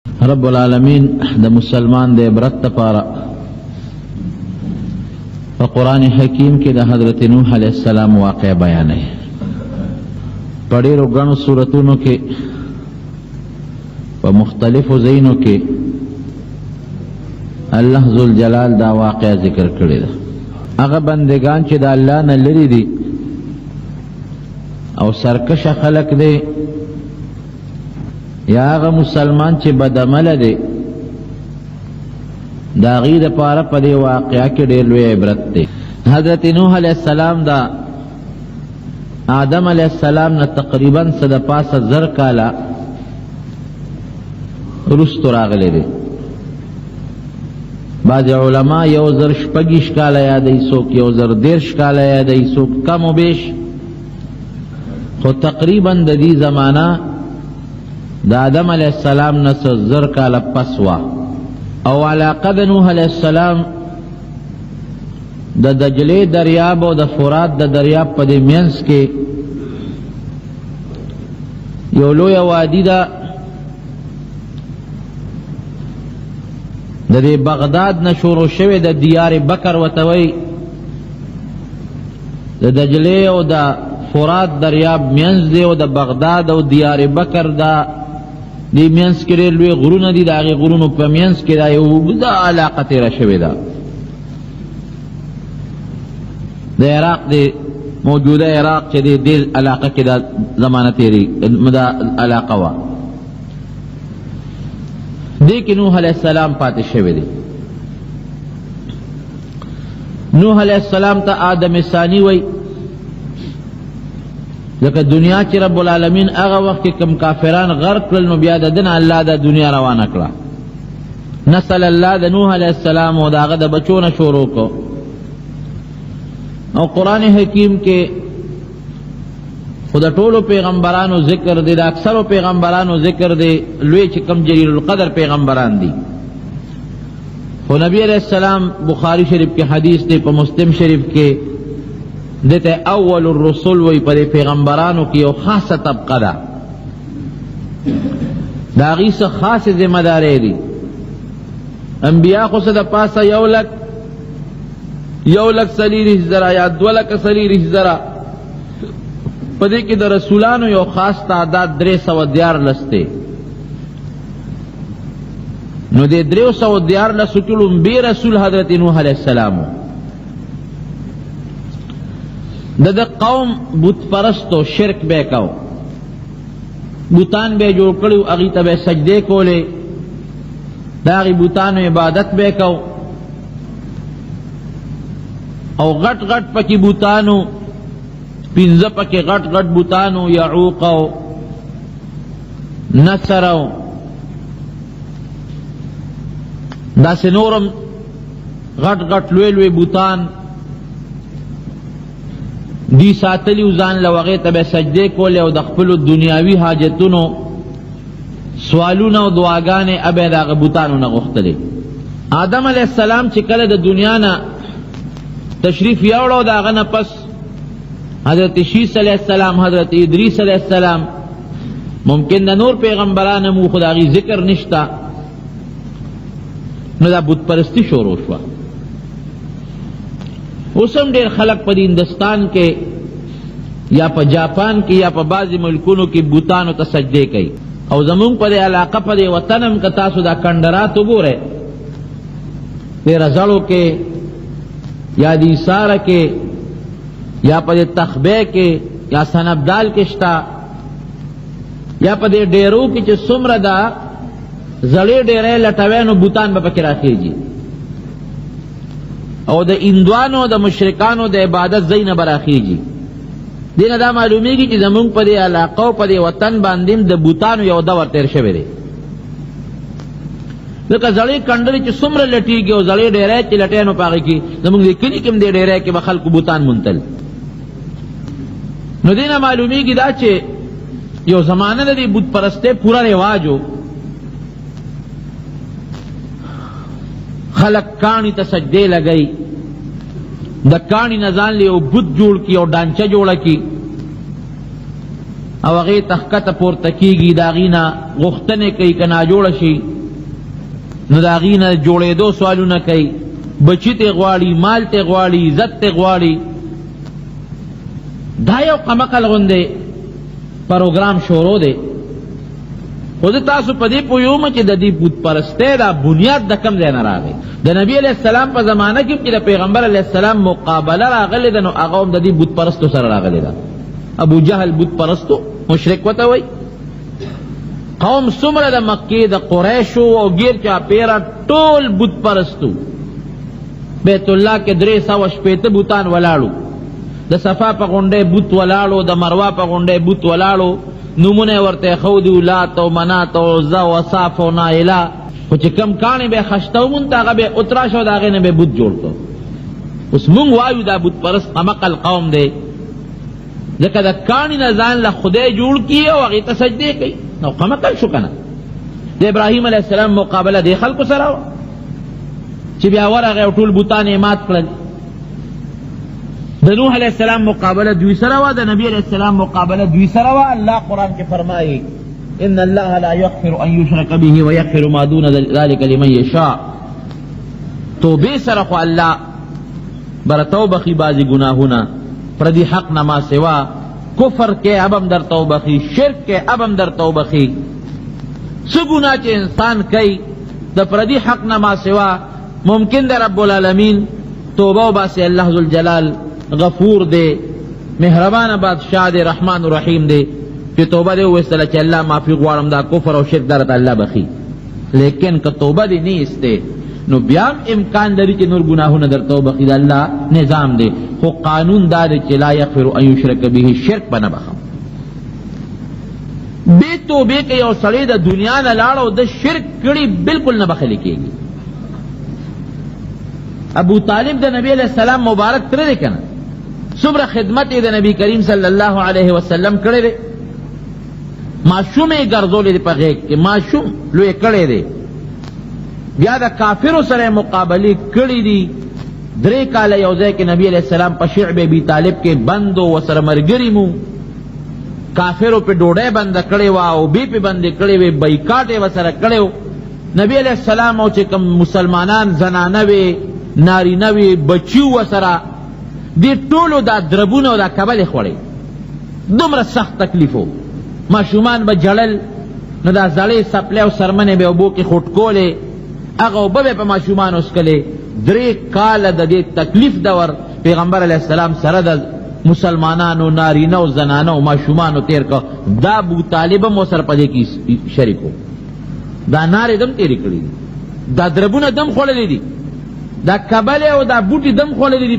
رب العالمین د مسلمان د عبرت لپاره په قرآن حکیم کې د حضرت نوح علیه السلام واقع بیانوي. په ډېرو ګڼو صورتونو کې، په مختلفو ځایونو کې الله ذوالجلال دا واقع ذکر کړی ده. هغه بندگان چې د الله نه لرې دي او سرکشه خلک دی، یا هغه مسلمان چې بدعمله دی، د هغوی دپاره په دې واقعه کې ډېر لوی عبرت دی. حضرت نوح علیه السلام دا آدم علیه السلام نه تقریبا څه د پاسه 1000 کاله وروستو راغلی دی. بعضې علما 1026 کاله یادوي، څوک 1030 کاله یادوي، څوک کم و بیش، خو تقریبا د دې زمانه د آدم علیه السلام نه څه 1000 کاله پس وه. او علاقه د نوح علیه السلام د دجلې دریاب او د فرات د دریاب په دې منځ کې یو لویه وادي ده. د دې بغداد نه شروع شوې د دیار بکر ورته وایي، د دجلې او د فرات دریاب منځ دی، او د بغداد او دیار بکر دا دې منځ کې ډېر لوی غرونه دي. د هغې غرونو په منځ کې دا یو اوږده علاقه تېره شوې ده. د عراق دی، موجوده عراق چې دی، دې علاقه کې دا زمانه تېرې دا علاقه وه. دې کې نوح علیه السلام پاتې شوی دی. نوح علیه السلام ته آدم ثانی وای، ځکه دنیا چې رب العالمین هغه وخت کې کم کافران غرق کړل، نو بیا د دنه الله د دنیا روانه کړه. نسل الله د نوح علیه السلام او د هغه د بچو نه شروع کو. او قرآن حکیم کې خو د ټولو پیغمبرانو ذکر دی، د اکثرو پیغمبرانو ذکر دی، لوی چې کم جلیل القدر پیغمبران دي. خو نبی علیہ السلام، بخاری شریف کې حدیث دی، په مسلم شریف کې، دته اول الرسل وی. په پیغمبرانو کې یو خاصه طبقه ده، د هغوی څه خاصې ذمه دارۍ دي. انبیا خو څه د پاسه 1,24,000 یا 2,24,000، په دې کې د رسولانو یو خاص تعداد 313 دی. نو دې 313 کې لومبی رسول حضرت نوح علیه السلام. د قوم بت پرستو، شرک به کاو، بوتان به جوړ کړو، هغې ته به سجدې کولې، د هغې بوتانو عبادت به کاو. او غټ غټ پکې بوتانو، پنځه پکې غټ غټ بوتانو، یعوق او نصر او داسې نورم غټ غټ لوی لوی بوتان دی ساتلی. ځان له هغې ته به سجدې کولې او د خپلو دنیاوي حاجتونو سوالونه او دعاګانې ابه د هغه بوتانو نه غوښتلې. آدم علیه السلام چې کله د دنیا نه تشریف یوړو، د هغه نه پس حضرت شیس علیه السلام، حضرت ادریس علیه السلام، ممکن د نور پیغمبران مو، خو د هغې ذکر نشته، نو دا بت پرستی شروع شوه. اوس هم ډېر خلک په هندوستان کې یا په جاپان کې یا په بعضې ملکونو کې بوتانو ته سجدې کوي. او زمونږ په دې علاقه، په دې وطن هم که تاسو دا کنډرات وګورئ، دې رزړو کې یا د ایساره کې یا په دې تخبې کې یا سنبدال کې شته، یا په دې ډیرو کې چې څومره دا زړې ډیرې لټوي، نو بوتان به پکې راخیږي او د هندوانو د مشرکانو د عبادت ځای نه به راخیږي. دې نه دا معلومیږي چې زمونږ په دې علاقه او په دې وطن باندې د بوتانو یو دور تېر شوی دی، ځکه زړې کنډرې چې څومره لټیږي او زړې ډیری چې لټی، نو په هغې کې، زمونږ دې کلي کې هم دې ډیری کې به خلکو بوتان موندل. نو دې نه معلومیږي دا چې یو زمانه د دې بت پرستۍ پوره رواج و. خلک کاڼي ته سجدې لګوي، د کاڼي نه ځان له یو بت جوړ کړي او ډانچه جوړه کړي او هغې ته ښکته پورته کېږي، د هغې نه غوښتنې کوي که ناجوړه شي. نو د هغوی نه جوړېدو سوالونه کوي، بچي ترې غواړي، مال ترې غواړي، عزت ترې غواړي. دا یو قمقل غوندې پروګرام شروع دی. خو زه تاسو په دې پوه یوم چې د دې بت پرستۍ دا بنیاد د کوم ځای نه راغی. د نبي علیه السلام په زمانه کې چې د پیغمبر علیه السلام مقابله راغلې ده، نو هغه هم د دې بت پرستو سره راغلې ده. ابو جهل بت پرستو مشرک ورته وایي. قوم څومره د مکې د قریشو او ګیر چاپېره ټول بت پرستو. بیت الله کې 360 بتان ولاړو، د صفا په غونډۍ بت ولاړو، د مروا په غونډۍ بت ولاړو، نومونه یې ورته ایښودي وو، لات او منات او عزا او اصاف او نایله. خو چې کوم کاڼی به یې خشته ومونته هغه به یې وتراشه او د هغې نه به یې بت جوړ کړ. اوس مونږ وایو دا بت پرست قمقل قوم دی، ځکه د کاڼي نه ځان له خدای جوړ کړي او هغې ته سجدې کوي، نو قمقل شو که نه. د ابراهیم علیه السلام مقابله دې خلکو سره وه چې بیا ورغی او ټول بتان یې مات کړل. د نوح علیه السلام مقابله دوی سره وه، د نبی علیه السلام مقابله دوی سره وه. الله قرآن کې فرمایي ان الله لا یغفر ان یشرک به ویغفر ما دون ذلک لمن یشاء. توبې سره خو الله برته وبخښي بعضې ګناهونه، پردي حق نه ما سوا کفر کې اب هم درته وبخښي، شرک کې اب هم درته وبخښي. څه ګناه چې انسان کوي د پردي حق نه ما سوا، ممکن ده رب العالمین توبه وباسي. الله ذوالجلال غفور دی، مهربانه بادشاه دی، رحمان الرحیم دی، چې توبه دې وویستله چې الله معافي غواړم، دا کفر او شرک درته الله بخښي. لیکن که توبه دې نه ایسته نو بیا هم امکان لري چې نور ګناهونه درته وبخښي. د الله نظام دی، خو قانون دا دی چې لا یغفر ان یشرک به، شرک به نه بخښم. بې توبې که یو سړی د دنیا نه لاړ او د شرک کړي، بالکل نه بخښل کېږي. ابو طالب د نبی علیه السلام مبارک تره دی که نه، څومره خدمت یې د نبی کریم صلی الله علیه وسلم کړی دی. ماشوم یې ګرځولی دی په غېږ کې، ماشوم لوی کړی دی. بیا د کافرو سره یې مقابلې کړې دي. 3 کاله یو ځای کې نبی علیه السلام په شعب ابي طالب کې بند و، ورسره ملګري مو. کافرو پې ډوډۍ بنده کړې وه، اوبې پې بندې کړې وې، بایکاټ یې ورسره کړی و. نبی علیه السلام او چې کوم مسلمانان زنانه وې، نارینه وې، بچي ورسره، دې ټولو دا دربونه او دا کبلې خوړې. دومره سخت تکلیف و. ماشومان به ژړل، نو دا زړې څپلۍ او څرمنې به اوبو کې خوټکولې، هغه اوبه به په ماشومانو څکلې. 3 کاله د دې تکلیف دور پیغمبر علیه السلام سره د مسلمانانو نارینه او زنانه او ماشومانو تیر کړ. دا ابو طالب هم ورسره په دې کې شریک و. دا نارې دم تېرې کړې دي، دا دربونه دم خوړلې دي، دا کبلې او دا بوټي دم خوړلې دي،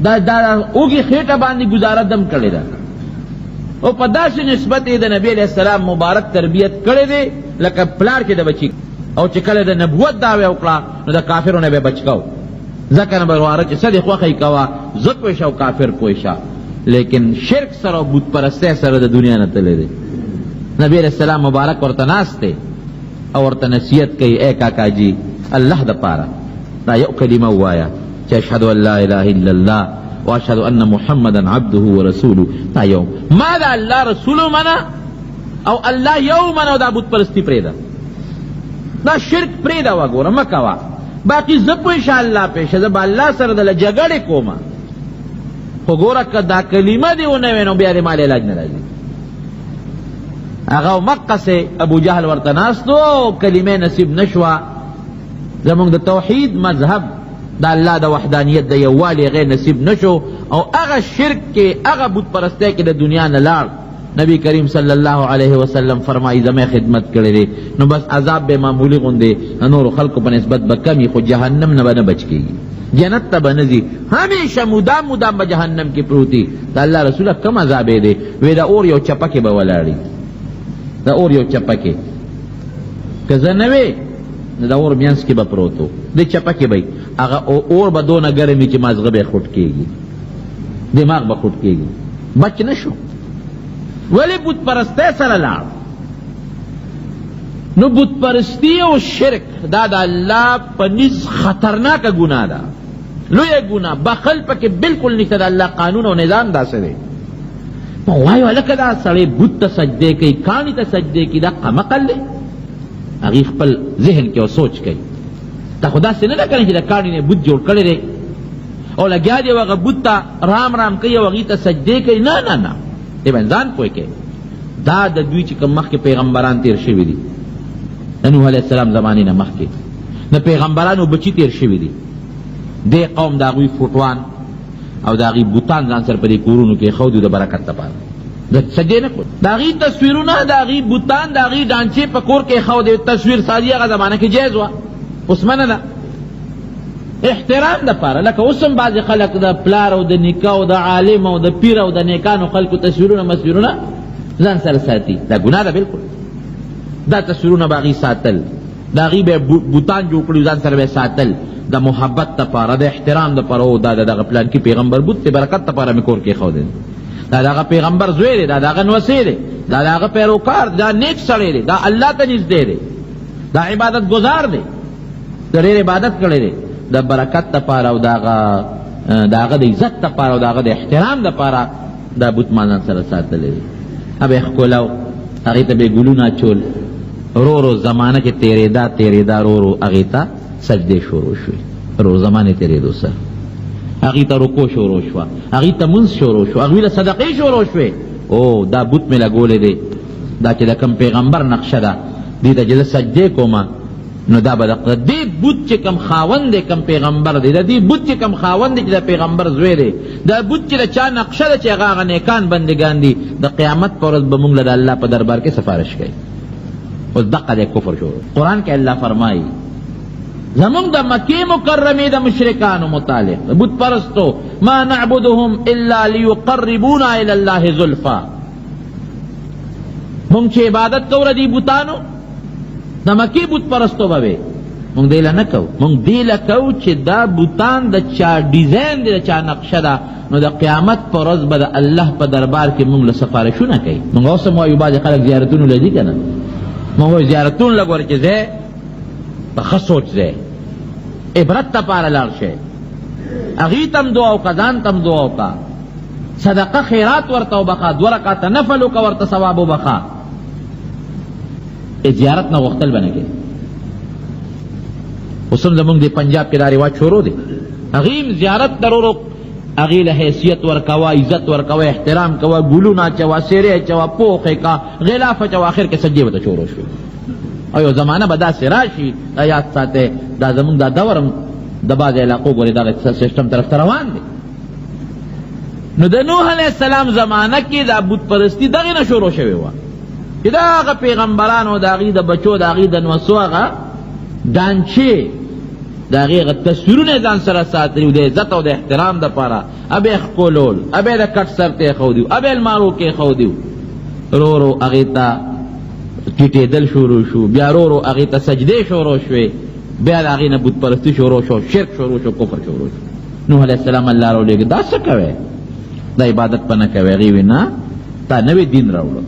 دا دا اوږې خېټه باندې ګزاره دم کړې ده. او په داسې نسبت یې د نبی علیه السلام مبارک تربیت کړی دی لکه پلار چې د بچي. او چې کله د نبوت دعوه وکړه نو د کافرو نه به بچ کاو، ځکه نه به واره چې څه دې خوښه یې کوه، زه پوه شه او کافر پوه شه. لیکن شرک سره او بت پرستۍ سره د دنیا نه تللی دی. نبی علیه السلام مبارک ورته ناست دی او ورته نصیحت کوي، ای کاکا جی، الله د پاره دا یو کلمه ووایه چې اشهد ان لا اله الا الله واشهد ان محمدا عبده ورسوله. دا یو ما دا الله رسول ومنه او الله یو ومنه او دا بت پرستی پرېږده، دا شرک پرېږده، وګوره مه کوه، باقي زه پوه شه الله پوه شه، زه به الله سره دله جګړې کوم، خو ګوره که دا کلمه دې ونه وې نو بیا دې مال علاج نه راځي. هغه مقصې ابو جهل ورته ناست و، کلمه نصیب نشوه. زمونږ د توحید مذهب د الله د وحدانیت د یووالي هغې نصیب نشو او هغه شرک کې هغه بت پرستۍ کې د دنیا نه لاړ. نبی کریم صلی الله علیه وسلم فرمایي زما خدمت کړی دی، نو بس عذاب به معمولي غوندې د نورو خلکو په نسبت به کم وي، خو جهنم نه به نه بچ کېږي، جنت ته به نه ځي، همیشه مدام مدام به جهنم کې پروت وي. د الله رسوله کوم عذاب یې دی؟ وی د اور یو چپه کې به ولاړ وي، د اور یو چپه کې، که زه نه وی نو د اور مینځ کې به پروت و، د چپه کې به وي، هغه اور به دونه ګرم وي چې مازغه به یې خوټ کېږي، دماغ به خوټ کېږي. بچ نه شو، ولې بت پرستۍ سره لاړ. نو بت پرستی او شرک دا د الله په نزد خطرناکه ګناه ده، لویه ګناه، بخل پکې بالکل نشته. د الله قانون او نظام داسې دی. نو وایو هلکه دا سړی بت ته سجدې کوي، کاڼي ته سجدې کوي، دا قمقل دی. هغوی خپل ذهن کې او سوچ کوي. دا خو داسې نه ده که نه چې د کاڼي نه بت جوړ کړی دی او لګیا دی هغه بت ته رام رام کوي او هغوی ته سجدې کوي. نه نه نه، دې باندې ځان پوه کوي. دا د دوی چې کوم مخکې پیغمبران تېر شوي دي، د نوح علیه السلام زمانې نه مخکې د پیغمبرانو بچي تېر شوي دي، دې قوم د هغوی فوټوان او د هغوی بوتان ځان سره په دې کورونو کې ایښودي د برکت لپاره، د سجدې نه کول. د هغوی تصویرونه، د هغوی بوتان، د هغوی ډانچې په کور کې ایښودې. تصویر سازي هغه زمانه کې جایز وه، اوس منع ده. احترام دپاره، لکه اوس هم بعضې خلک د پلار او د نیکه او د عالم او د پیر او د نیکانو خلکو تصویرونه مصویرونه ځان سره ساتي، دا ګناه ده بالکل. دا تصویرونه به هغوی ساتل، د هغوی به بوتان جوړ کړي ځان سره به ساتل د محبت دپاره، د احترام دپاره. او دا د دغه پلانکي پیغمبر بت دی، برکت دپاره مې کور کې ایښودی، دا د هغه پیغمبر زوی دی، دا د هغه نوسی دی، دا د هغه پیروکار، دا نیک سړی دی، دا الله ته نږدې دی، دا عبادت ګزار دی، د ډېر عبادت کړی دی. د برکت دپاره او د هغه د عزت دپاره او د هغه د احترام دپاره دا بت ما ځان سره ساتلی دی. به یې ښکلو، هغې ته به یې ګلونه اچول. ورو ورو زمانه چې تېرېده تېرېده، ورو ورو هغې ته سجدې شروع شوې. ورو زمانې تېرېدو سره هغې ته رکوع شروع شوه، هغې ته مونځ شروع شو، هغوی له صدقې شروع شوې. او دا بت مې لګولی دی، دا چې د کوم پیغمبر نقشه ده، دې ته چې زه سجدې کوم، نو دا به د دې بت چې کوم خاوند دی، کوم پیغمبر دی، د دې بت چې کوم خاوند دی چې د پیغمبر زوی دی، دا بت چې د چا نقشه ده چې هغه هغه نیکان بندګان دي، د قیامت پر ورځ به مونږ له د الله په دربار کې سفارش کوي. اوس دقه دی کفر شروع. قرآن کې الله فرمایي زمونږ د مکې مکرمې د مشرکانو متعلق، د بت پرستو، ما نعبدهم الا لیقربونا الی الله زلفا. مونږ چې عبادت کوو د دې بتانو، د مکې بت پرستو به وي، مونږ دې له نه کوو، مونږ دې له کوو چې دا بتان د چا ډیزاین دی، د چا نقشه ده، نو د قیامت پر ورځ به د الله په دربار کې مونږ له سفارشونه کوي. مونږ اوس هم وایو بعضې خلک زیارتونو له ځي که نه، مونږ وایو زیارتونو له ګوره چې ځی په ښه سوچ ځی، عبرت دپاره لاړ شئ، هغوی ته هم دعا وکړه، ځان ته هم دعا وکړه، صدقه خیرات ورته وبخښه، دوه رکعته نفل وکړه ورته ثواب وبخښه. زیارت نه غوښتل به نه کوي. اوس هم زمونږ د پنجاب کې دا رواج شروع دی، هغوی هم زیارت درورو هغې له حیثیت ورکوه، عزت ورکوه، احترام کوه، ګلونه اچوه، څېرې اچوه، پوښ یې که، غلاف اچوه، آخر کې سجدې ورته شروع شوې. او یو زمانه به داسې راشي، دا یاد ساتئ، دا زمونږ دا دور هم د بعضې علاقو ګورې دغه سیسټم طرف ته روان دی. نو د نوح علیه السلام زمانه کې دا بت پرستي دغې نه شروع شوې وه چې دا هغه پیغمبرانو د هغوی د بچو د هغوی د نوسو هغه ډانچې د هغې هغه تصویرونه یې ځان سره ساتلي وو د عزت او د احترام دپاره، ابه یې ښکلول، ابه یې د کټ سر ته ایښودي وو، ابه یې المارو کې ایښودي وو. ورو ورو هغې ته ټیټېدل شروع شو، بیا ورو ورو هغې ته سجدې شروع شوې، بیا د هغې نه بت پرستي شروع شو، شرک شروع شو، کفر شروع شو. نوح علیه السلام الله راولېږه، دا څه کوې، دا عبادت په نه کوې؟ هغې وی نه، تا نوی دین راوړو.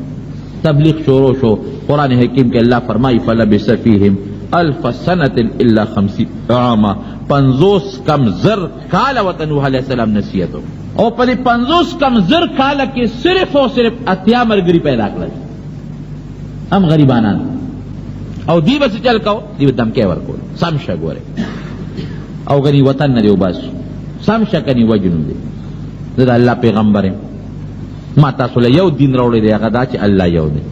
تبلیغ شروع شو. قرآن حکیم کې الله فرمایي فلبث فیهم الف سنة الا خمسین عاما، 50 کم زر کاله ورته نوح علیه السلام نصیحت وکړ. او په دې 50 کم زر کاله کې صرف او صرف 80 ملګري پیدا کړل، هم غریبانان. او دوی به څه چل کو؟ دوی به دمکې ورکول، سم شه ګورې او غني وطن نه دی وباسو، سم شه کني وجنو دی. زه د الله پیغمبر یم، ما تاسو له یو دین راوړی دی، هغه دا چې الله یو دی،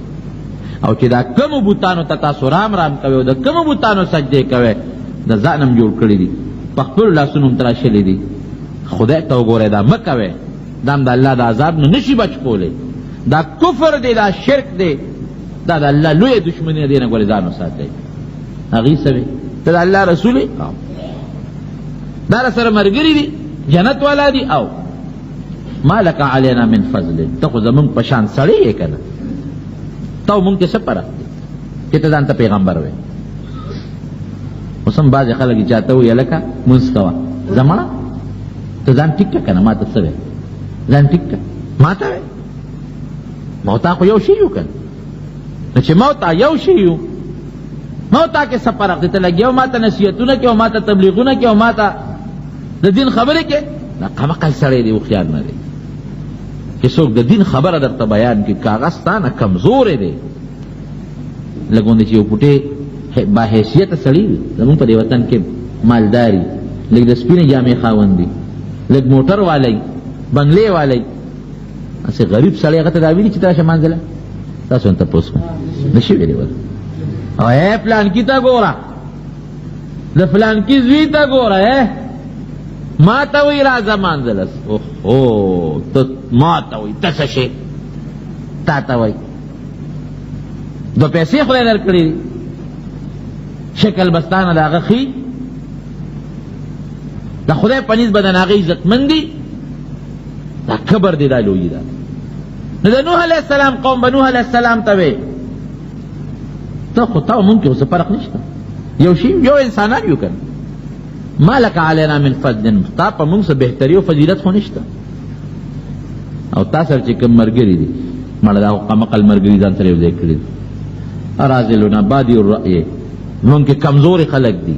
او چې دا کومو بتانو ته تاسو رام رام کوئ او د کومو بتانو سجدې کوئ، د ځان هم جوړ کړي دي، په خپلو لاسونو هم تراشلي دي، خدای ته وګورئ، دا مه کوئ، دا هم د الله د عذاب نه نشي بچ کولی. دا کفر دی، دا شرک دی، دا د الله لویه دښمني ده، دې نه ګورې ځان وساتئ. هغوی څه وي؟ ته د الله رسول یې؟ دا را سره ملګري دي، جنت والا دي. او ما لک علینا من فضل، ته خو زمونږ په شان سړی یې که نه، ته او مونږ کې څه فرق دی چې ته ځان ته پیغمبر وې؟ اوس هم بعضې خلک چا ته وایي هلکه لمونځ کوه، زما ته ځان ټیک کړه که نه، ما ته څه وې، ځان ټیک کړه، ما ته وې، ما او تا خو یو شی یو که نه، نو چې ما او تا یو شی یو، ما او تا کې څه فرق دی؟ ته لګیا ما ته نصیحتونه کوې او ما ته تبلیغونه کوې او ما ته د دین خبرې کوې، دا قمقل سړی دی، هوښیار نه دی. چې څوک د دین خبره درته بیان کړي، که هغه ستا نه کمزوری دی، لږ غوندې چې یو پوټی باحیثیته سړي وي زمونږ په دې وطن کې مالداري، لږ د سپینې جامې خاوند دي، لږ موټر والی، بنګلې والی. هسې غریب سړی هغه ته دا ویلي چې ته راشه مانځله؟ تاسو هم تپوس کوم نشي ویلی ورته. او ای پلانکي ته ګوره، د فلانکي زوی ته ګوره، ما ته وایي راځه مانځله. اوهو، ته ما ته وایي ته څه شی؟ تا ته وایي دوه پیسې خدای درکړي دي، شکل به ستا نه د هغه ښي، د خدای په نیز به د هغه عزتمند دي. دا کبر دی، دا لویي ده. نو د نوح علیه السلام قوم به نوح علیه السلام ته وی ته خو تا مونږ کې اوس فرق نشته، یو شی یو انسانان یو که نه، ما لک علینا من فضل، تا په مونږ څه بهتري او فضیلت خو نشته. او تا سره چې کوم ملګري دي مړه دا خو قمقل ملګري ځان سره یو ځای کړي دي، اراذلنا بادي الرأي، مونږ کې کمزوري خلک دي،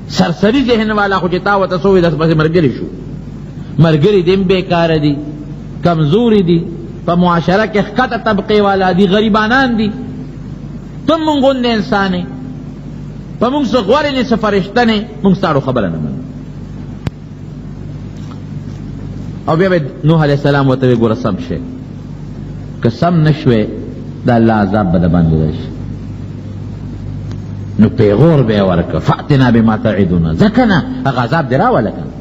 سرسري ذهن والا خو چې تا ورته څه ووایي داسې پسې ملګري شو. ملګري دې هم بېکاره دي، کمزوري دي، په معاشره کې ښکته طبقې والا دي، غریبانان دي. ته مونږ غوندې انسان یې، په مونږ څه غورې نه څه فرشته نه، مونږ ستاړو خبره نه منو. او بیا به نوح علیه السلام ورته وایي ګوره سم شی، که سم نه شوې د الله عذاب به د باندې راشي. نو پیغور به یې ورکړ، فأتنا بما تعدنا، ځکه نه هغه عذاب دې راوله که نه،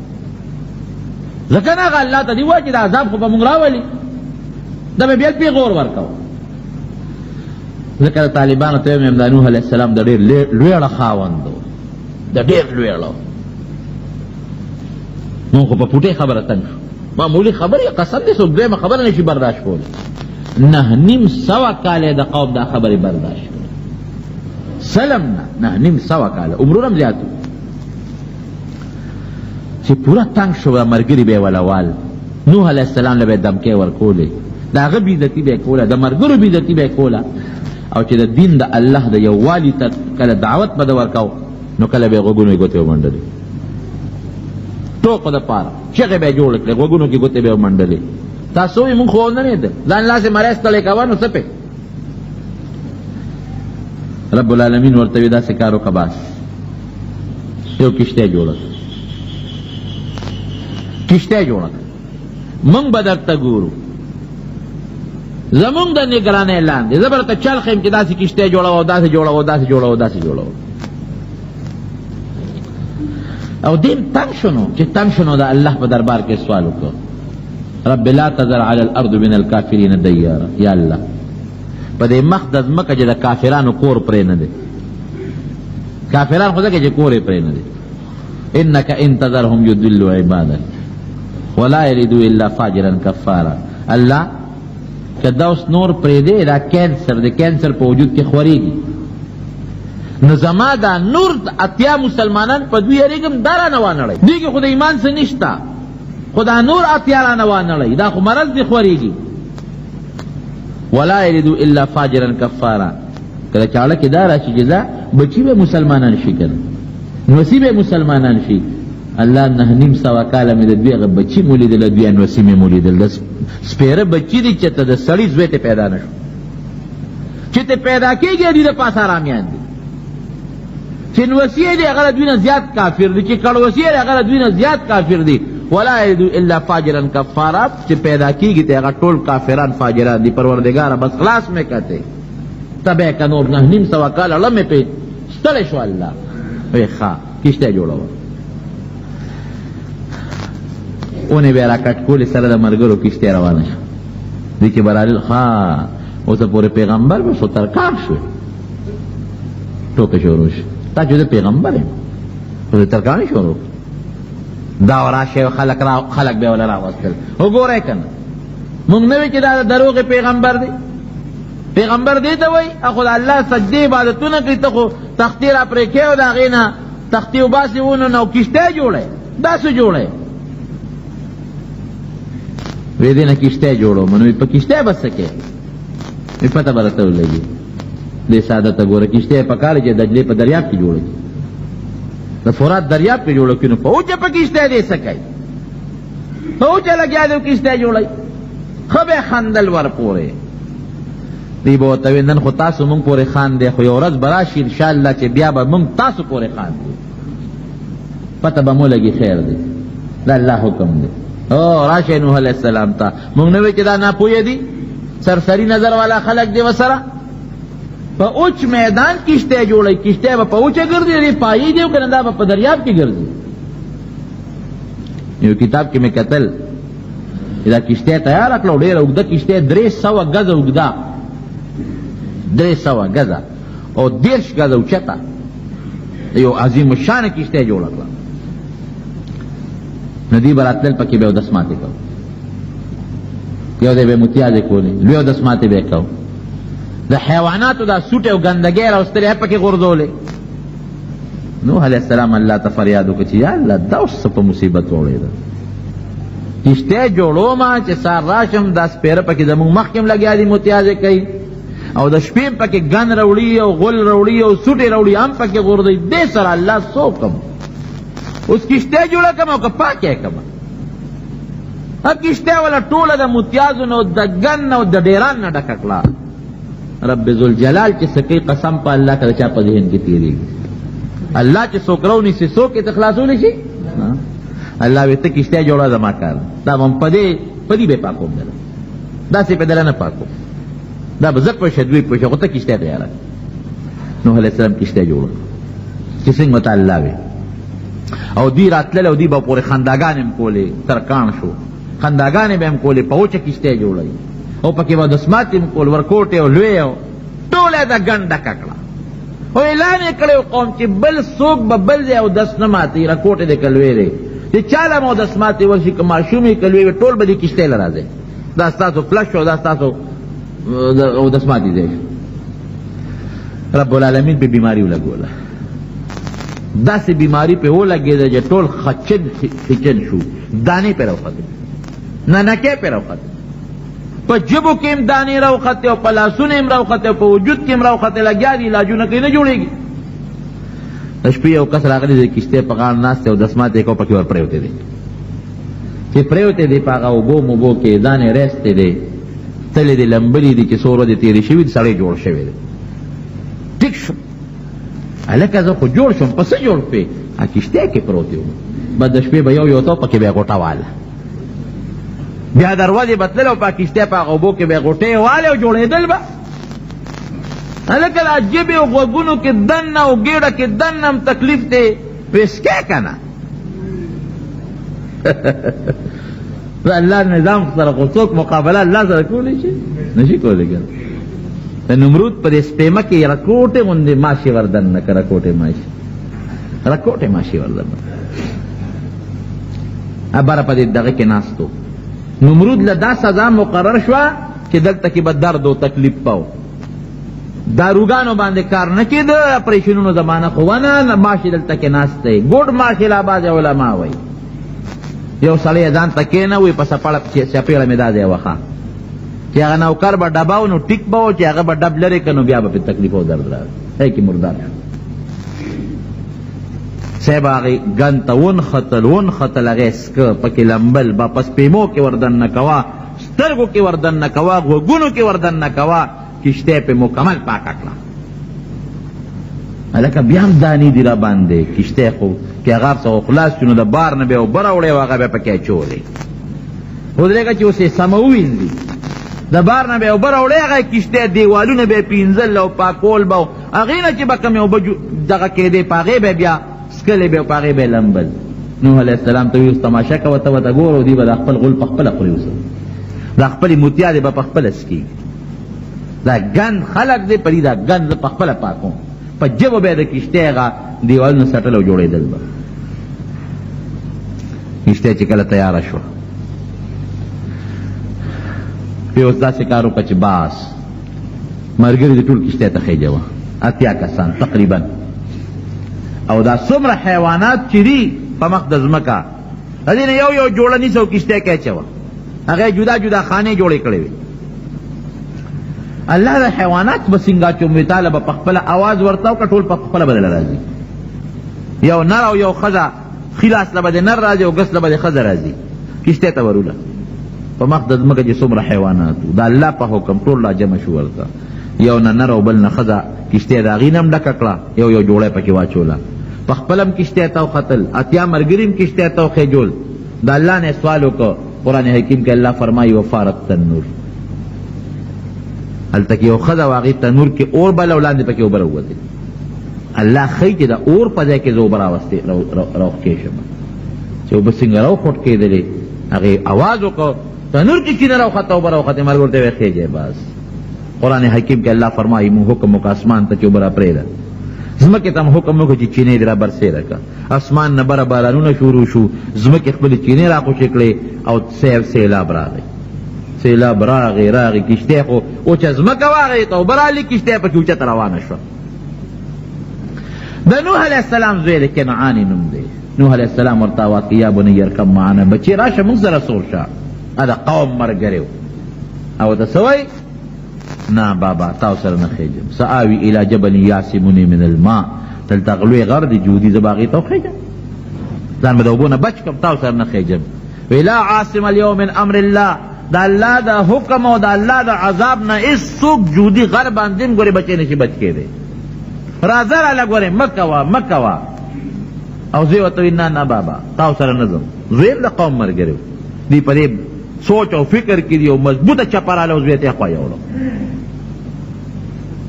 ځکه نه هغه الله ته دې ووایه چې دا عذاب خو به مونږ راولي، دا به بیا پیغور ورکوه. ځکه د طالبانو ته وایم د نوح علیه السلام د ډېر لویړه خاوند و، د ډېر لویړه. مونږ خو په پوټې خبره تنګ شو، معمولي خبرې قسم دې څوک دویمه خبره نشي برداشت کولی. 950 کاله یې د قوم دا خبرې برداشت کړې، سلم نه 950 کاله، عمرونه هم زیات وو. چې پوره تنګ شو ملګري به یې وله وال، نوح علیه السلام له به یې دمکې ورکولې، د هغه بېعزتي به یې کوله، د ملګرو بېعزتي به یې کوله. او چې د دین د الله د یووالي ته کله دعوت به د ورکاو نو کله به یې غوږونو کې ګوتې ومنډلې، ټوکو دپاره چغې به یې جوړې کړې، غوږونو کې ګوتې به یې ومنډلې. تاسو وایي مونږ خو ونه رېدل، ځان لاسې مری ستړی کوه نو څه پې؟ رب العالمین ورته وایي داسې کار وکړه، بس یو کښتۍ جوړه کړه، کښتۍ جوړه کړه، مونږ به درته ګورو، زمونږ د نګرانۍ لاندې زه به درته چل ښیم چې داسې کښتۍ جوړوه او داسې جوړوه او داسې جوړوه او داسې جوړوه. او دیم تنګ شو، نو چې تنګ شو نو د الله په دربار کې سوال وکړ، رب لا تذر علی الارض من الکافرین دیارا، یا الله په دې مخ د ځمکه چې د کافرانو کور پرې نه دی، کافران خو ځکه چې کور یې پرې نه دی، انک ان تذرهم یضلوا عبادک ولا یلدوا الا فاجرا کفارا. الله که دا اوس نور پرېږدې دا کینسر دی، کینسر په وجود کې خورېږي، نو زما دا نور 80 مسلمانان په دوی یریږم، دا رانه وانړئ، دوی کې خو د ایمان څه نشته، خو دا نور 80 رانه وانړئ، دا خو مرض دی خورېږي. ولا یلدوا الا فاجرا کفارا. کله چاړه کې دا راشي چې دا بچي به مسلمانان شي که نه، نوسي به مسلمانان شي. الله 950 کاله مې د دوی هغه بچي مو لیدل، دوی نوسي مې مو لیدل، د سپېره بچي دي چې ته د سړي زوی ته پیدا نه شو، چې ته پیدا کېږي دوی د پاسه آرامیان دي، چې نوسي دی هغه دوی نه زیات کافر دي، چې کړوسي دی هغه دوی نه زیات کافر دي. ولا یلدوا الا فاجرا کفارا، چې پیدا کېږي ته هغه ټول کافران فاجران دي. پروردګاره بس خلاص مې کته، تبه که نور 950 کاله ړه مې پې ستړی شو. الله وی ښه کښتی جوړوه، ونې به یې راکټ کولې، سره د ملګرو کښتی روانه شوه. دوی چې به رالل، ښه اوسه پورې پیغمبر به شو، ترکار شوې، ټوکې شروع شوې، تا چې زه پیغمبر یم خو زه ترکاڼي شروع. دا راشه خلک را خلک به یې وله راوستل، وګورئ که نه مونږ نه وي چې دا د دروغې پیغمبر دی، پیغمبر دې ته وایي خو د الله سجدې عبادتونه کوي، ته خو تختې را پرې کوې او د هغې نه تختې وباسې ونو نه او کښتۍ جوړوې، دا څه جوړوې؟ وی دې نه کښتۍ جوړوم. نو په کښتۍ به څه کوې؟ وی پته به درته ولګي. دې ساده ته ګوره، کښتۍ په کار چې دجلې په دریاب کې جوړه کړي، د فرات دریاب کې جوړه کړي، نو په وچه په کښتۍ دې څه کوي؟ په وچه لګیا دی کښتۍ جوړوي. ښه به یې خندل ورپورې. دوی به ورته ویل نن خو تاسو مونږ پورې خاندئ، خو یو ورځ به راشي انشاءالله چې بیا به مونږ تاسو پورې خاندو، پته به مو لګي. خیر دی، دا الله حکم دی. او راشه نوح علیه السلام ته، مونږ نه وی چې دا ناپوهه دي، سرسري نظر والا خلک دی. وسره په اوچ میدان کشته جوړوي، کشته به په اوچه ګرځي، دې پایې دی که نه دا به په دریاب کې ګرځي. یو کتاب کې مې کتل دا کشته تیاره کړه، ډېره اوږده کشته، 300 ګزه اوږده، 300 ګزه او 30 ګزه اوچته، یو عظیم الشان کشته جوړه کړه. نو دوی به راتلل، پکې به اودس ماتې کوو، یو ځای به متیازې کولې، لوی اودس ماتې به یې کوو. د حیواناتو دا سوټې او ګندګۍ راوستلې هغه پکې غورځولې. نوح علیه السلام الله ته فریاد وکړ چې یا الله دا اوس څه په مصیبت وړېده، کښتۍ جوړوم چې سهار راشم دا سپېره پکې زموږ مخکې هم لګیا دي متیازې کوي، او د شپې هم پکې ګن راوړي او غول راوړي او سوټې راوړي هم پکې غورځوي. دې سره الله څه وکړم؟ اوس کښتۍ جوړه کړم او که پاکه یې کړم؟ کښتۍ والا ټوله د متیازو نه د ګن او د ډېران نه ډکه کړه. رب ذوالجلال چې څه کوي قسم په الله که د چا په ذهن کې تېرېږي، الله چې څوک راونیسي څوک یې ته خلاصولی شي؟ الله وایي ته کښتۍ جوړه زما کار دا به هم په دې په دې به یې پاکوم دله، داسې په دله نه پاکوم، دا به زه پوه شه دوی پوه شه، خو ته کښتۍ تیاره کړه. نوح علیه السلام کښتۍ جوړه چې څنګه ورته الله وي، او دوی راتلل او دوی به پورې خنداګانې هم کولې، ترکاڼ شو خنداګانې به هم کولې، په وچه کښتۍ جوړوي او پکې به دسمات هم کول، ورکوټې او لوی او ټوله یې د ګن ډکه کړه. او اعلان یې کړی قوم چې بل څوک به بل ځای اودس نه ماتوي، رکوټې دی که لوی دی، چې چا له هم اودس ماتې ورشي، که ماشوم یې که لوی وي، ټول به دې کښتۍ له راځئ، دا ستاسو فلش او دا ستاسو اودس ماتې ځای شو. رب العالمین پې بیماري ولګوله، داسې بیماري پې ولګېده چې ټول خچن خچن شو، دانې پې راوختې، ننکې پې راوختې، په ژبو کې هم دانې راوختې او په لاسونو هم راوختې او په وجود کې هم راوختې، لګیا دي علاجونه کوي نه جوړېږي. د شپې یو کس راغلی دی، کښتۍ په غاړه ناست دی او دسمات یې کو پکې ورپرېوتی دی، چې پرېوتی دی په هغه اوبو موبو کې ځان یې رېستی دی، تلې دی لمبلې دي چې څو ورځې تېرې شوي دي، سړی جوړ شوی دی. ټیک شو، هلکه زه خو جوړ شوم، په څه جوړ شوې؟ کښتۍ کې پروت یم. بس د شپې به یو یو ته پکې به یې غوټه واله، بیا دروازې به تلل او په کښتۍ په هغه اوبو کې به یې غوټې والې او جوړېدل به. هلکه دا ژبې او غوږونو کې دننه او ګېډه کې دننه هم تکلیف دی، ویسکی که نه؟ د الله نظام سره خو څوک مقابله الله سره کولی شي؟ نشي کولی که نه. د نمرود په دې سپېمه کې رکوټې غوندې ماشې ور دننه که رکوټې ماشې، رکوټې ماشې ور دننه. بره په دې دغه کې ناست و. نمرود له دا سزا مقرر شوه چې دلته کې به درد او تکلیف پاو، داروګانو باندې کار نه کېده، اپریشنونو زمانه خو ونه، نه ماشې دلته کې ناست دی، ګوډ ماشې لا بعضې علما وایي. یو سړی ځان ته کښېنوي په څپړه څپېړه مې دا ځای وښه، چې هغه نوکر به ډباو نو ټیک به و، چې هغه به ډب لرې که نو بیا به پرې تکلیف او درد راغی، هی کې مردار شو. صاحب هغې ګن ته ونښتل، ونښتل، هغې سکه پکې لمبل به په سپېمو کې ور دننه کوه، سترګو کې ور دننه کوه، غوږونو کې ور دننه کوه، کښتۍ پې مکمل پاکه کړه. هلکه بیا هم دانې دي را باندې، کښتۍ خو که هغه هر څه خلاص شو نو د بار نه به یې اوبه راوړې او هغه به پکې اچولې. ودرېږه چې اوس یې سمه ووینځي، د بار نه به یې اوبه راوړې، هغه کښتۍ دیوالونه به یې پینځل او پاکول به، هغې نه چې به کومې اوبه دغه کېدې په هغې به بیا څکلې به په هغې به یې لمبل. نوح علیه السلام ته ویې اوس تماشه کوه، ته ورته ګوره، دوی به دا خپل غول په خپله خوري، اوس دا خپلې متیازې به په خپله څکي، دا ګند خلک دی په دې دا ګند زه په خپله پاکوم. په ژبو به یې د کښتۍ هغه دیوالونه څټل او جوړېدل به. کښتۍ چې کله تیاره شوه، پې اوس داسې کار وکړه چې باس ملګري دې ټول کښتۍ ته خېژوه، 80 کسان تقریبا، او دا څومره حیوانات چې دي په مخ د ځمکه د دې نه یو یو جوړه نیسه او کښتۍ کې اچوه. هغه جدا جدا خانې جوړې کړې وې. الله د حیوانات به څنګه اچوم وي، تاله به په خپله اواز ورته وکړه، ټول په خپله به دله راځي. یو نر او یو ښځه، ښي لاس له به د نر راځي او ګس له به د ښځه راځي. کښتۍ ته وروله، په مخ د ځمکه چې څومره حیوانات وو د الله په حکم ټول راجمع شو ورته. یو نه نر او بل نه ښځه، کښتۍ د هغې نه هم ډکه کړه، یو یو جوړه یې پکې واچوله. په خپله هم کښتۍ ته وختل، 80 ملګري هم کښتۍ ته وخېجول. د الله نه یې سوال وکړ. قرآن حکیم کې الله فرمایي وفار التنور. هلته کې یو ښځه وه، هغې تنور کې اور بل او لاندې پکې اوبه راووتې. الله ښیي چې د اور په ځای کې زه اوبه راوستې راوښکې شم. چې اوبه څنګه راوخوټکېدلې، هغې اواز وکړ، تنور کې چینه راوخته، اوبه راوختې، مرګ ورته ویې خېږی بس. قرآن حکیم کې الله فرمایي مونږ حکم وکړ اسمان ته چې اوبه راپرېږده، ځمکې ته هم حکم وکړ چې چینې دې رابرسېره کړه. اسمان نه بره بارانونه شروع شو، ځمکې خپلې چینې راخوشې کړې او سیلاب راغی. سیلاب راغی راغی، کښتۍ خو وچه ځمکه وه، هغې ته اوبه راغلې، کښتۍ پکې اوچته روانه شوه. د نوح علیه السلام زوی دی، کنعان یې نوم دی. نوح علیه السلام ورته اواز کړي یا بنی ارکب معنا، بچې راشه موږ سره سور شه. دا د قوم ملګری و. او ورته څه وایي؟ نه بابا تاسو سره نه خېژم، سآوي الی جبل یعصمني من الماء، دلته هغه لوی غر دی جودي، زه به هغې ته وخېژم، ځان به د اوبو نه بچ کړم، تاسو سره نه خېژم. وی لا عاصم اليوم من امر الله، د الله د حکم او د الله د عذاب نه هېڅوک جودي غر باندې هم ګورې بچی نه شي بچ کېدی. راځه راله ګورې، مه کوه مه کوه. او زوی ورته وایي نه نه بابا تاسو سره نه ځم. زوی هم د قوم ملګری و، دوی په دې سوچ او فکر کې دي او مضبوطه چپه راله او زوی ته یې خوا یوړو.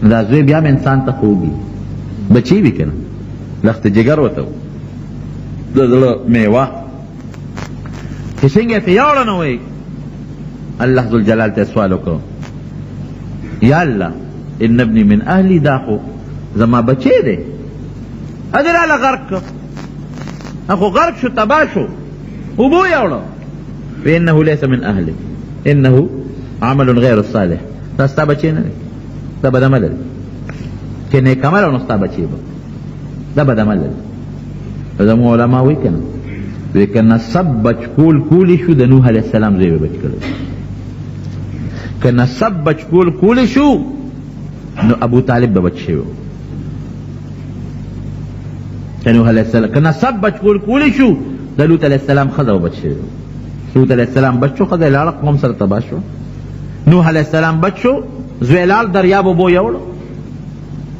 نو دا زوی بیا هم انسان ته خوږي بچی وي که نه، لښتې جګر ورته د زړه میوه چې څنګه یې پرې یوړه نو وایي الله ذوالجلال ته سوال وکړو یا الله ان ابني من اهلي، دا خو زما بچی دی، ادې راله غرق کړ، خو غرق شو تباه شو، اوبو یوړه. انه ليس من اهلك انه عمل غیر صالح، دا ستا بچی نه دی، دا بد عمل دی، چې نیک عمل نو ستا بچی به دا بد عمل دی. زموږ علما وایي که نه، وایي که نسب بچ کول کولی شو د نوح علیه السلام زوی به بچ کړی، که نسب بچ کول کولی شو نو ابو طالب به بچ شوی و. د نوح علیه السلام که نسب بچ کول کولی شو د لوط علیه السلام ښځه به بچ شوې وه. لوط علیه السلام بچ شو، ښځه یې لاړه قوم سره تباه شو. نوح علیه السلام بچ شو، زوی لاړ دریاب اوبو یوړو.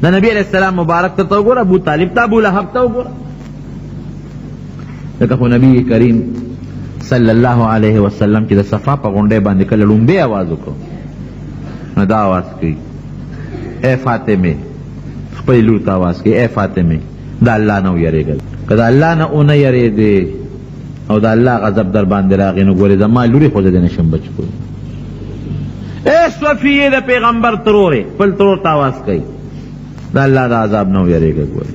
د نبی علیه السلام مبارک ته وګوره، ابو طالب ته، ابو لهب ته وګوره. ځکه خو نبی کریم صلی الله علیه وسلم چې د صفا په غونډۍ باندې کله ړومبی اواز وکړو نو دا اواز کوي، ای فاطمې، خپلې لور ته اواز کوي، ای فاطمې د الله نه ویرېږه، که د الله نه ونه یرېدې او د الله غضب در باندې راغی نو ګورې زما لورې خو زه دې نه شم بچ کولی. ای صفیې د پیغمبر ترورې، خپل ترور ته اواز کوي، د الله د عذاب نه ویرېږه، ګورې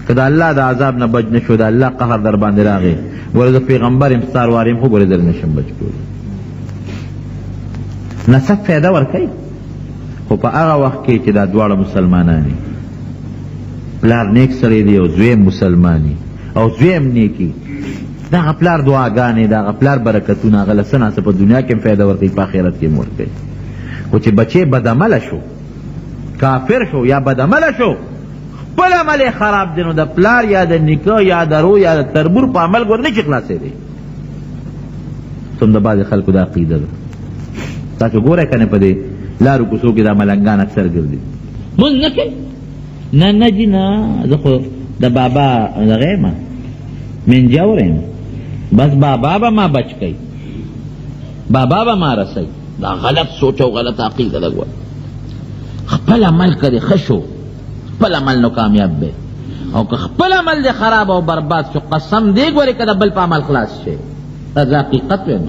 که د الله د عذاب نه بچ نه شو، د الله قهر در باندې راغی، ګورې زه پیغمبر یم، ستا وروار یم، خو ګورې زه نه شم بچ کولی. نسب فایده ورکوي، خو په هغه وخت کې چې دا دواړه مسلمانان دي، پلار نیک سړی دی او زوی هم مسلمان دی او زوی هم نیکي، دغه پلار دعاګانې، دغه پلار برکتونه هغه له څه ناڅه په دنیا کې هم فایده ورکوي، په آخرت کې هم ورکوي. خو چې بچی بدعمله شو، کافر شو یا بدعمله شو، خپل عمل یې خراب دی، نو د پلار یا د نیکه یا د ورور یا د تربور په عمل ګور نه شي خلاصېدی. څوم د بعضې خلکو دا عقیده ده، تاسو ګورئ که نه په دې لارو کوڅو کې دا ملنګان اکثر ګرځي، مونځ نه کوي، نه نه جي نه، زه خو د بابا دغه یم، منجور یم، بس بابا به ما بچ کوي، بابا به ما رسوي. دا غلط سوچ او غلط عقیده ده. ګوره خپل عمل که دې ښه شو، خپل عمل نو کامیاب دی، او که خپل عمل دې خراب او برباد شو، قسم دې ګورې که د بل په عمل خلاص شي. دا زه حقیقت وایم.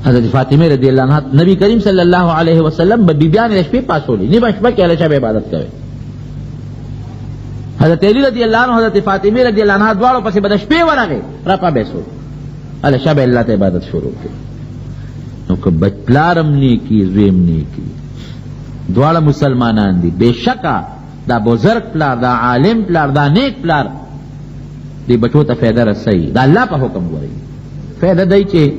حضرت فاطمه رضی الله عنها نبی کریم صلی الله علیه وسلم به بیبیانې د شپې پاڅولې، نیمه شپه کې هله شپه عبادت کوي. حضرت علی رضی الله عنه حضرت فاطمه رضی الله عنها دواړو پسې به د شپې ورغی، راپا به سو، هله شپه الله ته عبادت شروع کړي. نو که بچ پلار هم نیکي، زوی هم نیکي، دواړه مسلمانان دي، بېشکه دا بزرګ پلار، دا عالم پلار، دا نیک پلار دې بچو ته فایده رسوي، دا الله په حکم ګورئ. فایده دی چې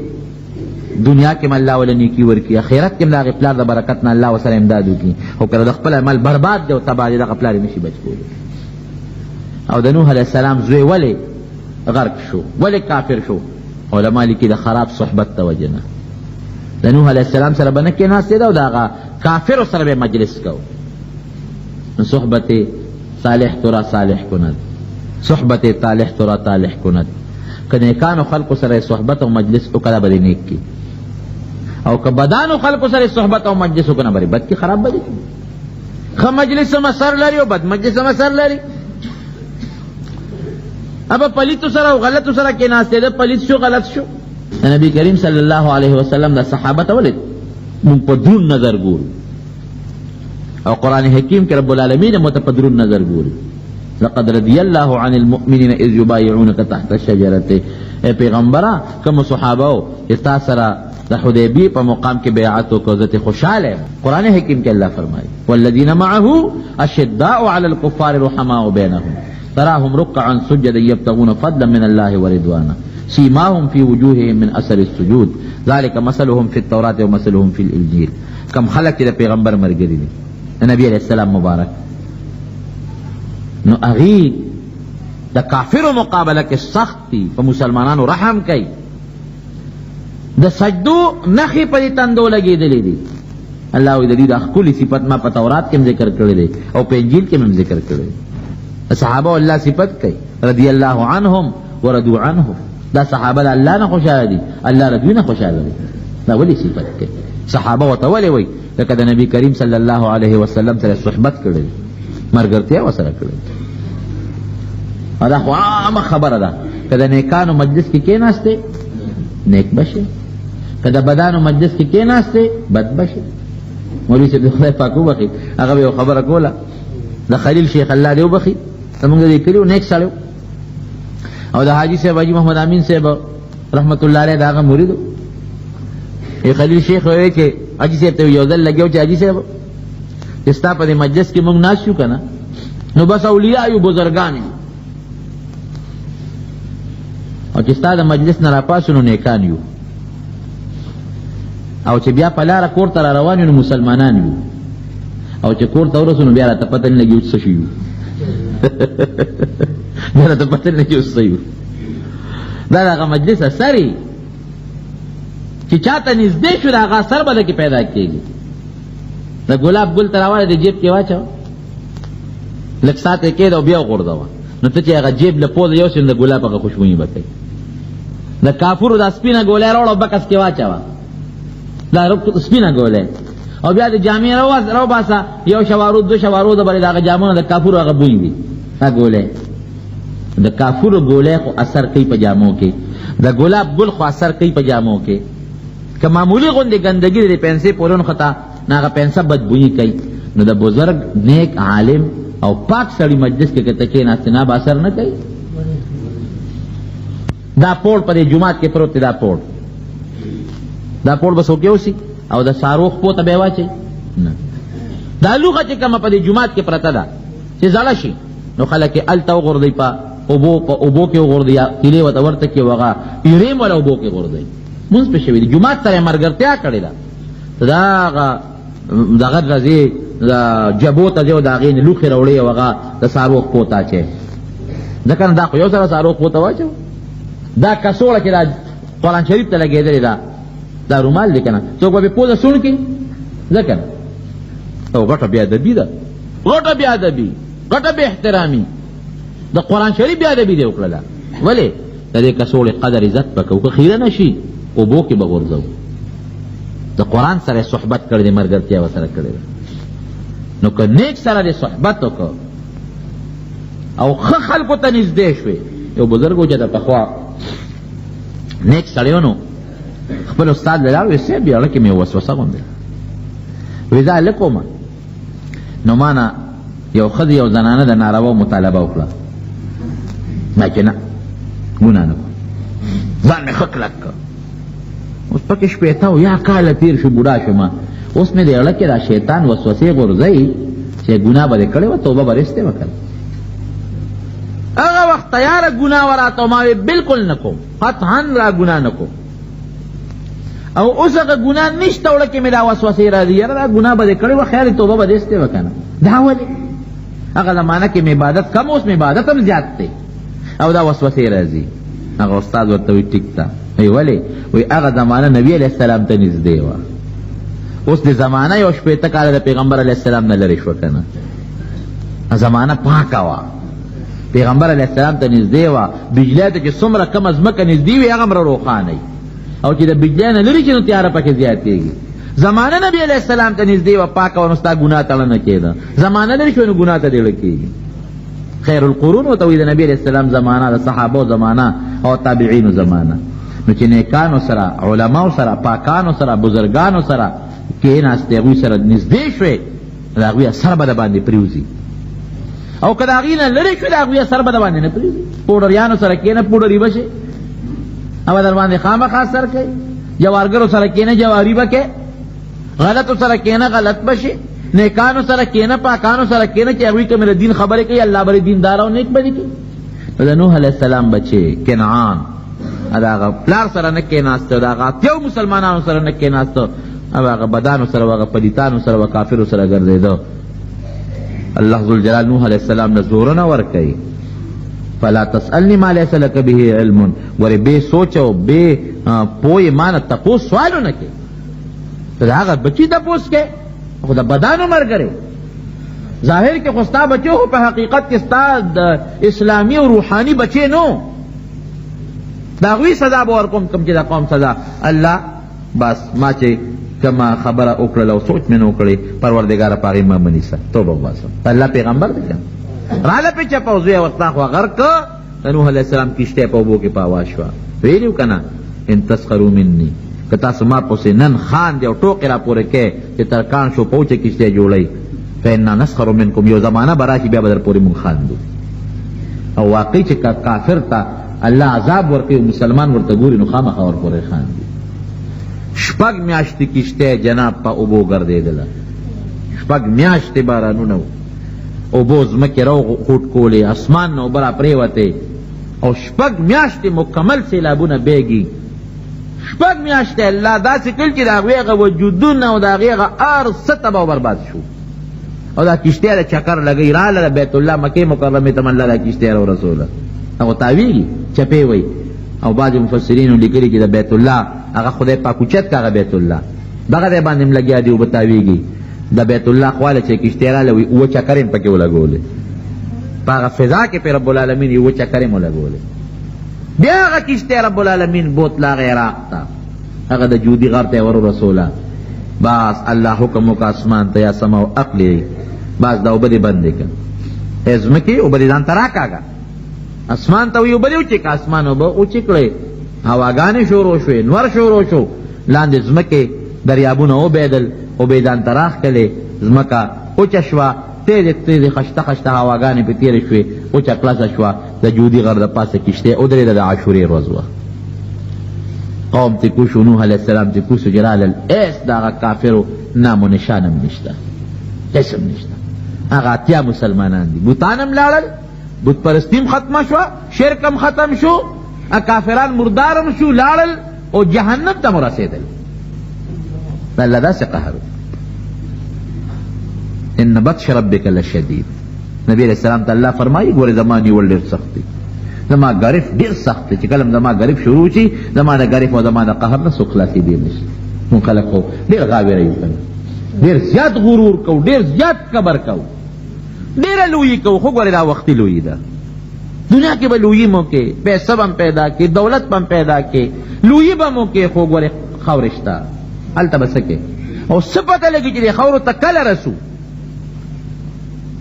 دنیا کې هم الله وله نیکي ورکړي، آخرت کې هم د هغې پلار د برکت نه الله ورسره امداد وکړي. خو که د خپل عمل برباد دی او تباه دی، دغه پلار یې نشي بچ کولی. او د نوح علیه السلام زوی ولې غرق شو، ولې کافر شو؟ علما لیکي د خراب صحبت د وجې نه. د نوح علیه السلام سره به نه کېناستېده او د هغه کافرو سره به مجلس کو. نو صحبت صالح ترا صالح کند، صحبت طالح ترا طالح کند. که نیکانو خلقو سره صحبت او مجلس وکړه به دې نیک کړي، او که بدانو خلقو سره صحبت او مجلس وکړه به دې بد کړي، خراب به دې کړي. ښه مجلس هم اثر لري او بد مجلس هم اثر لري. ابا پلیتو سره او غلطو سره کېناستېده، پلیت شو غلط شو. د نبی کریم صلی الله علیه وسلم د صحابه ته ولې موږ په درون نظر ګورو، او قرآن حکیم کې رب العالمین مو ته په درون نظر ګوري. لقد رضی الله عن المؤمنین اذ یبایعونک تحت الشجرة. ای پیغمبره، کوم صحابه وو چې تا سره د حدیبیې په مقام کې بیعت وکړ، زه ترې خوشحاله یم. قرآن حکیم کې الله فرمایي والذین معه اشداء علی الکفار رحماء بینهم تراهم رکعا سجدا یبتغون فضلا من الله ورضوانا سیماهم فی وجوههم من اثر السجود ذلک مثلهم فی التوراة ومثلهم فی الانجیل. کم خلک چې د پیغمبر ملګري دي، د نبی علیه السلام مبارک، نو هغوی د کافرو مقابله کې سخت دي، په مسلمانانو رحم کوي، د سجدو نښې په دې تندو لګېدلې دي. الله وایي د دوی دا ښکلي صفت ما په تورات کې هم ذکر کړی دی او په انجیل کې هم ذکر کړی دی. صحابه الله صفت کوي رضی الله عنهم ورضو عنه. دا صحابه د الله نه خوشحاله دي، الله د دوی نه خوشحاله دی. دا ولې صفت کوي؟ صحابه ورته ولې وایي؟ لکه د نبی کریم صلی الله علیه وسلم سره صحبت کړی دی، ملګرتیا ورسره کړې ده. دا خو عامه خبره ده، که د نیکانو مجلس کې کېناستې نیک به شې، که د بدانو مجلس کې کېناستې بد به شې. مولوي صاحب د خدای پاک وبخښي، هغه به یو خبره کوله، د خلیل شیخ الله دې وبخښي، زموږ د دې کلي نیک سړی او د حاجي صاحب حاجي محمد امین صاحب رحمت الله علیه د هغه مرید و. خلیل شیخ وایي چې حاجي صاحب ته یو ځل لګیا و چې حاجي صاحب چې ستا په دې مجلس کې موږ ناست یو که نه، نو بس اولیاء یو، بزرګان یو، او چې ستا د مجلس نه راپاڅو نو نیکان یو، او چې بیا په لاره کور ته را روان یو نو مسلمانان یو، او چې کور ته ورسو نو بیا راته پته نه لګي اوس څه شو یو، بیا راته پته نه لګي اوس څه یو. دا د هغه مجلس اثر وي چې چا ته نږدې شو د هغه اثر به دکې پیدا کېږي. د ګلاب ګل ته راواړه د جیب کې واچوه، لږ ساعت یې کېږده او بیا وغورځوه، نو ته چې هغه جیب له پوزه یوسې نو د ګلاب هغه خوشبويي به کوي. د کافورو دا سپینه ګولۍ راوړه او بکس کې واچوه، دا سپینه ګولۍ، او بیا د جامې راوباسه، یو شوارو دو شوارو د بلې د هغه جامو نه د کافورو هغه بوی وي. دا ګولۍ د کافورو ګولۍ خو اثر کوي په جامو کې، د ګلاب ګل خو اثر کوي په جامو کې. که معمولي غوندې ګندګي د پنسې پورې ونښته نو هغه پنسه بدبویي کوي. نو د بزرګ نیک عالم او پاک سړي مجلس کې که ته کښېناستې نه به اثر نه کوي. دا پوړ په دې جومات کې پروت دی، دا پوړ، دا پوړ به څوک یوسي او د څاروو خپو ته به یې واچوي؟ نه. دا لوښه چې کومه په دې جومات کې پرته ده چې زړه شي نو خلک یې هلته وغورځوي، په اوبو کې وغورځوي، یا تیلې ورته ورته کړي او هغه ایرې هم ورله اوبو کې غورځوي. مونځ پرې شوی دی، جومات سره یې ملګرتیا کړې ده. دا هغه دغه ځې د جبو ته ځې او د هغې نه لوښي راوړې او هغه د څاروو خپو ته اچوې، ځکه نو دا خو یو سره څاروو خپو ته واچوه. دا کڅوړه چې دا قرآن شریف ته لګېدلې ده، دا رومال دی که نه، څوک به پرې پوزه سوڼ کړي؟ ځکه او غټه بې ادبي ده، غټه بې ادبي، غټه بې احترامي، د قرآن شریف بې ادبي دی وکړله. ولې؟ د دې کڅوړې قدر عزت به کوو، که خیره نه شي اوبو کې به غورځوو. د قرآن سره صحبت کړی دی، ملګرتیا ورسره کړې ده. نو که نیک سره دې صحبت وکړ او ښه خلکو ته نږدې شوې، یو بزرګ و چې د پخوا نیک سړی و، نو خپل استاد له لاړ، وایي صاحب یړه کې مې وسوسه غوندې، وایي زه هلک وم، نو ما نه یو ښځې یو زنانه د ناروا مطالبه وکړه، ما چې نه ګناه نه کوم، ځان مې ښه کلک کړ. اوس پکې شپېته او یا کاله تېر شو، بوډا شوم، اوس مې د زړه کې دا شیطان وسوسې غورځوي چې ګناه به دې کړې وه، توبه به رښتې وکړه. هغه وخت تیاره ګناه وه راته، ما وې بلکل نه کوم، قطعا را ګناه نه کوم. او اوس هغه ګناه نشته، وړه کې مې دا وسوسې راځي، یاره دا ګناه به دې کړې وه، خیر توبه به دې ایستې وه که نه. دا ولې؟ هغه زمانه کې مې عبادت کم، اوس مې عبادت هم زیات دی او دا وسوسې راځي. هغه استاد ورته وایي ټیک ده، وی ولې؟ وی هغه زمانه نبی علیه السلام ته نږدې وه، اوس د زمانه یو 60 کاله د پیغمبر علیه السلام نه لرې شوه که نه، زمانه پاکه وه، پیغمبر علیه السلام ته نږدې وه. بجلی ته چې څومره کمه ځمکه نږدې وي هغه هم روښانه وي، او چې د بجلی نه لرې شي نو تیاره پکې زیاتېږي. زمانه نبی علیه السلام ته نږدې وه، پاکه وه، نو ستا ګناه ته نه کېده. زمانه لرې شوه نو ګناه ته دې کېږي. خیر القرون ورته وایي د نبی علیه السلام زمانه، د صحابو زمانه او تابعینو زمانه. نو چې نیکانو سره، علماو سره، پاکانو سره، بزرګانو سره کښېناستې، هغوی سره نږدې شوې، د هغوی اثر به د باندې پرېوځي، او که د هغوی نه لرې شوې د هغوی اثر به د باندې نه پرېوځي. پوډریانو سره کښېنه پوډري به شې او در باندې خامخا اثر کوي. جوارګرو سره کښېنه جواري به کوې، غلطو سره کښېنه غلط به شې، نیکانو سره کښېنه پاکانو سره کښېنه چې هغوی کومې د دین خبرې کوي الله به دې دیندار او نیک به دې کړي. نو د نوح علیه السلام بچې کنعان د هغه پلار سره نه کښېناسته، د هغه اتیاو مسلمانانو سره نه کښېناسته، او هغه بدانو سره، هغه پلیتانو سره، و کافرو سره ګرځېده. الله ذوالجلال نوح علیه السلام له زورونه ورکوي، فلا تسألني ما ليس لك به علم. ګورې بې سوچ او بې پوهې ما نه تپوس سوال ونه کوې، ته د هغه بچي تپوس کوې خو د بدانو ملګری. ظاهر کې خو ستا بچو، خو په حقیقت کې ستا د اسلامي او روحاني بچې نو. د هغوی سزا به ورکوم کوم چې د قوم سزا. الله بس ما چې کومه خبره وکړله او سوچ مې نه وکړی، پروردګاره په هغې ما مه نیسه، توبه وباسم. الله پیغمبر دی که نه، راله پې چپه او زویه ورته خو غرق که. د نوح علیه السلام کښتۍ په اوبو کې په هوا شوه. ویلي که نه، ان تسخروا مني، که تاسو ما پسې نن خاندې او ټوقې راپورې کوې چې ترکان شو په وچه کښتۍ جوړوي، فإنا نسخر منکم، یو زمانه به راشي بیا به در پورې مونږ خاندو. او واقعي چې کافر ته الله عذاب ورکوي او مسلمان ورته ګوري نو خامخا ورپورې خاندي. شپږ میاشتې کښتۍ جناب په اوبو ګرځېدله، شپږ میاشتې بارانونه وو، اوبو ځمکې راوغوټ کولې، اسمان نه اوبه راپرېوتې، او شپږ میاشتې مکمل سیلابونه بهږي. شپږ میاشتې الله داسې کړل چې د هغوی هغه وجودونه او د هغې هغه هر څه تباه او برباد شو. او دا کښتۍ د چکر لګوي، راله د بیت الله مکې مکرمې ته الله دا کښتۍ راورسوله. هغه تاویږي چپې وایي. او بعضې مفسرینو لیکلي چې د بیت الله هغه خدای پاک اوچت که هغه بیت الله دغه ځای باندې هم لګیا دي اوبه تاویږي. د بیت الله خواله چې کښتۍ راله وایي اووه چکرې هم پکې ولګولې، په هغه فضا کې پرې رب العالمین اووه چکرې هم ولګولې. بیا هغه کښتۍ رب العالمین بوتله هغه عراق ته، هغه د جودي غر ته یې ورورسوله. بس الله حکم وکړ اسمان ته، یا سما اقلعي، بس دا اوبه دې بندې کړه، ای ځمکې اوبه دې ځان ته راکاږه. اسمان ته وایي اوبه دې وچې کړه، اسمان اوبه وچې کړې، هواګانې شروع شوې، نور شروع شو، لاندې ځمکې دریابونه وبهېدل، اوبه یې ځان ته راښکلې، ځمکه وچه شوه، تېزې تېزې خشته خشته هواګانې پرې تېرې شوې، وچه کلسه شوه. د جودي غر د پاسه کښتۍ ودرېده، د عاشورې ورځ وه. قوم ترې کوز شو، نوح علیه السلام ترې کوز شو، چې رالل هېڅ د هغه کافرو نام و نشان هم نشته، هېڅ هم نشته. هغه 80 مسلمانان دي، بتان هم لاړل، بت پرستي هم ختمه شوه، شرک هم ختم شو، کافران مردار هم شو، لاړل او جهنم ته هم رسېدل. د الله داسې قهر. ان بطش ربک لشدید. نبی علیہ السلام ته الله فرمایي ګورې زما نیول ډېر سخت دی، زما ګرف ډېر سخت دی، چې کله زما ګرف شروع شي زما د ګرف او زما د قهر نه څوک خلاصېدی نه شي. مونږ خلک خو ډېر غاوېره یو که نه، ډېر زیات غرور کوو، ډېر زیات کبر کوو، ډېره لویي کوو، خو ګورې دا وختي لویي ده. دنیا کې به لویي مو کې، پیسه به هم پیدا کې، دولت به هم پیدا کې، لویي به مو کې، خو ګورې خاورې شته، هلته به څه کې؟ او څه پته لګي چې دې خاورو ته کله رسو؟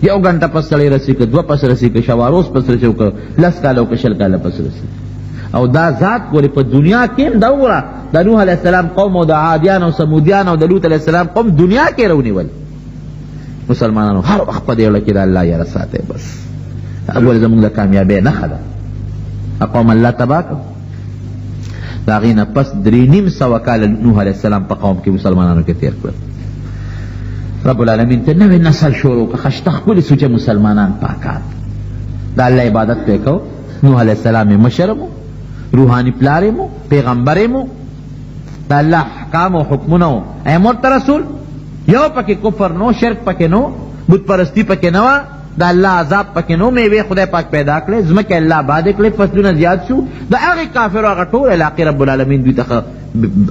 یو ګنټه پس سړی رسي، که دوه پس رسي، که شواروز پس رسي، او که 10 کاله او که 20 کاله پس رسي. او دا ذات ګورې په دنیا کې هم دا وګوره، د نوح علیه السلام قوم او د عادیان او ثمودیان او د لوط علیه السلام قوم دنیا کې راونیول. مسلمانانو هر وخت په دې اړه کې د الله یاره ساتئ، بس دا ګورې زموږ د کامیابۍ نښه ده. قوم الله تباه کړ. د هغې نه پس 350 کاله نوح علیه السلام په قوم کې مسلمانانو کې تېر کړل. رب العالمین ته نوی نسل شروع کړه، خشته ښکلي سوچه مسلمانان پاکان د الله عبادت پرې کو. نوح علیه السلام یې مشر مو، روحاني پلار یې مو، پیغمبر یې مو، د الله احکام او حکمونه وو ای ورته رسول. یو پکې کفر نو، شرک پکې نو، بت پرستی پکې نه وه، د الله عذاب پکې نو، میوې خدای پاک پیدا کړې، ځمکه الله آبادې کړې، فصلونه زیات شو. د هغې کافرو هغه ټول علاقې رب العالمین دوی ته ښه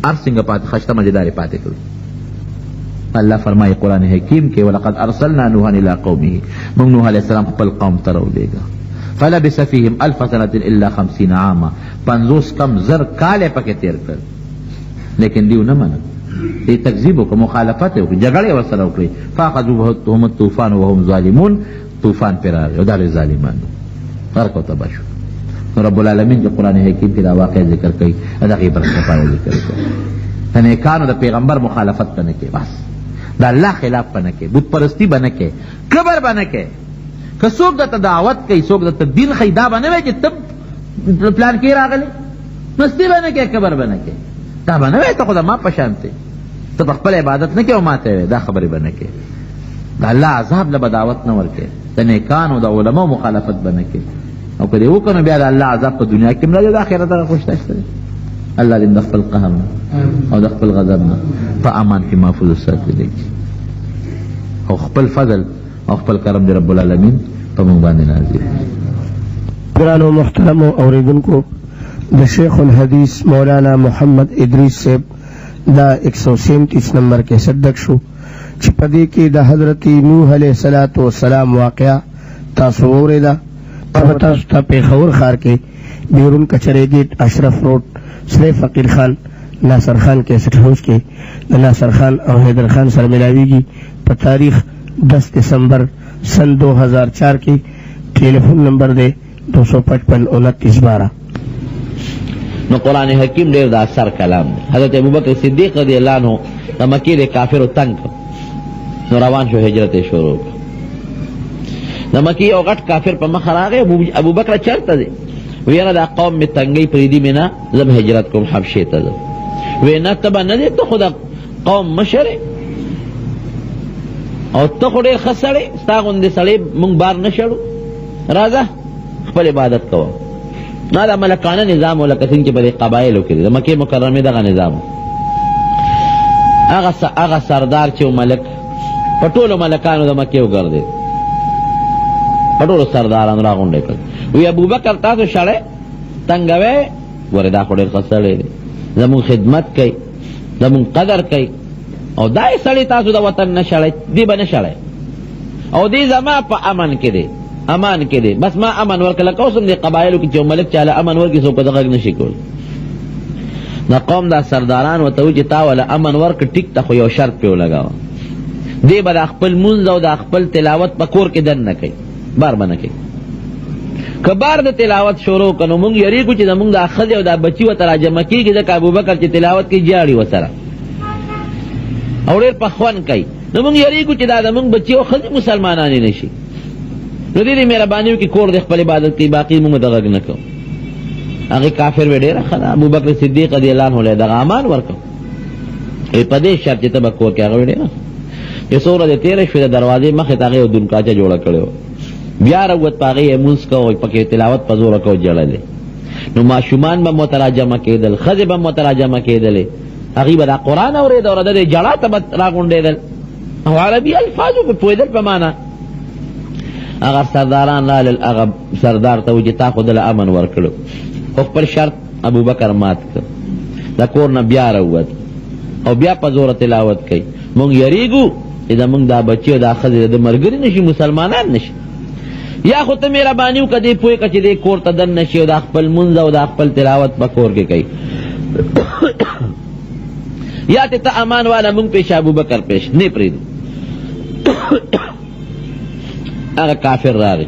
هر څنګه پاتې، ښه مزېدارې پاتې کړې. الله فرمایي قرآن حکیم کې ولقد ارسلنا نوحا الی قومه، موږ نوح علیه السلام خپل قوم ته راولېږه. فلبث فیهم الف سنة الا 50 عاما، 50 کم 1000 کاله پکې تېر کړل، لیکن دیو نه منل، دې تکذیب وکړ، مخالفت یې وکړ، جګړه یې ورسره وکړې. فاخذوهم الطوفان وهم ظالمون، طوفان پرې راغی او دا ډېر ظالمان وو، غرق او تباه شو. نو رب العالمین چې قرآن حکیم کې دا واقع ذکر کوي، د هغې برخې لپاره ذکر کوي. د نیکانو د پیغمبر مخالفت به نه کوي، بس د الله خلاف به نه کوي، بت پرستي به نه کوي، کبر به نه کوي. که څوک درته دعوت کوي، څوک درته دین ښیي، دا به نه وایي چې ته پلان کې راغلی، مستی به نه کوې، کبر به نه کوې، دا به نه وایي ته خو د ما په شان ته، ته په خپل عبادت نه کوې او ما ته وایې، دا خبرې به نه کوې. د الله عذاب له به دعوت نه ورکوې، د نیکانو د علماو مخالفت به نه کوې، او که دې وکړو نو بیا د الله عذاب په دنیا کې هم راځي، د آخرت هغه خو شته شته. الله دې د خپل قهر نه او د خپل غضب نه په امان کې محفوظ وساتلی او خپل فضل او خپل کرم دې رب العالمین په موږ باندې نازل. ګرانو محترمو اوریدونکو، د شیخ الحدیث مولانا محمد ادریس صاحب دا 137 نمبر کیسټ ډک شو چې په دې کې د حضرت نوح علیه السلام واقعه تاسو واورېده. هغه تاسو ته پېښور ښار کې بیرون کچرې ګیټ، اشرف روډ، سرې فقیر خان، ناصر خان کیسټ هاوس کې د ناصر خان او حیدر خان سره ملاویږي په تاریخ 10 دسمبر سن 2004 کې. ټلیفون نمبر دی 255 29 12. نو قرآن حکیم ډېر د اثر کلام دی. حضرت ابوبکر صدیق رضی الله عنه د مکې د کافرو تنګ کړ، نو روان شو، هجرت یې شروع کړ. د مکې یو غټ کافر په مخه راغی، ابوبکر چېرته دی؟ ویره دا قوم مې تنګۍ پرېږدي مې نه، زه به هجرت کوم، حبشې ته ځم. وی نه، ته به نه ځې، ته خو د قوم مشر یې او ته خو ډېر ښه سړی، ستا غوندې سړی موږ بار نه شړو، راځه خپل عبادت کوه. نه دا ملکانه نظام و، لکه څنګه چې په دې قبایلو کې دی، د مکې مکرمې دغه نظام. هغه سردار چې ملک په ټولو ملکانو د مکې وګرځېد، په ټولو سردارانو راغونډې کړل. وی ابوبکر تاسو شړی تنګوی، ګورې دا خو ډېر ښه سړی دی، زموږ خدمت کوي، زموږ قدر کوي، او دا یې سړی تاسو د وطن نه شړی، دی به نه شړی، او دی زما په امن کې دی، امان کې دی، بس ما امن ورکړ. لکه اوس هم دې قبایلو کې چې ملک چاله امن ورکړي، څوک په غږ نه شي کولی. د قوم دا سرداران ورته وایي چې تا وله امن ورکړ، ټیک ته، خو یو شرط پرې ولګاوه، دی به دا خپل مونځ او دا خپل تلاوت په کور کې دننه کوي، بار به نه کوي. که بار د تلاوت شروع کړو، نو موږ یریږو چې زموږ دا ښځې او دا بچي ورته راجمع کېږي، ځکه ابوبکر چې تلاوت کوي ژاړي ورسره او ډېر په خوند کوي، نو موږ یریږو چې دا زموږ بچي او ښځې مسلمانانې نه شي. نو دې دې مهرباني وکړي، کور دې خپل عبادت کوي، باقي موږ ته غږ نه کوو. هغې کافر وی ډېره ښه ده، ابوبکر صدیق رضی الله عنه له دغه امان ورکړ، وی په دې شرط چې ته به کور کې. هغه وی ډېره ښه. چې څو ورځې تېرې شوې، د دروازې مخې ته هغې یو دونکاچه جوړه کړې وه، بیا راووت، په هغې یې لمونځ کوه، پکې تلاوت په زوره کوه، ژړلې. نو ماشومان به مو ته راجمع کېدل، ښځې به مو ته راجمع کېدلې، هغوی به دا قرآن اورېده او د دې ژړا ته به راغونډېدل او عربي الفاظو به پوهېدل په معنا. هغه سرداران رالل، هغه سردار ته وایي چې تا خو دله امن ورکړو، خو خپل شرط ابوبکر مات کړ، د کور نه بیا راووت او بیا په زوره تلاوت کوي. موږ یریږو چې زموږ دا بچي او دا ښځې د ده ملګري نه شي، مسلمانان نه شي. یا خو ته مهرباني وکړه، دې پوه کړه چې دې کور ته دننه شي او دا خپل لمونځ او دا خپل تلاوت په کور کې کوي، یا ته ته امان والا موږ پېښ، ابوبکر پېښ نه پرېږدو. هغه کافر راغی،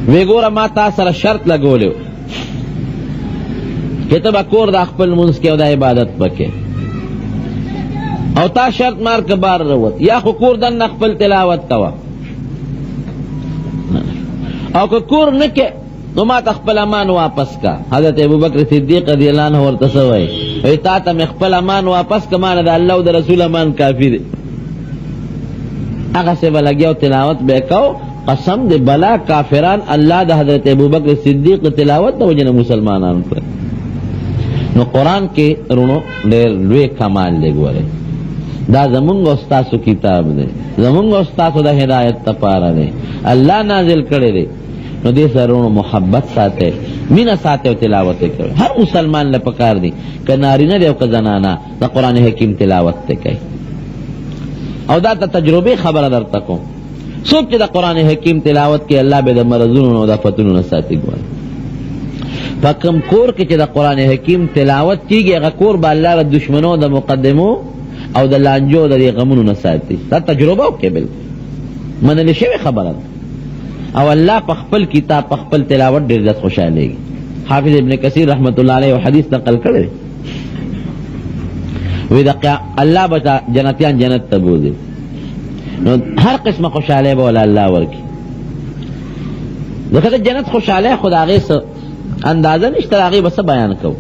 وی ګوره ما تا سره شرط لګولی چې ته به کور دا خپل لمونځ کې او دا عبادت پکې، او تا شرط مار که بار راووت، یا خو کور دننه خپل تلاوت کوه، او که کور نه کې نو ما ته خپل امان واپس کا. حضرت ابوبکر صدیق رضی الله عنه ورته څه وایي؟ وایي تا ته مې خپل امان واپس که، ما نه د الله او د رسول امان کافي دی. هغسې به لګیا او تلاوت به یې کو. قسم دی بلا کافران الله د حضرت ابوبکر صدیق د تلاوت د وجې نه مسلمانان کړل. نو قرآن کې رونو ډېر لوی کمال دی. ګورئ دا زمونږ او ستاسو کتاب دی، زمونږ او ستاسو د هدایت لپاره دی، الله نازل کړی دی. نو دې سره وروڼو محبت ساتئ، مینه ساتئ او تلاوت یې کوئ. هر مسلمان له پکار دی که نارینه دی او که زنانه د قرآن حکیم تلاوت دی کوي. او دا ته تجربې خبره درته کوم، څوک چې د قرآن حکیم تلاوت کوي الله به د مرضونو او د آفتونو نه ساتي. ګوره په کوم کور کې چې د قرآن حکیم تلاوت کېږي هغه کور به الله د دښمنو د مقدمو او د لانجو د دې غمونو نه ساتي. دا تجربه وکړئ، بالکل منل شوې خبره ده. او الله په خپل کتاب په خپل تلاوت ډېر زیات خوشحالېږي. حافظ ابن کثیر رحمت الله علیه یو حدیث نقل کړی دی، وی د الله به جنتیان جنت ته بوځي، نو هر قسمه خوشحالۍ به وله الله ورکړي. ځکه د جنت خوشحالۍ خو د هغې څه اندازه نشته، د هغې به څه بیان کوو.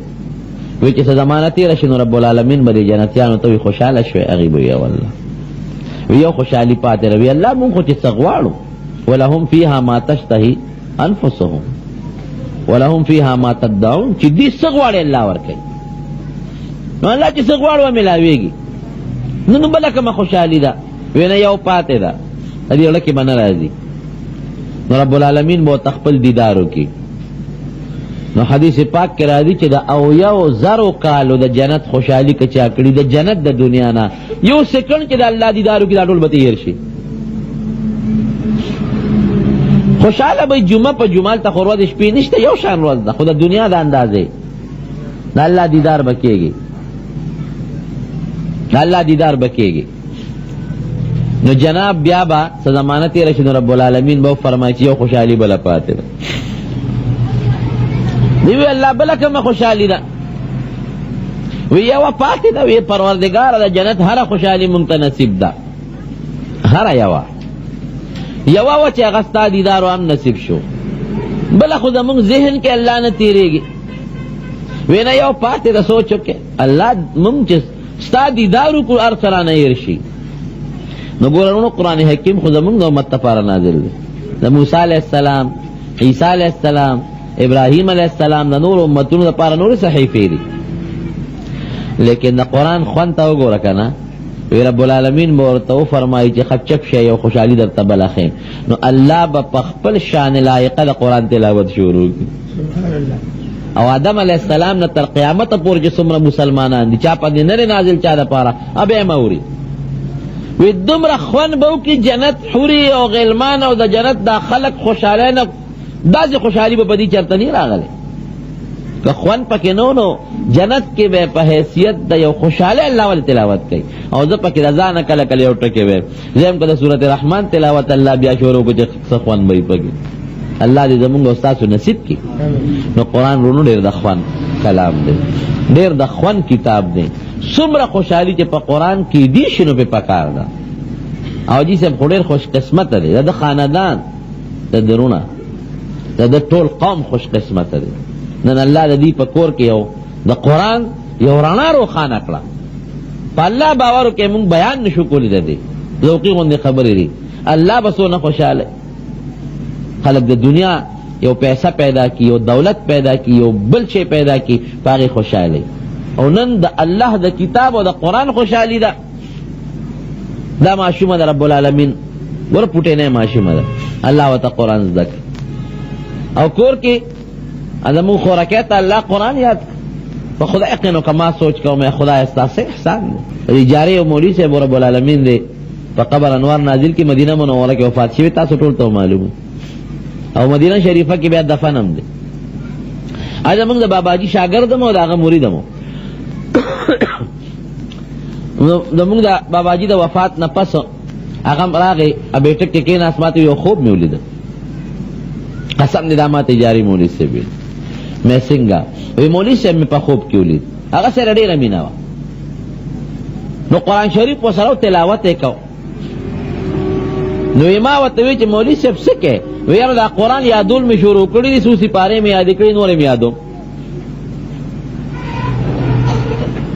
وی چې څه زمانه تېره شي نو رب العالمین به دې جنتیانو ته وي خوشحاله شوې، هغې به وي والله وی یو خوشحالي پاتې ده. وی الله مونږ خو چې څه غواړو، ولهم فیها ما تشتهي انفسهم ولهم فیها ما تدعون، چې دوی څه غواړي الله ورکوي. نو الله چې څه غواړي ملاویږي. نو بله کومه خوشحالي ده؟ وی نه یو پاتې ده، د دې زړه کې به نه راځي. نو رب العالمین به ورته خپل دیدار وکړي. نو حدیث پاک کې راځي چې د اویاو زرو کالو د جنت خوشحالي که چا کړي د جنت د دنیا نه یو سیکنډ چې د الله دیدار وکړي دا ټول به تېر شي. خوشحاله به جمعه په جمعه، هلته خو ورځې شپې نشته، یو شان ورځ ده، خو د دنیا د اندازې د الله دیدار به کېږي، د الله دیدار به کېږي. نو جناب بیا به څه زمانه تېره شي نو رب العالمین به وفرمایي چې یو خوشحالي بله پاتې ده. دی وی الله بله کومه خوشحالي ده؟ وی یوه پاتې ده. وی پروردګاره د جنت هره خوشحالي مونږ ته نصیب ده، هره یوه یوه وه چې هغه ستا دیدار هم نصیب شو، بله خو زمونږ ذهن کې الله نه تېرېږي. وی نه یو پاتې ده، سوچ وکړې الله مونږ چې ستا دیدار وکړو هر څه رانه هېر شي. نو ګوره وروڼو قرآن حکیم خو زمونږ د امت لپاره نازل دی، د موسی علیه السلام، عیسی علیه السلام، ابراهیم علیه السلام، د نورو امتونو لپاره نورې صحیفې دي. لیکن د قرآن خوند ته وګوره که نه، وی رب العالمین به ورته وفرمایي چې ښه چپ شئ یو خوشحالي درته بله ښیم. نو الله به په خپل شان لایقه د قرآن تلاوت شروع کړي. او آدم علیه السلام نه تر قیامته پورې چې څومره مسلمانان دي چا په دې نه دی نازل چا دپاره بیا یې اوري. وی دومره خوند به وکړي جنت حوري او غلمان او د جنت دا خلک خوشحالۍ نه داسې خوشحالي به په دې چېرته نه راغلې. که خوند پکې نه نو جنت کې به په حیثیت د یو خوشحالۍ الله ولې تلاوت کوي. او زه پکې د ځانه کله کله یو ټکی وایم، زه هم که د سورت رحمان تلاوت الله بیا شروع کړو چې څه خوند به وي پکې. الله دې زمونږ او ستاسو نصیب کړي. نو قرآن وروڼو ډېر د خوند کلام دی، ډېر د خوند کتاب دی. څومره خوشحالي چې په قرآن کې دي شي نو پې پکار ده. او حاجي صاحب خو ډېر خوش قسمته دی، د ده خاندان، د ده وروڼه، د ده ټول قوم خوش قسمته دی. نن الله د دوی په کور کې یو د قرآن یو رڼا روښانه کړه. په الله باور وکړئ موږ بیان نشو کولی، د دې ذوقي غوندې خبرې دي. الله به څونه خوشحاله خلک د دنیا یو پیسه پیدا کی، یو دولت پیدا کی، یو بل شی پیدا کی، په هغې خوشحاله. او نن د الله د کتاب او د قرآن خوشحالي ده. دا ماشومه ده رب العالمین ګوره پوټې نه ماشومه ده، الله ورته قرآن زده کړ. او کور کې زموږ خورکۍ ته الله قرآن یاد کړ. په خدای یقین وکړه ما سوچ کوم خدای ستا څه احسان دی. د اجارې یو مولوي صاحب رب العالمین دی په قبر انوار نازل کې مدینه منوره کې وفات شوی، تاسو ټول ته معلوم. او مدینه شریفه کې بیا دفن هم دی. زموږ د باباجي شاګرد هم او د هغه مرید هم. زموږ د باباجي د وفات نه پس هغه هم راغی بیټک کې کېناست، ما ته یو خوب مې ولیده. قسم دې دا ما ته اجارې مولوي صاحب ویل مې څنګه؟ وی مولوي صاحب مې په خوب کې ولید، هغه سره ډېره مینه وه. نو قرآن شریف ورسره تلاوت یې کو. نو ما ورته وی چې مولوي صاحب څه کوې؟ وی یاره دا قرآن یادول مې شروع کړي دي، څو سپارې مې یادې کړي، نورې مې یادوم.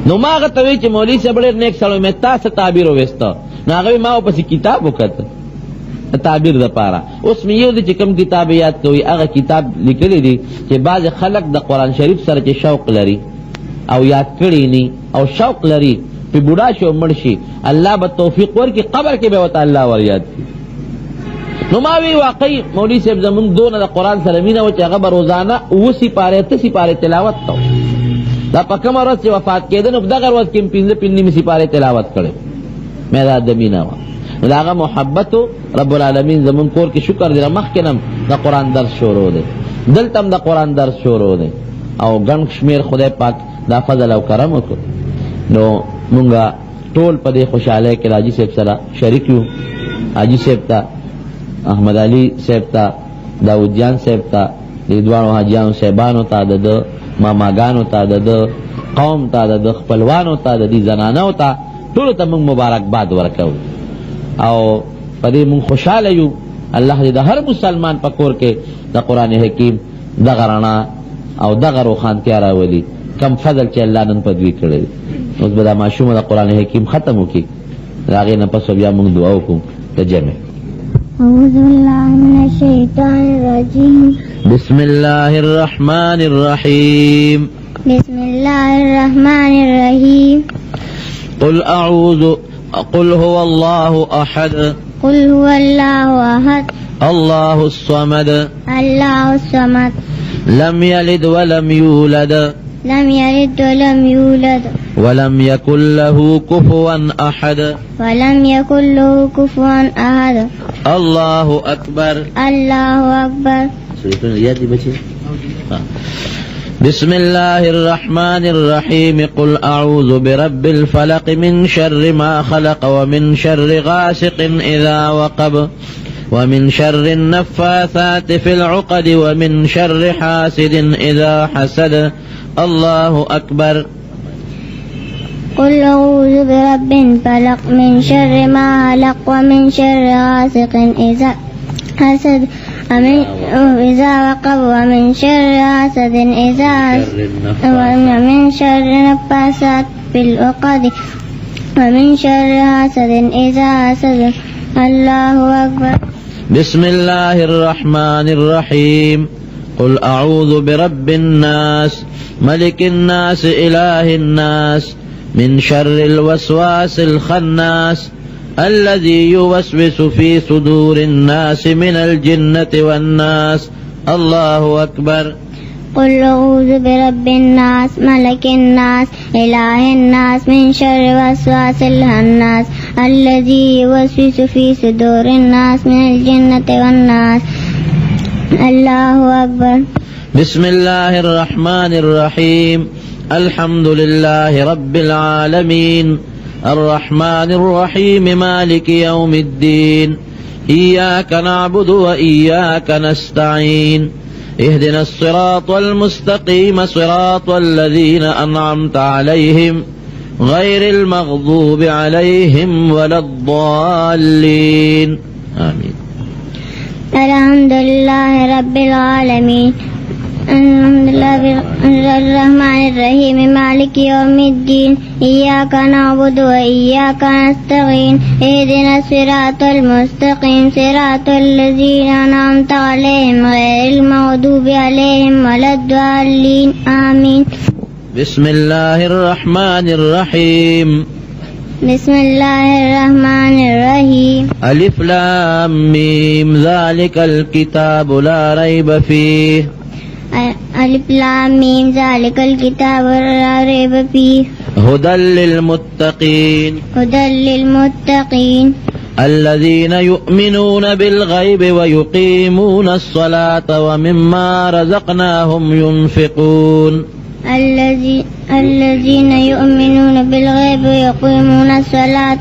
نو ما هغه ته وی چې مولوي صاحب ډېر نیک سړی، مې تا څه تعبیر وویسته؟ نو هغه ما ورپسې کتاب وکته تعبیر دپاره. اوس مې یو دی چې کوم کتاب یاد کوي، هغه کتاب لیکلی دی چې بعضې خلک د قرآن شریف سره چې شوق لري او یاد کړي نی او شوق لري، په بوډا شي او مړ شي، الله به توفیق ورکړي، قبر کې به ورته الله وریاد کړي. نو ما وی واقعي مولوي صاحب زمونږ دونه د قرآن سره مینه وه چې هغه به روزانه 7 سپارې 8 سپارې تلاوت کوو. دا په کومه ورځ چې وفات کېده نو په دغه ورځ کې هم 5 5.5 سپارې تلاوت کړی. مې دا د مینه وه، نو د هغه محبت رب العالمین زمونږ کور کې شکر دی مخکې نه هم د قرآن درس شروع دی، دلته هم د قرآن درس شروع دی، او ګڼ شمېر خدای پاک دا فضل او کرم وکړو. نو مونږ ټول په دې خوشحالۍ کې د حاجي صاحب سره شریک یو. حاجي صاحب ته، احمد علي صاحب ته، داود جان صاحب ته، دې دواړو حاجیانو صاحبانو ته، د ده ماماګانو ته، د ده قوم ته، د ده خپلوانو ته، د دې زنانو ته، ټولو ته موږ مبارکباد ورکوو او په دې موږ خوشحاله یو. الله دې د هر مسلمان په کور کې د قرآن حکیم دغه رڼا او دغه روښانتیا راولي، کم فضل چې الله نن په دوی کړی دی. اوس به دا ماشومه د قرآن حکیم ختم وکړي، د هغې نه پس به بیا موږ دعا وکړو د جمع. أعوذ بالله من الشيطان الرجيم. بسم الله الرحمن الرحيم. بسم الله الرحمن الرحيم. قل هو الله أحد. قل هو الله أحد. الله الصمد. الله الصمد. لم يلد ولم يولد. لم يلد ولم يولد. ولم يكن له كفوا أحد. ولم يكن له كفوا أحد. الله أكبر. الله أكبر. بسم الله الرحمن الرحيم. قل أعوذ برب الفلق من شر ما خلق ومن شر غاسق إذا وقب ومن شر النفاثات في العقد ومن شر حاسد إذا حسد. الله أكبر. قل أعوذ برب الفلق من شر ما خلق ومن شر غاسق إذا حسد ومن إذا وقب ومن شر حاسد إذا حسد ومن شر النفاثات في العقد ومن شر حاسد إذا حسد. الله أكبر. بسم الله الرحمن الرحيم. قل أعوذ برب الناس ملك الناس إله الناس من شر الوسواس الخناس الذي يوسوس في صدور الناس من الجنة والناس. الله أكبر. قل أعوذ برب الناس ملك الناس إله الناس من شر وسواس الخناس الذي يوسوس في صدور الناس من الجنة والناس. الله أكبر. بسم الله الرحمن الرحيم. الحمد لله رب العالمين الرحمن الرحيم مالك يوم الدين إياك نعبد وإياك نستعين اهدنا الصراط المستقيم صراط الذين أنعمت عليهم غير المغضوب عليهم ولا الضالين. آمين. الحمد لله رب العالمين الحمد لله الرحمن الرحيم مالك يوم الدين إياك نعبد وإياك نستعين اهدنا الصراط المستقيم صراط الذين أنعمت عليهم غير المغضوب عليهم ولا الضالين. آمين. بسم الله الرحمن الرحيم. بسم الله الرحمن الرحيم. ألف لام ميم ذلك الكتاب لا ريب فيه. ألف لام ميم ذلك الكتاب لا ريب فيه. هدى للمتقين. هدى للمتقين. الذين يؤمنون بالغيب ويقيمون الصلاة ومما رزقناهم ينفقون. الذين يؤمنون بالغيب ويقيمون الصلاة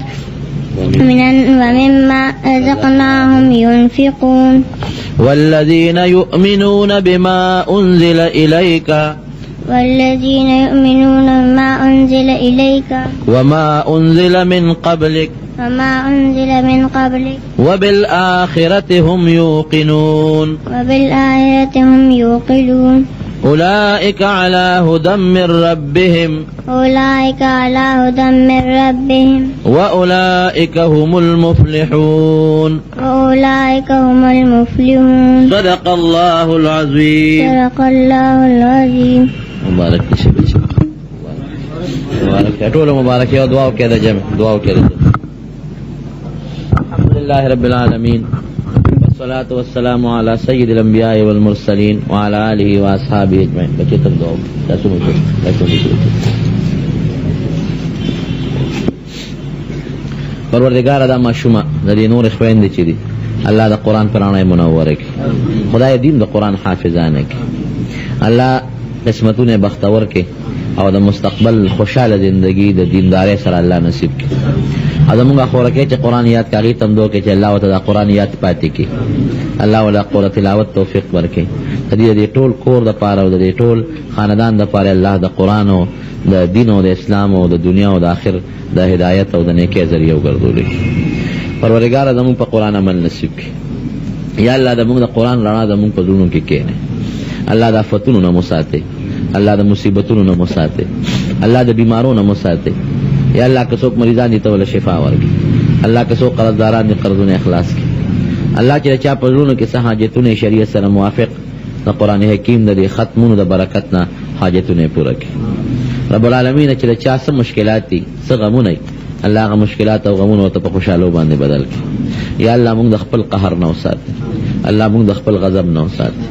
ومما رزقناهم ينفقون. والذين يؤمنون بما أنزل إليك. والذين يؤمنون بما أنزل إليك وما أنزل من قبلك وما أنزل من قبلك وبالآخرة هم يوقنون. وبالآخرة هم يوقنون. أولئك على هدى من ربهم. أولئك على هدى من ربهم. وأولئك هم المفلحون. وأولئك هم المفلحون. صدق الله العظيم. صدق الله العظيم. مبارك شيخ. مبارک ټول مبارک یو دعا وکړه د جمع دعا وکړه. الحمد لله رب العالمين، والصلاة والسلام على سيد الأنبياء والمرسلين وعلى آله وأصحابه أجمعين. بچے تم دعا وکړئ. پروردګار دا ماشومه د دې نور خويندې چې دي، الله د قرآن پر رڼا منوره کړي، خدای دین د قرآن حافظانه کړي، الله قسمتونه بختور کړي او د مستقبل خوشاله زندگی د دیندارۍ سره الله نصیب کړي. او زمونږ خورکې چې قرآن یاد کاغي تم دو کې چې الله ورته د قرآن یاد پاتې کړي، الله ولا قرآن تلاوت توفیق ورکړي. د دې ټول کور د پاره او د دې ټول خاندان د پاره الله د قرآن او د دین او د اسلام او د دنیا او د آخر د هدایت او د نیکۍ ذریعه وګرځولې. پروردګار زمونږ په قرآن عمل نصیب کړي. یا الله د موږ د قرآن رڼا زمونږ په زړونو کې کښېني. الله د آفتونو نه مو ساتي، الله د مصیبتونو نه مو ساتي، الله د بیمارو نه مو ساتي. یا الله که څوک مریضان دي ته ورله شفا ورکړي، الله که څوک قرضداران دي قرضونه اخلاص کړي. الله چې د چا په زړونو کې څه حاجتونه شریعت سره موافق د قرآن حکیم د دې ختمونو د برکت نه حاجتونه یې پوره کړي. رب العالمین چې د چا څه مشکلات دي، څه غمونه دي، الله هغه مشکلات او غمونه ورته په خوشحالو باندې بدل کړي. یا الله موږ د خپل قهر نه وساتي، الله موږ د خپل غضب نه وساتي،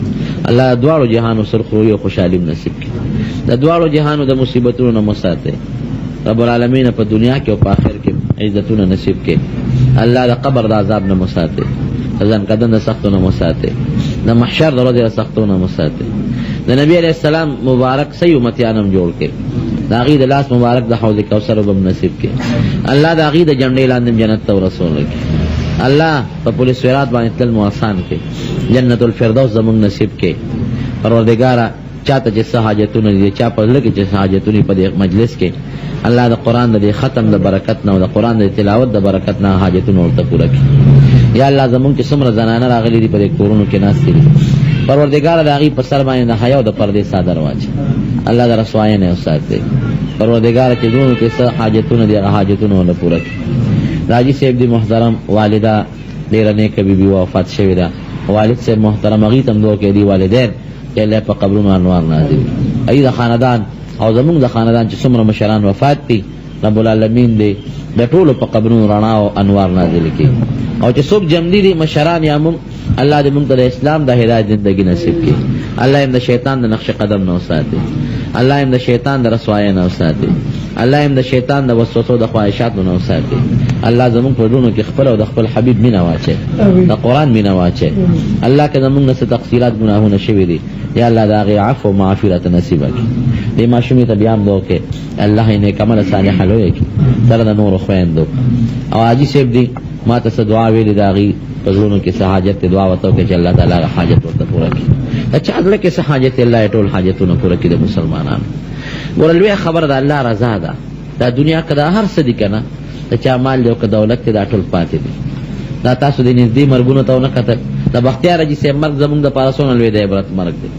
الله د دواړو جهانو سرخرویي او خوشحالي نصیب کړي، د دواړو جهانو د مصیبتونو نه مو ساتي. رب العالمین په دنیا کې او په آخر کې عزتونه نصیب کړي. الله د قبر د عذاب نه مو ساتي، د ځنکدن د سختو نه مو ساتي، د محشر د ورځې د سختو نه مو ساتي. د نبی علیه السلام مبارک صحیح امتیان هم جوړ کړي، د هغې د لاس مبارک د حوض کوثر به هم نصیب کړي. الله د هغې د جنډې لاندې هم جنت ته ورسول کړي. الله په پل صراط باندې تلل مو آسان کړي، جنت الفردوس زموږ نصیب کړي. پروردګاره چاته چې څه حاجتونه دي، چا په زړه کې چې څه حاجتونه په دې مجلس کې، الله د قرآن د دې ختم د برکت نه او د قرآن د تلاوت د برکت نه حاجتونه ورته پوره کړي. یا الله زموږ چې څومره زنانه راغلي دي په دې کورونو کې ناستې دي، پروردګاره د هغې په سر باندې د حیا او د پردې څادر واچوه، الله د رسوایۍ نه وساتي. پروردګاره چې زړونو کې څه حاجتونه دي هغه حاجتونه ورله پوره کړي. د حاجي صاحب دي محترم والده ډېره نیکه بیبي وفات شوې ده، والد صاحب محترم هغوی ته هم دعا کوي، دي والدین چې الله په قبرونو انوار نازل کړي. ای د خاندان او زموږ د خاندان چې څومره مشران وفات دي، رب العالمین دې د ټولو په قبرونو رڼا او انوار نازل کړي. او چې څوک جمدي دي مشران یا موږ، الله دې موږ ته د اسلام د هدایت زندگی نصیب کړي. الله یې د شیطان د نقش قدم نه وساتي، الله یې د شیطان د رسوایۍ نه وساتي، الله یې د شیطان د وسوسو د خواهشاتو نه وساتي. الله زموږ په زړونو کې خپل او د خپل حبیب مینه واچوي، د قرآن مینه واچوي. الله که زموږ نه څه تقصیرات ګناهونه شوي دي، یا الله د هغې عفو او معافي راته نصیبه کړي. دې ماشومې ته بیا هم دعا وکړئ، الله یې نیک عمله صالحه لویه کړي سره د نورو خویندو. او حاجي صاحب دي ما ته څه دعا ویلې، د هغې په زړونو کې څه حاجت دی، دعا ورته وکړئ چې الله تعالی هغه حاجت ورته پوره کړي. د چا زړه کې څه حاجت دی، الله یې ټول حاجتونه پوره کړي د مسلمانانو. ګوره لویه خبره ده الله رضا ده. دا دنیا که دا هر څه دي که نه، د چا مال دی او که دولت دی، دا ټول پاتې دی. دا تاسو د نږدې مرګونو ته ونه کتل. د بختیار حاجي صاحب مرګ زموږ دپاره څونه لوی د عبرت مرګ دی.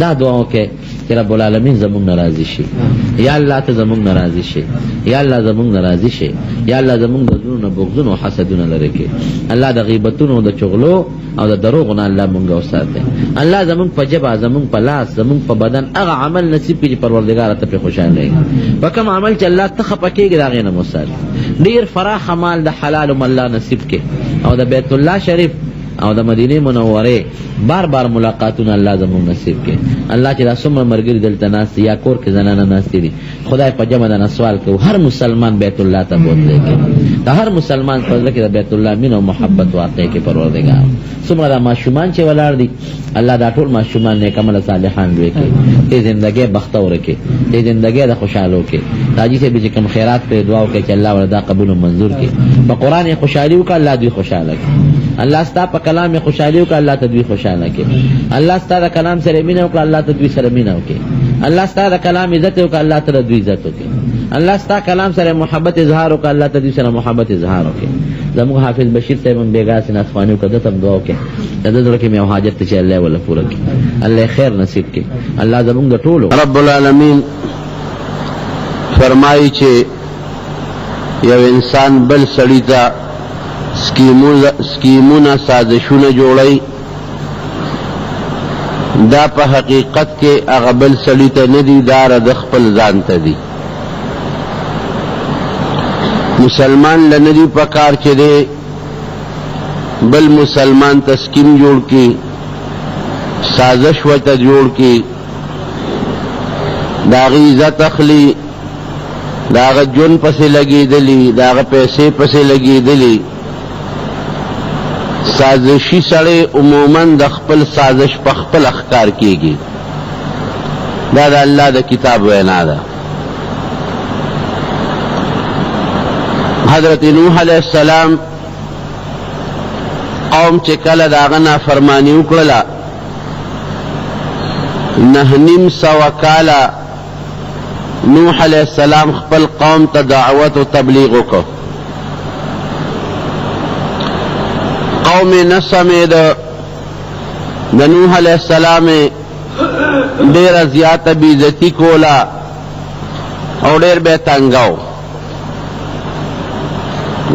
دا دعا وکړئ چې رب العالمین زموږ نه راضي شي. یا الله ته زموږ نه راضي شي، یا الله زموږ نه راضي شي، یا الله زموږ د زړونو نه بغضونو او حسدونه لرې کړي. الله د غیبتونو د چغلو او د دروغو نه الله مونږ وساتي. الله زموږ په ژبه، زموږ په لاس، زموږ په بدن هغه عمل نصیب کړي چې پروردګار ته پرې خوشحاله یې. په کوم عمل چې الله ته خفه کېږي د هغې نه مو وساتي. ډېر فراخه مال د حلال هم الله نصیب کړي. او د بیت الله شریف او د مدینې منورې بار بار ملاقاتونه الله زموږ نصیب کړي. الله چې دا څومره ملګري دلته ناست دي یا کور کې زنانه ناستې دي، خدای په جمع د سوال کوو هر مسلمان بیت الله ته بوتلی کړي، د هر مسلمان په زړه کې د بیت الله مینه او محبت واقع کړي. پروردګار څومره دا ماشومان چې ولاړ دي، الله دا ټول ماشومان نیک عمله صالحان لوی کړي، دې زندګۍ بختور کړي، دې زندګۍ د خوشحالو کړي. حاجي صاحب چې کوم خیرات پرې دعا وکړي چې الله ورته دا قبول او منظور کړي. په قرآن یې خوشحالي وکړه، الله دوی خوشحاله کړي. الله ستا په کلام یې خوشحالي وکړه، الله ته دوی خوشحاله کړي. الله ستا د کلام سره مینه وکړه، الله ته دوی سره مینه وکړي. الله ستا د کلام عزت وکړه، الله ته دوی عزت وکړي. الله ستا کلام سره محبت اظهار وکړه، الله ته دوی سره محبت اظهار وکړي. زموږ حافظ بشیر صاحب هم بېګا سي ناڅخواني وکړه، ده ته هم دعا وکړي. د ده زړه کې مې یو حاجت دی چې الله یې ورله پوره کړي، الله یې خیر نصیب کړي. الله زموږ د ټولو رب العالمین فرمایي چې یو انسان بل سړي ته سکیمونه سازشونه جوړوي، دا په حقیقت کې هغه بل سړي ته نه دي، دا د خپل ځان ته دي. مسلمان له نه دي پکار چې دی بل مسلمان ته سکیم جوړ کړي، سازش ورته جوړ کړي، د هغه عزت اخلي، د هغه ژوند پسې لګېدلي، د هغه پیسې پسې لګېدلي. سازشي سړی عموما د خپل سازش په خپله ښکار کېږي. دا د الله د کتاب وینا ده. حضرت نوح علیه السلام قوم چې کله د هغه نافرماني وکړله، 950 کاله نوح علیه السلام خپل قوم ته دعوت او تبلیغ وکړ. قوم یې نه سمېده. د نوح علیه السلام یې ډېره زیاته بېعزتي کوله او ډېر به یې تنګاو.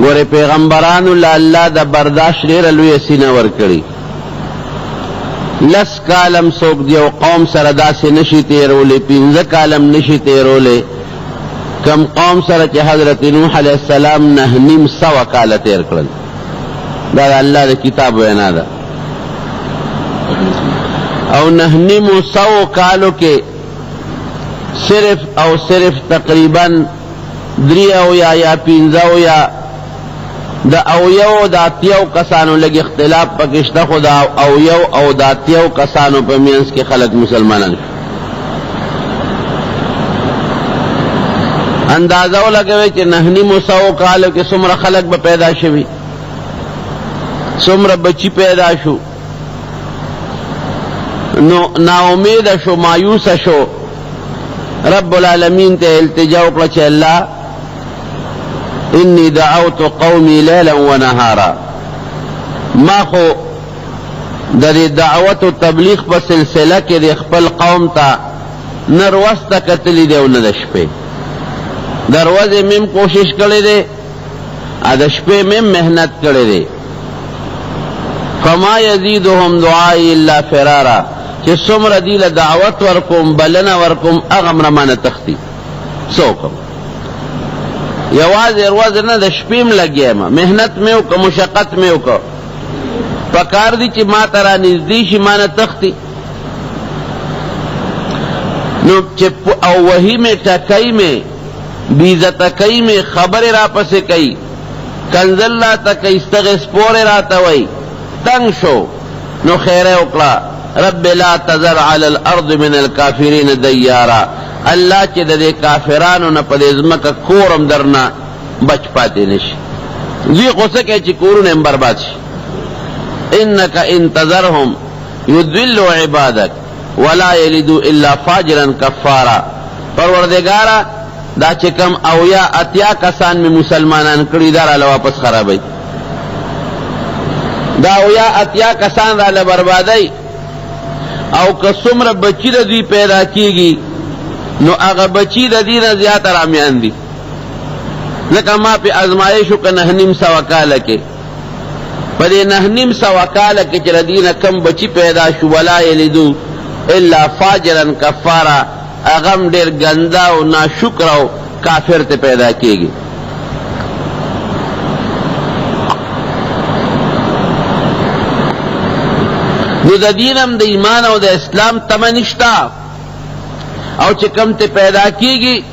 ګورې پیغمبرانو له الله د برداشت ډېره لویه سینه ورکړي. لس کاله هم څوک د یو قوم سره داسې نه شي تېرولی، 5 کاله هم نه شي تېرولی، کوم قوم سره چې حضرت نوح علیه السلام 950 کاله تېر کړل. دا د الله د کتاب وینا ده. او 950 کالو کې صرف او صرف تقریبا 73 یا 75 د اویو د اتیاو کسانو لږ اختلاف پکې شته، خو د اویو او د اتیاو کسانو په منځ کې خلک مسلمانان شو. اندازه ولګوي چې 950 کالو کې څومره خلک به پیدا شوي، څومره بچي پیدا شو. نو ناامیده شو، مایوسه شو. رب العالمین ته التجا وکړه چې الله انی دعوت قومی لیلا ونهارا، ما خو د دې دعوت او تبلیغ په سلسله کې د خپل قوم ته نه ورځ ته کتلي دی او نه د شپې. د ورځې مې هم کوشش کړی دی او د شپې مې هم محنت کړی دی. فما یزیدهم دعائی الا فرارا، چې څومره دوی له دعوت ورکوم، بلنه ورکوم، هغه مره مانه تښتي. څه وکړم؟ یوازې ورځ نه، د شپې هم لګیا یم، محنت مې وکړ، مشقت مې وکړ. پکار دي چې ما ته رانږدې شي، ما نه تښتي. نو چې او وهي مې، ټکوي مې، بېعزته کوي مې، خبرې راپسې کوي، کنځل راته کوي، ستغې سپورې راته وایي، تنګ شو. نو خیره وکړه، رب لا تذر علی الارض من الکافرین دیارا، الله چې د دې کافرانو نه په دې ځمکه کور هم درنه بچ پاتې نه شي. دوی خو څه کوي چې کورونه هم برباد شي. انک ان تذرهم یضلوا عبادک ولا یلدوا الا فاجرا کفارا. پروردګاره دا چې کوم 70 80 کسان مې مسلمانان کړي، دا راله واپس خرابوي. دا 70 80 کسان راله بربادوي. او که څومره بچي د دوی پیدا کیږي، نو هغه بچي د دې نه زیات حرامیان دي. ځکه ما پې ازمایش وکړه 950 کاله کې. په دې 950 کاله کې چې د دې نه کم بچي پیدا شو، ولا یلدو الا فاجرا کفارا، هغه هم ډېر ګنده او ناشکره او کافر ته پیدا کیږي. نو د دین هم د ایمان او د اسلام تمه نشته، او چې کم ته پیدا کیږي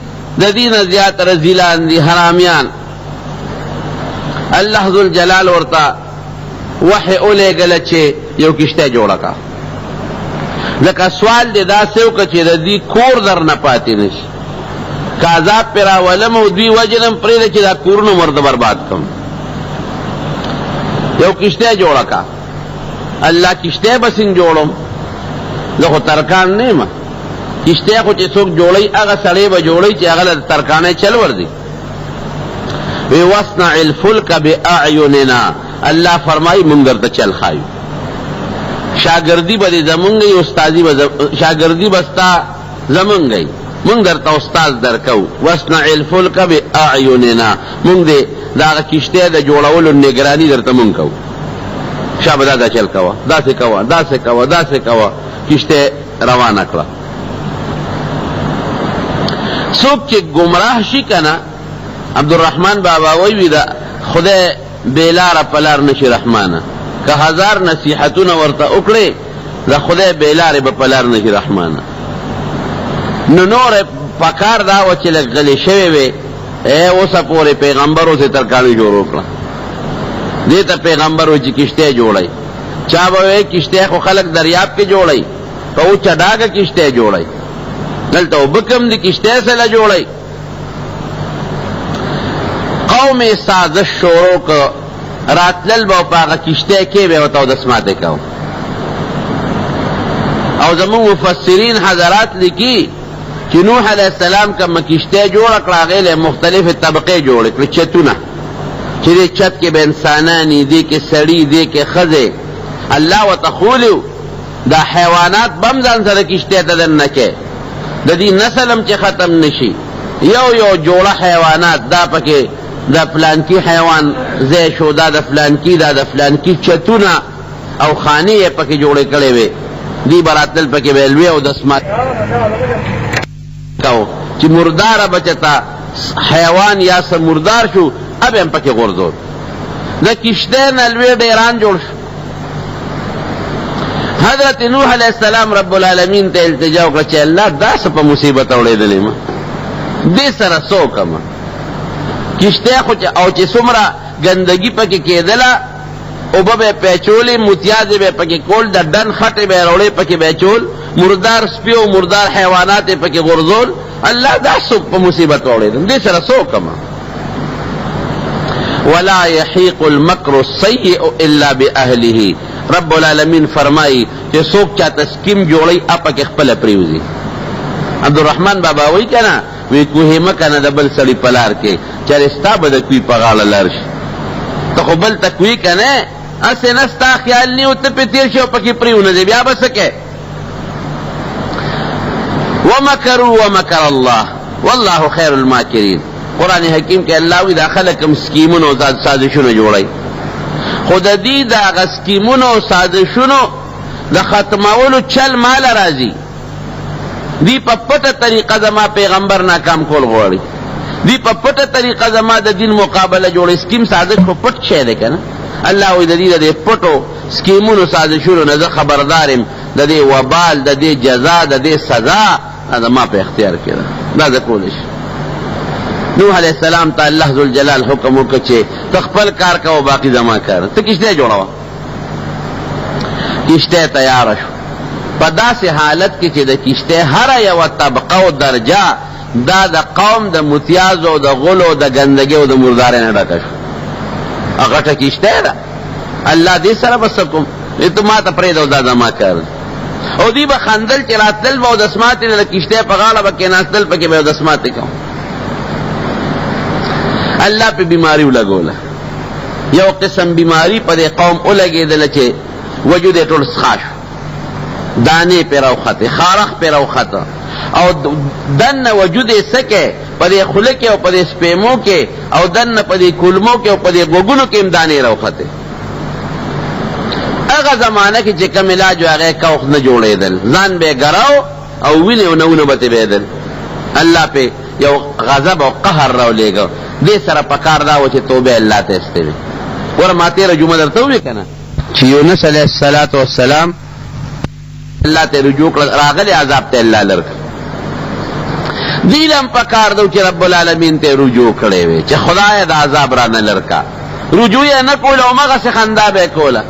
د دین زیات رزیلان دي، حرامیان. الله ذو الجلال ورته وحی ولېږله چې یو کښتۍ جوړه کړه. ځکه سوال دې داسې وکړه چې د دوی کور درنه پاتې نه شي، که عذاب پرې راولم او دوی وژنم، پرېږده چې دا کورونه ورته برباد کړم. یو کښتۍ جوړه کړه. الله کښتۍ به څنګه جوړوم؟ زه خو ترکان نه یم. کښتۍ خو چې څوک جوړوي هغه سړی به جوړوي چې هغه له ترکانۍ چل ورځي. وی واصنع الفلک باعیننا، الله فرمایي مونږ درته چل ښایو. شاګردي به دې زمونږ وي، استادي به شاګردي به ستا زمونږ وي، مونږ درته استاد درکوو. واصنع الفلک باعیننا، مونږ دې د هغه کښتۍ د جوړولو نګراني درته مونږ کوو. شابه دا دا چل کوه، داسې کوه، داسې کوه، داسې کوه، کښتۍ روانه کړه. څوک چې ګمراه شي که نه، عبدالرحمن بابا وایي وي د خدای بې لاره په لار نشي رحمانه که هزار نصیحتونه ورته وکړې د خدای بې لارې به په لار نشي رحمانه. نو نور پکار دا وه چې لږ غلې شوې وې ای اوسه پورې پیغمبر اوسې ترکاڼي شروع کړه. دې ته پیغمبر وایي چې کښتۍ جوړوي. چا به وایي کښتۍ خو خلک دریاب کې جوړوي، په وچه ډاګه کښتۍ جوړوي، دلته اوبه کم دي کښتۍ څه له جوړوي؟ قوم یې سازش شروع کړ، راتلل به او په هغه کښتۍ کې به یې ورته اودس ماتی کاوه. او زموږ مفسرین حضرات لیکي چې نوح علیه السلام کومه کښتۍ جوړه کړه هغې له مختلفې طبقې جوړې کړې، چتونه، چې دې چت کې به انسانان وي، دې کې سړي، دې کې ښځې. الله ورته ښوولي وو دا حیوانات به هم ځان سره کښتۍ ته دننه کړې، د دې نسل هم چې ختم نه شي. یو یو جوړه حیوانات دا پکې د فلانکي حیوان ځای شو، دا د فلانکي، دا د فلانکي، چتونه او خانې یې پکې جوړې کړې وې. دوی به راتلل پکې به یې لوی اودس ماتی کاوه چې مرداره به چېرته حیوان یا څه مردار شو هغه به یې هم پکې غورځول. د کښتۍ نه لوی ډېران جوړ شو. حضرت نوح علیه السلام رب العالمین ته التجا وکړه چې الله دا څه په مصیبت اوړېدلې ما دې سره څه وکړم؟ کښتۍ خو چې او چې څومره ګندګي پکې کېدله اوبه به یې پرې اچولې، متیازې به یې پکې کول، د ډن خټې به یې راوړې پکې به یې اچول، مردار سپي او مردار حیوانات یې پکې غورځول. الله دا څوک په مصیبت واوړېدم، دې سره څه وکړم؟ ولا یحیق المکر السیء الا باهله، رب العالمین فرمایي چې څوک چاته سکیم جوړوي هغه پکې خپله پرېوځي. عبدالرحمن بابا وایي که نه، وی کوهی مه کنه د بل سړي په لار کې، چېرې ستا به د کوی په غاړه لار شي. ته خو بل ته کوی که نه، هسې نه ستا خیال نه وي، ته پرې تېر شې او پکې پرېونځې، بیا به څه کوې؟ ومکروا ومکر الله والله خیر الماکرین. قرآن حکیم کې الله وایي دا خلک هم سکیمونه او سازشونه جوړوي، خو د دې د هغه سکیمونو او سازشونو د ختمولو چل ماله راځي. دوی په پټه طریقه زما پیغمبر ناکام کول غواړي، دوی په پټه طریقه زما د دین مقابله جوړوي. سکیم سازش خو پټ شی دی که نه؟ الله وایي د دې د دې پټو سکیمونو سازشونو نه زه خبردار یم، د دې وبال، د دې جزا، د دې سزا دا زما په اختیار کې ده، دا زه کولی شم. نوح علیه السلام ته الله ذوالجلال حکم وکړ چې ته خپل کار کوه، باقي زما کار، ته کښتۍ جوړوه. کښتۍ تیاره شوه په داسې حالت کې چې د کښتۍ هره یوه طبقه او درجه دا د قوم د متیازو او د غلو او د ګندګۍ او د مردارۍ نه ډکه شوه. غټه کښتۍ ده، الله دې سره به څه کوم، ته ما ته پرېږده او دا زما کار دی. او دوی به خندل چې راتلل به اودس ماتې نه د کښتۍ په غاړه به کېناستل، پکې به اودس ماتې کوم. الله پې بیماري ولګوله، یو قسم بیماری په دې قوم ولګېدله چې وجود یې ټول څښا شو، دانې پرې راوختې، خارښ پرې راوخته او دننه وجود یې څه کې په دې خوله کې او په دې سپېمو کې او دننه په دې کولمو کې او په دې غوږونو کې هم دانې راوختې. هغه زمانه کې چې کوم علاج و هغه یې کوخ نه جوړېدل، ځان به یې ګراو او وینې او نوونه به ترې بهېدل. الله پرې یو غضب او قهر راولېږه. دې سره پکار دا وه چې توبه الله ته ایستې وي. ګوره ما تېره جمعه درته وویل که نه چې یونس علیه السلام الله ته رجوع کړه، راغلی عذاب ته الله لر کړ. دې له هم پکار ده چې رب العالمین ته رجوع کړې وي چې خدایه دا عذاب رانه لر کړه. رجوع یې نه کوله، همغسې خندا به یې کوله.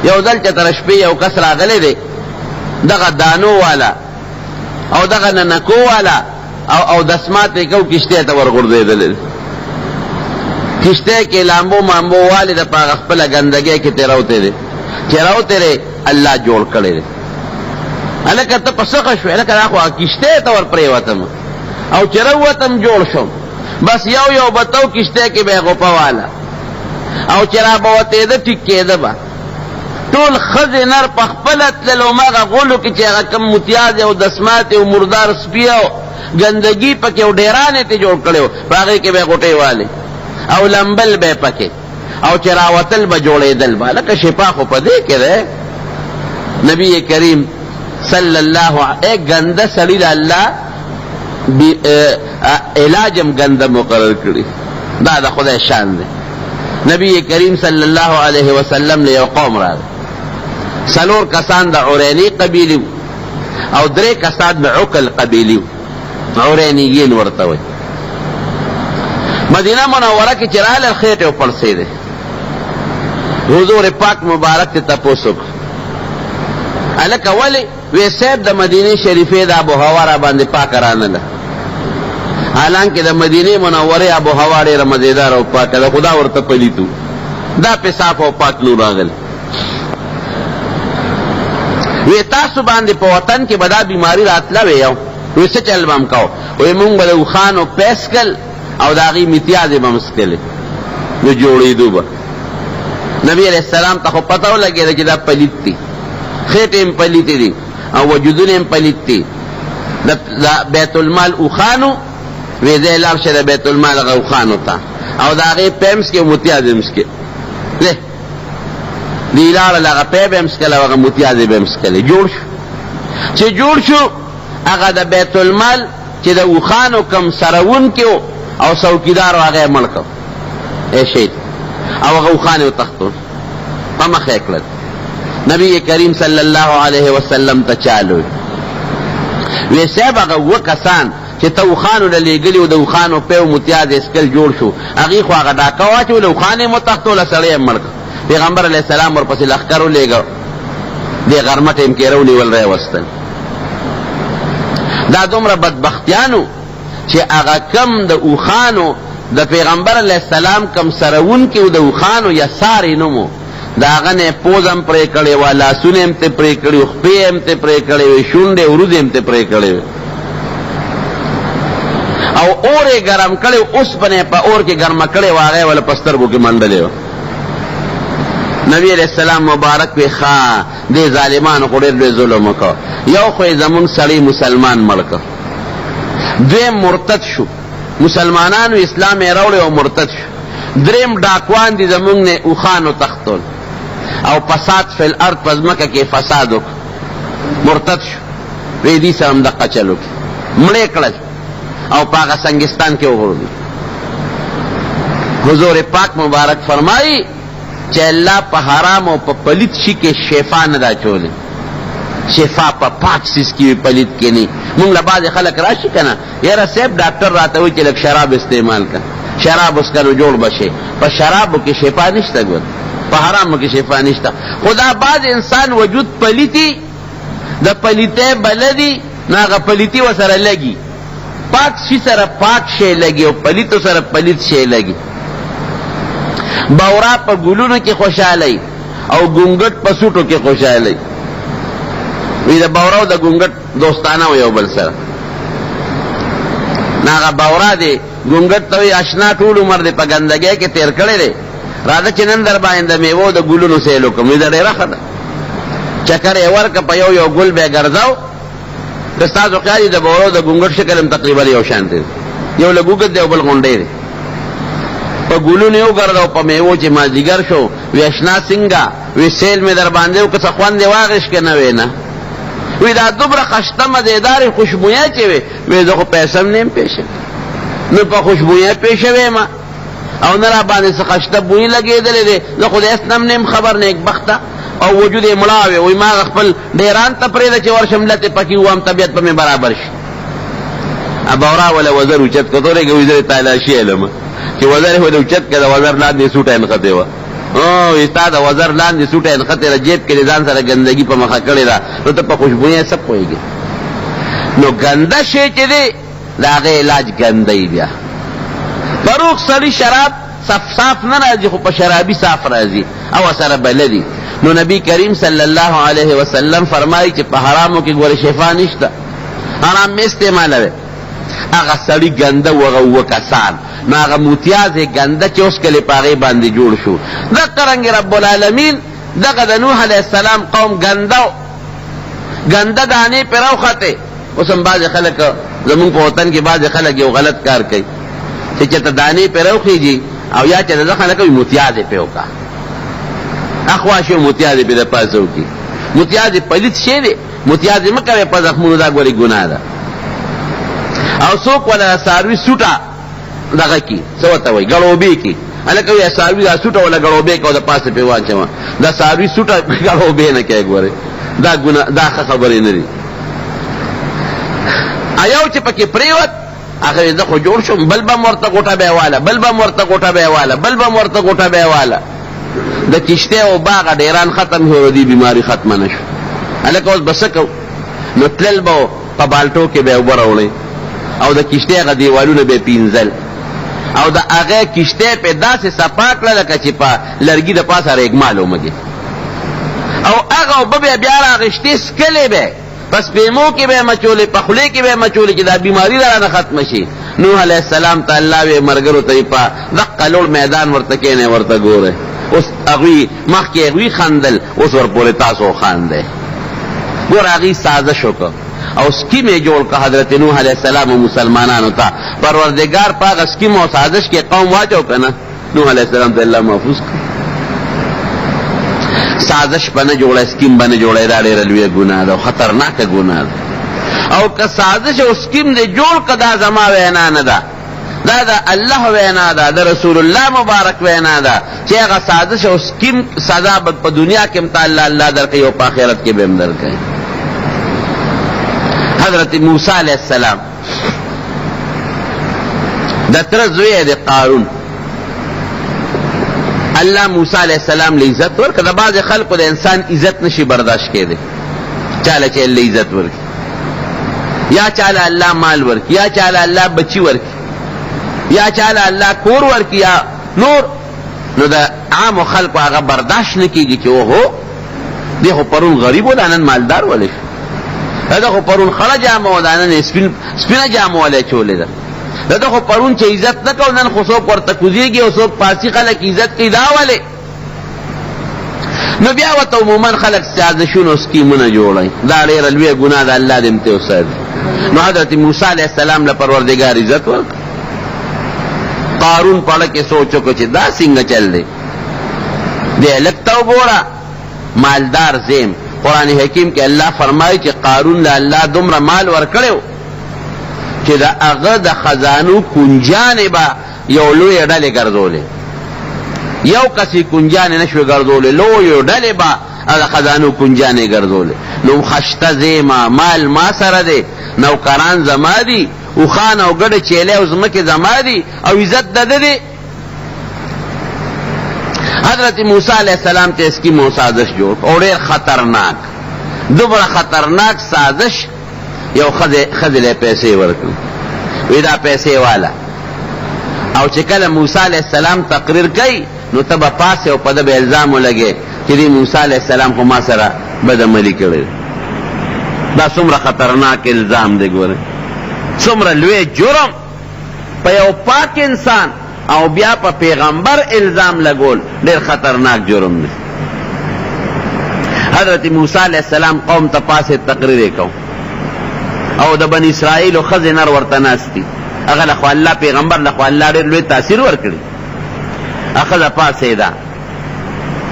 یو ځل چې تر شپې یو کس راغلی دی، دغه دانو والا او دغه ننکو والا او اودس ماتې کو کښتۍ ته ورغورځېدلی دی. کښتۍ کې لامبو مامبو والې ده، په هغه خپله ګندګۍ کې ترې راوتی دی، چې راوتی دی الله جوړ کړی دی. هلکه ته په څه ښه شوې؟ هلکه دا خو هغه کښتۍ ته ور پرېوتم او چې راووتم جوړ شوم. بس یو یو به ته کښتۍ کې به یې غوپه واله او چې را به وتېده ټیک کېده به. ټول ښځې نر په خپله تلل، هماغه غولو کې چې هغه کوم متیازې او دسماتې او مردار سپي او ګندګي پکې او ډېران یې ترې جوړ کړی و، په هغې کې به یې غوټۍ والې او لمبل به یې پکې او چې راوتل به جوړېدل به. لکه شفا خو په دې کې دی. نبی کریم صلی الله علیه ګنده سړي له الله علاج هم ګنده مقرر کړي. دا د خدای شان دی. نبی کریم صلی الله علیه وسلم له یو قوم راغی، څلور کسان د عریني قبیلې او درې کسان د عقل قبیلې، عرینیین ورته وایي. مدینه منوره کې چې راغلل خېټې وپړسېدې. حضور پاک مبارک ته تپوس وکړ، هلکه ولې؟ وی صاحب د مدینې شریفې د آب و هوا را باندې پاکه رانله، حالانکه د مدینې منورې آب و هوا ډېره مزېداره او پاکه ده، خو دا ورته پلیت و، دا پې صاف او پاک نو راغلی. وی تاسو باندې په وطن کې به دا بیماري راتله وی یو، وی څه چل به هم کوو؟ وی مونږ به د اوښانو پی څکل او د هغې متیازې به هم څکلې، نو جوړېدو به. نبی علیه السلام ته خو پته ولګېده چې دا پلیت دي، خېټې هم پلیتې دي او وجودونه هم پلیت دي. د بیت المال اوښانو وی ځای لاړ شه د بیت المال هغه اوښانو ته او د هغې پی هم څکې او متیازې هم څکې. ځه دوی لاړل، هغه پی به هم څکل او هغه متیازې به هم څکلې. جوړ شو، چې جوړ شو هغه د بیت المال چې د اوښانو کوم سروونکی و او څوکیدار و هغه یې مړ کړ، ای شهید، او هغه اوښان یې وتښتول، په مخه یې کړل. نبی کریم صلی الله علیه وسلم ته چالو وی صاحب هغه اووه کسان چې ته اوښانو له لېږلي وو، د اوښانو پی او متیاز یې څکل جوړ شو، هغوی خو هغه ډاکه واچوله، اوښان یې وتښتوله، سړی یې مړ کړ. پیغمبر علیه السلام ورپسې لښکر ولېږه، دې غرمه ټیم کې راونیول، راوستل. دا دومره بدبختیانو چې هغه کم د اوښانو د پیغمبر علیه السلام کم سروونکي و د اوښانو یا سارې نوم و، د هغه نه یې پوزه هم پرې کړې وه، لاسونه یې هم ترې پرې کړي وو، خپې یې هم ترې پرې کړې وې، شونډې او وروځې یې هم ترې پرې کړې وې او اور یې ګرم کړی و، اوسپنه یې په اور کې ګرمه کړې وه، هغه یې ورله په سترګو کې منډلې وه. نبی علیه السلام مبارک وی ښه دې ظالمانو خو ډېر لوی ظلم وکړ، یو خو یې زمونږ سړی مسلمان مړ کړ، دویم مرتد شو، مسلمانانو اسلام یې راوړی او مرتد شو، دریم ډاکوان دي زمونږ نه اوښان وتښتول او فساد فی الارض په ځمکه کې فساد وکړ، مرتد شو، وی دي سره هم دقه چل وکړي، مړه یې کړل او په هغه سنګستان کې وغورځول. حضور پاک مبارک فرمایي چې الله په حرام او په پلیت شي کې شفا نه ده اچولې، شفا په پاک څیز کې وي، پلیت کې نه. مونږ له بعضې خلک راشي که نه، یاره صاحب ډاکټر راته وایي چې لږ شراب استعمال کړه، شراب وڅښه نو جوړ به شې. په شرابو کې شفا نشته ګل، په حرامو کې شفا نشته. خو دا بعض انسان وجود پلیتي، د پلیتۍ بلدي، نو هغه پلیتي ورسره لګي. پاک شي سره پاک شی لګي او پلیتو سره پلیت شی لګي. بورا په ګلونو کې خوشحاله او ګونګټ په سوټو کې خوشحاله وي. د بورا او د ګونګټ دوستانه و یو بل سره. نو هغه بورا دی ګونګټ ته وایي اشنا ټول عمر دې په ګندګۍ کې تېر کړی دی، راځه چې نن در باندې د میوو د ګلونو سیل وکړم. وایي دا ډېره ښه ده. چکر یې ورکړ، په یو یو ګل به یې ګرځاو. که ستاسو خیال وي د بورو د ګونګټ شکل هم تقریبا یو شان دی، یو لږ اوږد دی او بل غونډی دی. په ګلونو یې وګرځاو، په میوو چې مازدیګر شو، وی اشنا څنګه؟ وی سیل مې در باندې وکړ، څه خوند یې واخیست که نه؟ وی نه. وی دا دومره خشته مزېدارې خوشبویه چې وې، وی زه خو پیسه هم نه یم پېښه، نه په خوشبویه پېښه شوی یم او نه راباندې څه خشته بوی لګېدلی دی، زه خو د هېڅ نه هم نه یم خبر نېکبخته. او وجود یې مړاوی، وایي ما هغه خپل ډېران ته پرېږده چې ورشم لتې پکې ووهم طبیعت به مې برابر شي. بورا وله وزر اوچت کړ، تورېږه وایي زه تالاشي علم چې وزر یې وله اوچت کړ، د وزر لاندې سوټه یې نښتې وه. او ستا د وزر لاندې سوټه یې نښتې ده، جیب کې دې ځان سره ګندګي په مخه کړې ده، نو ته په خوشبویۍ څه پوهېږې؟ نو ګنده شی چې دی د هغې علاج ګنده وي. بیا په روغ سړي شراب صف صاف نه راځي، خو په شرابي صاف راځي او ورسره بلدي. نو نبی کریم صلی الله علیه وسلم فرمایي چې په حرامو کې ګورې شفا نشته، حرام مه استعمالوئ. هغه سړي ګنده و، هغه اووه کسان، نو هغه متیاز یې ګنده چې وڅکلې په هغې باندې جوړ شو. دقه رنګې رب العالمین دغه د نوح علیه السلام قوم ګنده و، ګنده دانې پرې راوختې. اوس هم بعضې خلک زمونږ په وطن کې بعضې خلک یو غلط کار کوي چې چېرته دانې پرې راوخېږي او یا چېرته دغه نه کوي، متیازې پرې وکړه، اخوا شي او متیازې پرې د پاسه وکړي. متیازې پلیت شی دی، متیازې مه کوئ په زخمونو، دا ګورې ګناه ده. او څوک ولا څاروي سوټه دغه کی څه ورته وایي ګړوبې کی، هلکه وایي څاروي دا سوټه ولا ګړوبې که او د پاسه پرې واچوه، دا څاروي سوټه ګړوبې نه کوي. ګورې دا ګناه، دا ښه خبرې نه دي. یو چې پکې پرېوت هغه وایي زه خو جوړ شوم، بل به هم ورته غوټه به واله، بل به هم ورته غوټه به واله، بل به هم ورته غوټه به واله. د کښتۍ او باغه ډېران ختم شو، د دې بیماري ختمه نه شوه. هلکه اوس به څه کوو؟ نو تلل به په بالټو کې به یې اوبه راوړې او د کښتۍ هغه دیوالونه به یې پینځل او د هغې کښتۍ پې داسې صفا کړه لکه چې په لرګي د پاسه ریګمال ومږي، او هغه اوبه به یې بیا راغشتې څکلې به، په سپېمو کې به یې مچولې، په خولې کې به یې مچولې چې دا بیماري رانه ختمه شي. نوح علیه السلام ته الله وې ملګرو ته یې په دقه لوړ میدان ورته کښېنئ ورته ګورئ. اوس هغوی مخکې هغوی خندل، اوس ورپورې تاسو خاندئ. ګوره هغوی سازش وکړ او سکیم یې جوړ کړ حضرت نوح علیه السلام او مسلمانانو ته. پروردګار په هغه سکیم او سازش کې قوم واچو که نه؟ نوح علیه السلام ته الله محفوظ کړ. سازش به نه جوړی، سکیم به نه جوړی، دا ډېره لویه ګناه ده او خطرناکه ګناه ده. او که سازش او سکیم دې جوړ کړ، دا زما وینا نه ده، دا د الله وینا ده، د رسول الله مبارک وینا ده چې هغه سازش او سکیم سزا به په دنیا کې هم ته الله الله درکوي او په آخرت کې به هم درکوي. حضرت موسی علیه السلام د تره زوی دی قارون، الله موسی علیه السلام له عزت ورکړ. د بعضې خلکو د انسان عزت نشي برداشت کېدی، چاله چې الله عزت ورکړي، یا چاله الله مال ورکړي، یا چاله الله بچي ورکړي، یا چاله الله کور ورکړي، یا نور، نو د عامو خلکو هغه برداشت نه کېږي چې اوهو دی خو پرون غریب و، دا نن مالدار ولې شو؟ ده خو پرون خړه جامه وه، دا نن یې سپینه جامه ولې اچولې ده؟ ده خو پرون چې عزت نه کو، نن خو څوک ورته کوزېږي او څوک پاسي خلک عزت کوي، دا ولې؟ نو بیا ورته عموما خلک سازشونه او سکیمونه جوړوي. دا ډېره لویه ګناه ده، الله دې هم ترې وساتي. نو حضرت موسی علیه السلام له پروردګار عزت ورکړ. قارون په اړه کې سوچ وکړ چې دا څنګه چل دی، دې هلک ته وګوره مالدار زیم. قرآن حکیم کې الله فرمایي چې قارون له الله دومره مال ورکړی و چې د هغه د خزانو کنجانې به یو لویې ډلې ګرځولې، یو کس یې کنجانې نه شوې ګرځولې، لویو ډلې به د خزانو کنجانې ګرځولې. نو خشته زیمه، مال ما سره دی، نوکران زما دي، اوښان او ګډې چیلې او ځمکې زما دي او عزت د ده دی. حضرت موسی علیه السلام ته سکیم او سازش جوړ او ډېر خطرناک، دومره خطرناک سازش، یو ښځې له پیسې ورکړي، وی دا پیسې واله، او چې کله موسی علیه السلام تقریر کوي نو ته به پاڅې او په ده به الزام ولګې چې دې موسی علیه السلام خو ما سره بدعملي کړې. دا څومره خطرناک الزام دی، ګورئ څومره لوی جرم په یو پاک انسان او بیا په پیغمبر الزام لګول ډېر خطرناک جرم دی. حضرت موسی علیه السلام قوم ته پاسې تقریر یې کو او د بني اسرائیلو ښځې نر ورته ناست دي، هغه له خو الله پیغمبر له خو الله ډېر لوی تاثیر ورکړي. ښځه پاڅېده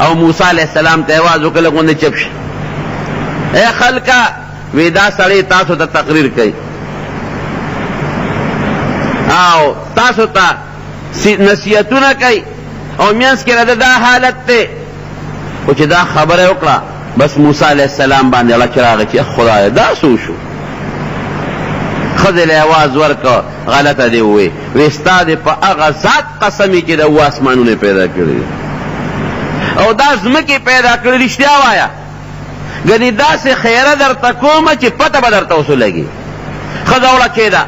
او موسی علیه السلام ته اواز وکړ، لږ غوندې چپ شي، ای خلکه، وی دا سړی تاسو ته تقریر کوي او تاسو ته نصیحتونه کوي او مینځ کې راته دا حالت دی. خو چې دا خبره وکړه بس موسی علیه السلام باندې ړچ راغی چې خدایه دا څه وشو. ښځې له اواز ورکړ، غلطه دې ووې، وې ستا دې په هغه ذات قسم وي چې د اووه اسمانونه پیدا کړي او دا ځمکې پیدا کړي، رښتیا وایه، ګنې داسې خیره درته کوم چې پته به درته اوس ولګي. ښځه وړکېده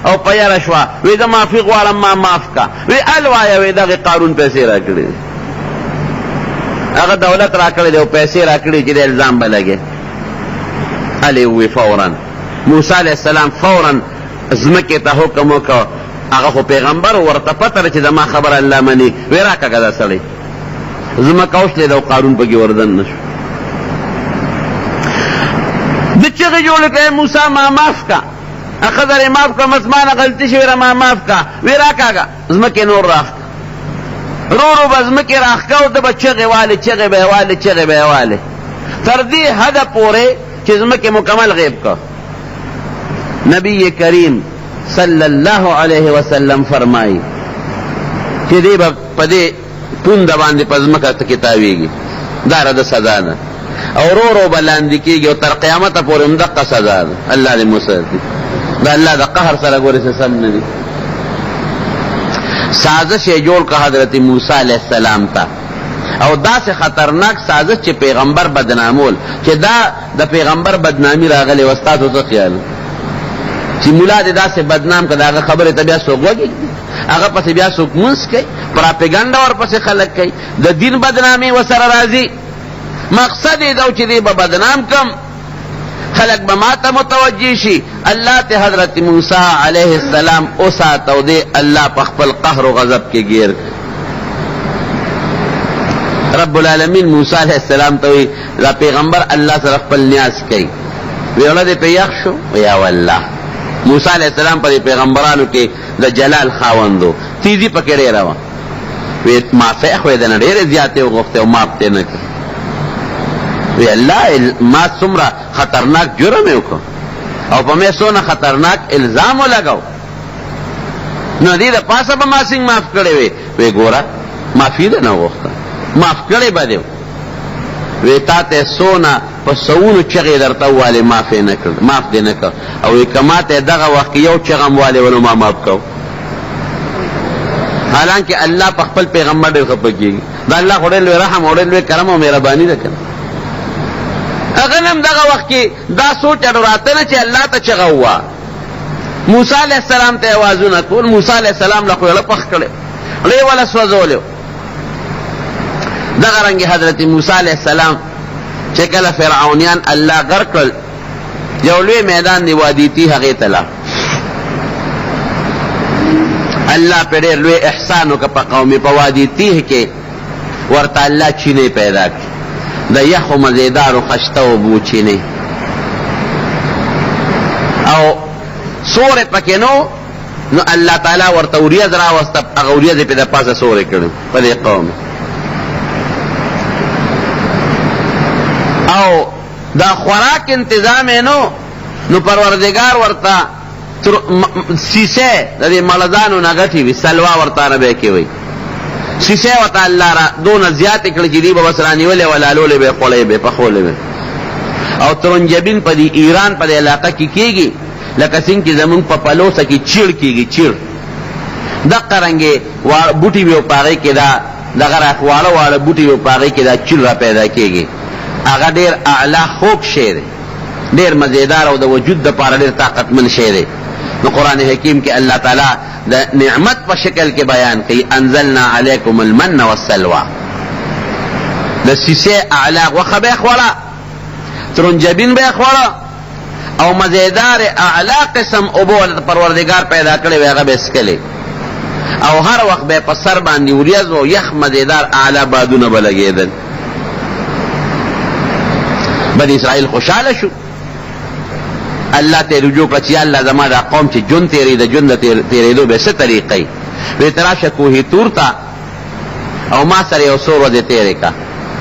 او په یره شوه، وې زه معافي غواړم، ما معاف کا. وې ال وایه، وې دغې قارون پیسې راکړې دي، هغه دولت راکړی دی او پیسې راکړي چې د الزام به لګې. ال یې ووې فورا. موسی علیه السلام فورا ځمکې ته حکم وکړ، هغه خو پیغمبر ورته پته ده چې زما خبره الله مني، وې راکاږه دا سړی. ځمکه وشلېده او قارون پکې وردن نه شو. ده چغې جوړې کړې، موسی ما معاف کا، ښځه دې معاف کړه، بس ما نه غلطي شوې ده، ما معاف کا. وې راکاږه ځمکې نور راښکه. رو رو به ځمکې راښکه او ده به چغې والې، چغې به یې والې، چغې به یې والې، تر دې حده پورې چې ځمکې مکمل غیب کړ. نبی کریم صلی الله علیه وسلم فرمایي چې دی به په دې پونده باندې په ځمکه کې تاویږي، دا د سزا ده، او ورو ورو به لاندې کېږي او تر قیامته پورې همدقه سزا ده. الله دې مو ساتي. د الله د قهر سره ګورې څه سم نه دي. سازش یې جوړ کړ حضرت موسی علیه السلام ته، او داسې خطرناک سازش چې پیغمبر بدنامول، چې دا د پیغمبر بدنامي راغلې وه. ستاسو څه خیال چې ملا دې داسې بدنام کړه، د هغه خبرې ته بیا څوک غوږ ږدي؟ هغه پسې بیا څوک لمونځ کوي؟ پراپیګنډه ورپسې خلک کوي، د دین بدنامي ورسره راځي. مقصد یې دا و چې دی به بدنام کړم، خلک به ما ته متوجه شي. الله ته حضرت موسی علیه السلام وساته او دی الله په خپل قهر و غضب کې ګیر کړ. رب العالمین موسی علیه السلام ته وایي، دا پیغمبر الله سره خپل نیاز کوي، ویړه دې په یخ شو؟ یا والله موسی علیه السلام په پیغمبرانو کې د جلال خاوند و، تیزي پکې ډېره وه. وی معافی خو یې درنه ډېرې زیاتې وغوښتې او معاف دې نه کړ. وی الله ما څومره خطرناک جرم یې وکړ او په مې څونه خطرناک الزام ولګاو، نو دې د پاسه به ما څنګه معاف کړی وی؟ وی ګوره معافي دې نه وغوښته، معاف کړی به دې. وی تا ته څونه په سوونو چغې درته ووالې، معاف یې نه کړ، معاف دې نه کړ. او وی که ما ته دغه وخت کې یو چغه هم والې وه نو ما معاف کوو. حالانکه الله په خپل پیغمبر ډېر خفه کېږي. دا الله خو ډېر لوی رحم او ډېر لوی کرم او مهرباني ده که نه؟ هغه نه هم دغه وخت کې دا سوچ اډو راته نه چې الله ته چغه ووه. موسی علیه السلام ته اوازونه کول، موسی علیه السلام له خو یې پخ کړی، ړې یې وله سوځولی. دغه رنګې حضرت موسی علیه السلام چې کله فرعونیان الله غرق کړل، یو لوی میدان دی وادي تیه، هغې ته لاړ. الله په ډېر لوی احسان وکړ په قوم په وادي تیه کې ورته الله چینې پیدا کړې، د یخو مزیدارو خشته اوبو چینې، او سورې پکې نو، نو الله تعالی ورته وریځ راوسته، هغه وریځ یې پرې د پاسه سورې کړې په دې قوم. او دا خوراک انتظام یې نو، نو پروردګار ورته سیسه د دې مړزانو نه غټې وي، سلوا ورته عربی کې وایي، سیسه ورته الله را دونه زیاتې کړې چې دوی به بس رانیولې وه، لالولې به یې، خوړې به یې، پخولې به. او ترنجبین په دې ایران په دې علاقه کې کېږي، لکه څنګه چې زمونږ په پلوسه کې چیړ کېږي، چیړ دقه رنګې بوټي وي او په هغې کې دا دغه را واړه واړه بوټي وي او په هغې کې دا چیړ را پیدا کېږي. هغه ډېر اعلی خوږ شی دی، ډېر مزېدار او د وجود دپاره ډېر طاقتمن شی دی. نو قرآن حکیم کې الله تعالی د نعمت په شکل کې بیان کوي، انزلنا علیکم المن والسلوى. د سیسې اعلی غوښه به یې خوړه، ترنجبین به یې خوړه، او مزېدار اعلی قسم اوبه ورته پروردګار پیدا کړې وې، هغه به یې څښلې، او هر وخت به یې په سر باندې وریځ او یخ مزېدار اعلی بادونه به لګېدل. بني اسرائیل خوشحاله شو، الله ته رجوع کړه چې یا الله زما دا قوم چې ژوند تېروي، د ژوند د تېرېدو به څه طریقه وي؟ وی ته راشه کوه طور ته او ما سره یو څو ورځې تېرې کړه،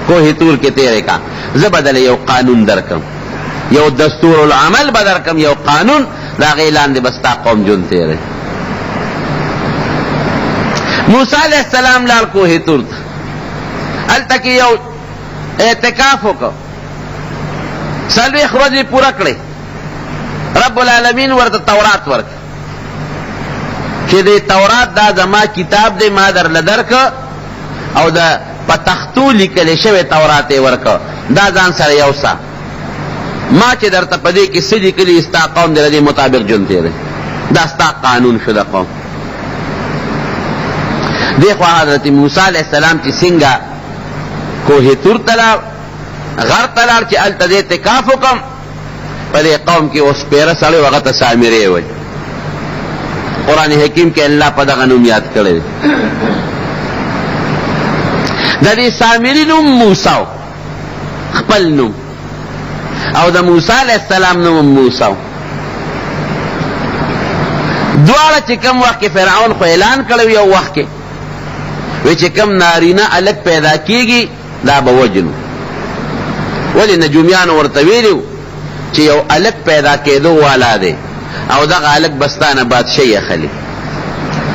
کوه طور کې تېرې کړه، زه به دله یو قانون درکړم، یو دستور العمل به درکړم، یو قانون، د هغې لاندې به ستا قوم ژوند تېروي. موسی علیه السلام لاړ کوه طور ته، هلته کې یو اعتکاف وکړ، 40 ورځې پوره کړې. رب العالمین ورته تورات ورکړ چې د تورات دا زما کتاب دی، ما درله درکړ، او د په تختو لیکل شوی تورات یې ورکړ، دا ځان سره یوسه، ما چې درته په دې کې څه لیکلي ستا قوم دې د دې مطابق ژوند تېروي، دا ستا قانون شو د قوم. دې خوا حضرت موسی علیه السلام چې څنګه کوه طور ته لاړ، غر ته لاړ چې هلته زه اعتکاف وکړم، په دې قوم کې اوس سپېره سړی و، هغه ته سامري وایي. قرآن حکیم کې الله په دغه نوم یاد کړی دی. د دې سامري نوم موسی و، خپل نوم، او د موسی علیه السلام نوم موسی و. دواړه چې کوم وخت کې فرعون خو اعلان کړی یو وخت کې وی چې کوم نارینه هلک پیدا کیږي دا به وژنو. ولې نجومیانو ورته ویلي چې یو هلک پیدا کېدو والا دی، او دغه هلک به ستا نه بادشاهي اخلي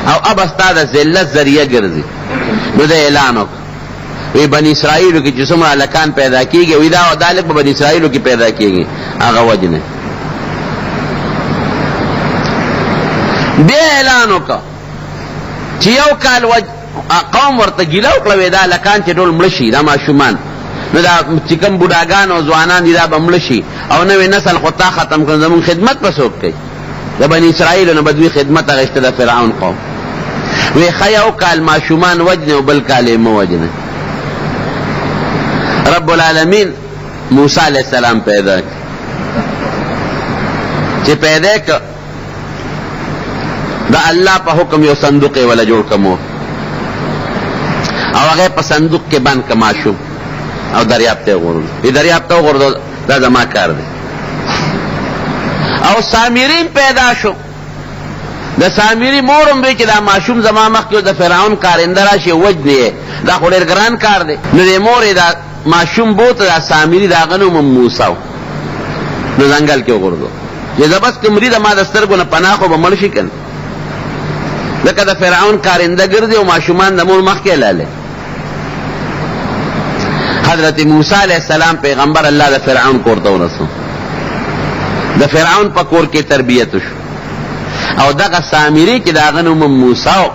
او ابه ستا د ذلت ذریعه ګرځي. نو ده اعلان وکړ، وی بني اسرائیلو کې چې څومره هلکان پیدا کېږي، وی دا دا هلک به بني اسرائیلو کې پیدا کېږي، هغه وجنه. بیا اعلان وکړ چې یو کال وج قوم ورته ګیله وکړه، وی دا هلکان چې ټول مړه شي، دا ماشومان، نو دا چې کوم بوډاګان او ځوانان دي دا به مړه شي او نوی نسل خو تا ختم کړ، زموږ خدمت به څوک کوي؟ د بني اسرائیلو نه به دوی خدمت اخیسته د فرعون قوم. وی ښه یو کال ماشومان وجنې او بل کال یې مه وجنې. رب العالمین موسی علیه السلام پیدا کړ، چې پیدا کړ د الله په حکم یو صندوق یې وله جوړ کړ مور، او هغه په صندوق کې بند کړ ماشوم او دریاب ته یې وغورځوه. دریاب ته وغورځوه، دا زما کار دی. او سامریم پیدا شو. د سامري مور هم وی چې دا ماشوم زما مخکې د فرعون کارنده راشي وجنې یې، دا خو ډېر ګران کار دی. نو دې مور یې دا ماشوم بوته، دا سامري، د هغه نوم هم موسی و، نو ځنګل کې وغورځو چې زه بس که مري د ما د سترګو نه پناه خو به مړ شي که نه، ځکه د فرعون کارنده ګرځي او ماشومان د مور مخکې لاله. حضرت موسی علیه السلام پیغمبر الله د فرعون کور ته ورسو، د فرعون په کور کې تربیت شو او دغه سامری چې د هغه نوم موسی و،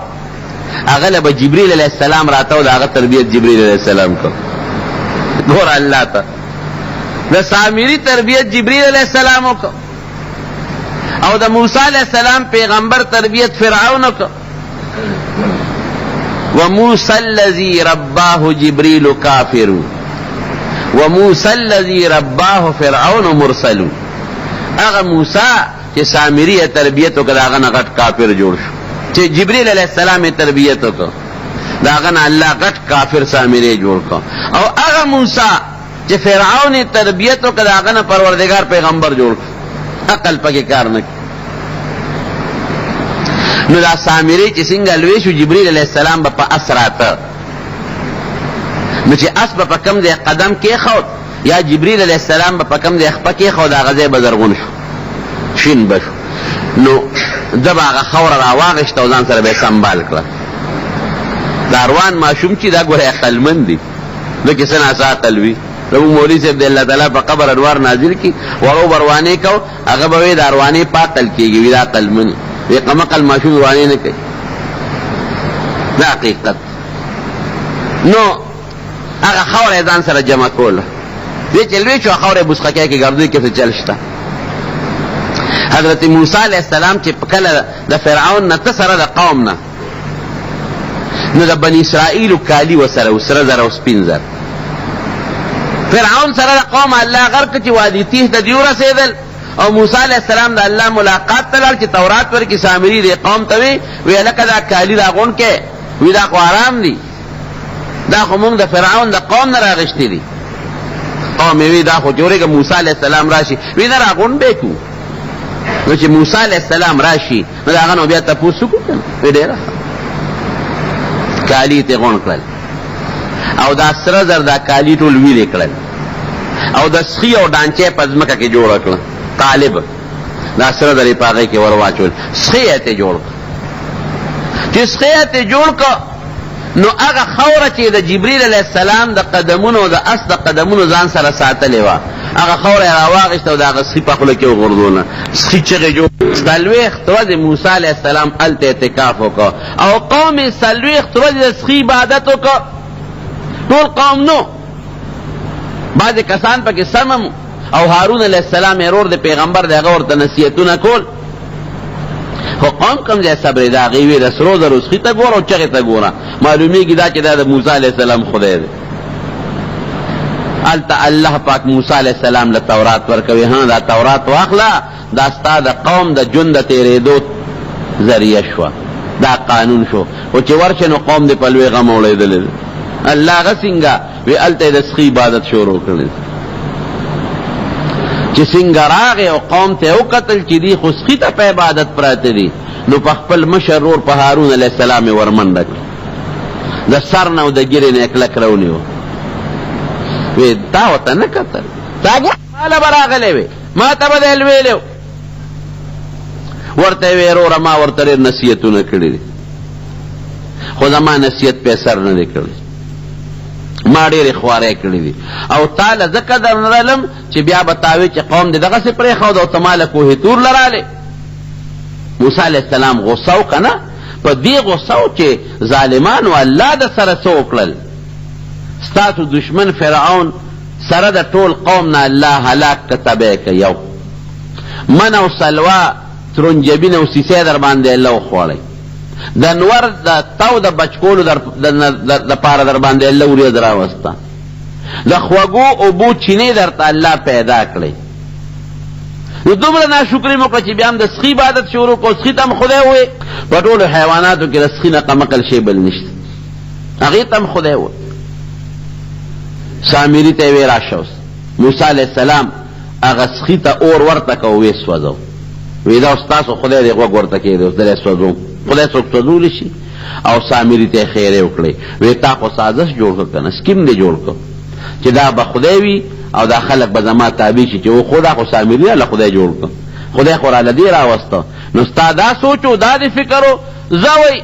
هغه له به جبریل علیه السلام راته او د هغه تربیت جبریل علیه السلام کو. ګوره الله ته د سامری تربیت جبریل علیه السلام وکړ او د موسی علیه السلام پیغمبر تربیت فرعون وکړ. وموسى الذي رباه جبريل کافر وموسى الذي رباه فرعون مرسل. هغه موسی چې سامری یې تربیت وکړ، د هغه نه غټ کافر جوړ شو. چې جبریل علیه السلام یې تربیت وکړ، د هغه نه الله غټ کافر سامری جوړ کړ. او هغه موسی چې فرعون یې تربیت وکړ، د هغه نه پروردګار پیغمبر جوړ کړ. عقل پکې کار نه کوي. نو دا سامری چې څنګه لوی شو، جبریل علیه السلام به په اس راته، نو چې اس به په کوم ځای قدم کېښود یا جبریل علیه السلام به په کوم ځای خپه کېښود، هغه ځای به زرغون شو، شین به شو. نو ده به هغه خاوره راواخیسته او ځان سره به یې سمبال کړه. دا روان ماشوم چې دا ګوره عقلمند دي، ده کې څه ناڅه عقل وي. زموږ مولوي صاحب د الله تعالی په قبر انوار نازل کړي، وړو به روانې کو، هغه به وي دا روانې په عقل کېږي، وي دا عقلمن وي، قمقل ماشوم روانې نه کوي. دا حقیقت. نو هغه خاوره یې ځان سره جمع کوله، دې چې لوی شو خاوره یې بوسخکۍ کې ګرځوي کې څه چل شته. حضرت موسی علیه السلام چې کله د فرعون نه ته سره د قوم نه، نو د بني اسرائیلو کالي وسره و، سره زر او سپین زر. فرعون سره د قوم الله غرق چې وادي تیه ته دی ورسېدل او موسی علیه السلام د الله ملاقات ته لاړ چې تورات ورکړي. سامري دې قوم ته وی، وی هلکه دا کالي راغونډ کړئ، وی دا خو حرام دي، دا خو مونږ د فرعون د قوم نه راغشتي دي. قوم یې وی دا خو چې ورېږه موسی علیه السلام راشي، وی نه راغونډ به یې کړو. نو چې موسی علیه السلام راشي نو د هغه نو بیا تپوس وکړو که نه، وی ډېره ښه. کالي یې ترې غونډ کړل او دا سره زر دا کالي ټول ویلې کړل او د سخي او ډانچه په ځمکه کې جوړه کړه. طالب دا سره زر یې په هغې کې ور واچول، سخی یې ترې جوړ کړ. چې سخی یې ترې جوړ کړ نو هغه خاوره چې د جبریل علیه السلام د قدمونو او د اس د قدمونو ځان سره ساتلې وه، هغه خاوره یې راواخیسته او د هغه سخي په خوله کې وغورځوله. سخي چغې جوړ. څلوېښت ورځې موسی علیه السلام هلته اعتکاف وکړ او قوم یې څلوېښت ورځې د سخي عبادت وکړ. ټول قوم نو، بعضې کسان پکې سم هم او هارون علیه السلام یې ورور د پیغمبر دی، هغه ورته نصیحتونه کول. خو قوم کوم ځای صبر دی؟ هغې وی د سرو زرو سخي ته ګوره او چغې ته ګوره، معلومیږي دا چې دا د موسی علیه السلام خدای دی. هلته الله پاک موسی علیه السلام له تورات ورکوي، ها دا تورات واخله، دا ستا د قوم د ژوند د تېرېدو ذریعه شوه، دا قانون شو. خو چې ورشې نو قوم دې په لوی غم اوړېدلی دی. الله هغه څنګه وی، هلته یې د سخي عبادت شروع کړی. چې څنګه راغی او قوم ته یې وکتل چې دوی خو سخي ته په عبادت پراته دي، نو په خپل مشر ورور په هارون علیه السلام یې ورمنډه کړه، د سر نه او د ږیرې نه یې کلک راونیوه، وی تا ورته نه کتل، تا ګوره ماله به راغلی وې، ما ته به دی ویلی. ورته یې ویل، وروره ما ورته ډېر نصیحتونه کړي دي، خو زما نصیحت پې اثر نه دی کړی، ما ډېرې خوارۍ کړې دي او تا له ځکه در نه رالم چې بیا به تا وې چې قوم دې دغسې پرېښود او ته ما له کوه طور له رالې. موسی علیه السلام غصه و که نه؟ په دې غصه و چې ظالمانو الله د سره څه وکړل، ستاسو دښمن فرعون سره د ټول قوم نه الله هلاک که تباه که، یو من او سلوا ترنجبین او سیسی در باندې الله وخوړی، د نور د تاو د بچ کولو د پاره در باندې الله وریځ راوسته، د خوږو اوبو چینې درته الله پیدا کړې. نو دومره ناشکري مو کړه چې بیا هم د سخي عبادت شروع کړو، سخي ته هم خدای ووایې. په ټولو حیواناتو کې د سخي نه قمقل شی بل نشته، هغې ته هم خدای ووایې. سامري ته یې ویې راشه اوس. موسی علیه السلام هغه سخي ته اور ورته که ویې سوځو، وی دا اوس ستاسو خدای دی، غوږ ورته کېږدئ، اوس دلی سوځوم، خدای څوک سوځولی شي؟ او سامري ته یې ښېرې وکړې، وی تا خو سازش جوړ کړ که نه، سکیم دې جوړ کړ چې دا به خدای وي او دا خلک به زما تابع شي، چې وخو دا خو سامري راله خدای جوړ کړ، خدای خو راله دې راوسته، نو ستا دا سوچ و، دا دې فکر و، ځه وایي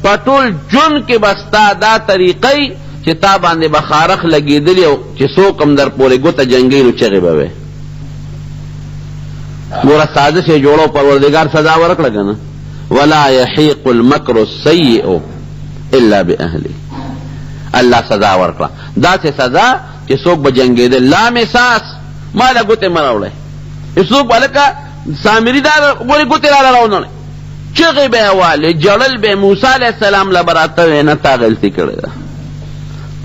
په ټول ژوند کې به ستا دا طریقه وي چې تا باندې به خارښ لګېدلی او چې څوک هم در پورې ګوته جنګوي نو چغې به وې. ګوره سازش یې جوړو، پروردګار سزا ورکړه که نه؟ ولا یحیق المکر السیء الا باهله، الله سزا ورکړه، داسې سزا چې څوک به جنګېدل لا مساس ما له ګوتې مه راوړی، چې څوک به لکه سامري دا ګورې ګوتې راله راونړی، چغې به یې والې، ژړل به یې، موسی علیه السلام له به راته ویې نه تا غلطي کړې ده،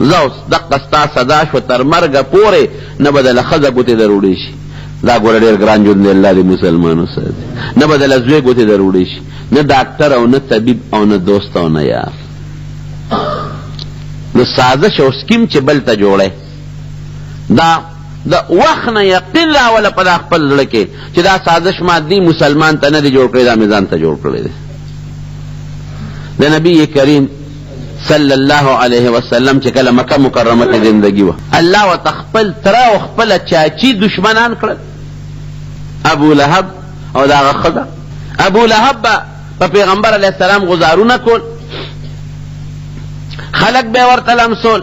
ځه اوس دقه ستا سزا شوه، تر مرګه پورې نه به د له ښځه ګوتې دروړی شي، دا ګوره ډېر ګران ژوند دی، الله دې مسلمان وساتي، نه به د له زوی ګوتې دروړی شي، نه ډاکټر او نه طبیب او نه دوست او نه یار. نو سازش او سکیم چې بل ته جوړی، دا د وخت نه یقین راوله په دا خپل زړه کې چې دا سازش ما دې مسلمان ته نه دی جوړ کړی، دا مې ځان ته جوړ کړی دی. د نبی کریم صلی الله علیه وسلم چې کله مکه مکرمه کې زندگی وه، الله ورته خپل تره او خپله چاچي دشمنان کړل، ابو لهب او د هغه ښځه. ابو لهب به په پیغمبر علیه السلام غزارونه کول، خلک به ورته لمسول،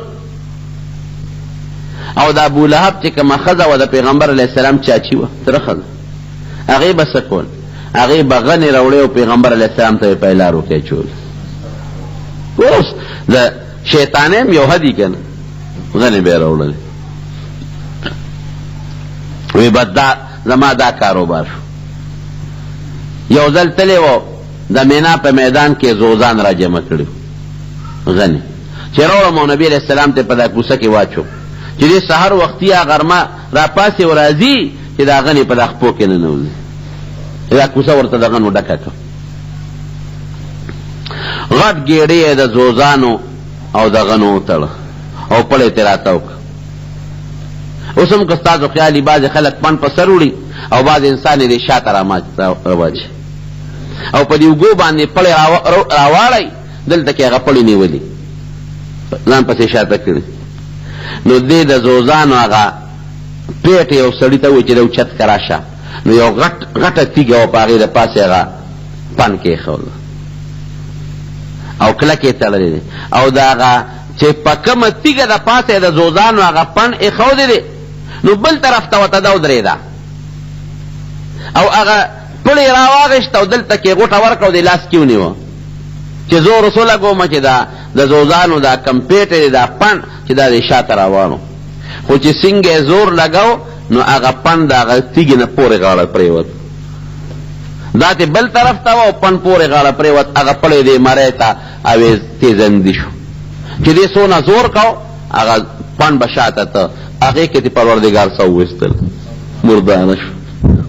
او د ابو لهب چې کومه ښځه وه د پیغمبر علیه السلام چاچي وه، تره ښځه، هغې به څه کول؟ هغې به غنې راوړې او پیغمبر علیه السلام ته یې په لارو کې اچول. اوس د شیطانۍ هم یو حد وي که نه، غنې به یې راوړلې، وی بس دا زما دا کاروبار شو. یو ځل تللی و د مینا په میدان کې زوزان را جمع کړي غنې چې راوړم او نبي علیه السلام ته په دا کوڅه کې واچو چې دې سحر وختي یا غرمه راپاڅي او راځي چې دا غنې په دا خپو کې ننوځي، دا کوڅه ورته د غنو ډکه کړه. غټ ګېډۍ یې د زوزانو او د غنو وتړه او پړی ترې راتاو کړ. اوس هم که ستاسو خیال وي بعضې خلک پن په سر وړي او بعضې انسان یې دې شاته راواچوي او په دې اوږو باندې پړی راواړوي، دلته کې هغه پړی نیولي ځان پسې شاته کړي. نو دې د زوزانو هغه پېټ یو سړي ته وویل چې دا اوچت که راشه، نو یو غټ غټه تیږه وه، په هغې د پاسه هغه پن کېښوده او کلک یې تړلی دی، او د هغه چې په کومه تیږه د پاسه یې د زوزانو هغه پن ایښودی دی، نو بل طرف ته ورته دا ودرېده او هغه پړی راواغېست او دلته کې غوټه ورکړه او د لاس کې ونیوه چې زور اوس ولګوم چې دا د زوزانو دا کم پېټی دی دا پن چې دا دې شاته راواړو، خو چې څنګه یې زور لګاو نو هغه پن د هغه تیږې نه پورې غاړه پرېوت، دا ترې بل طرف ته وه او پن پورې غاړه پرېوت، هغه پړی دې مرۍ ته اوېز تېزندي شو، چې دې څونه زور کاو هغه پن به شاته ته، هغې کې ترې پروردګار څه وویستل، مرداره شو.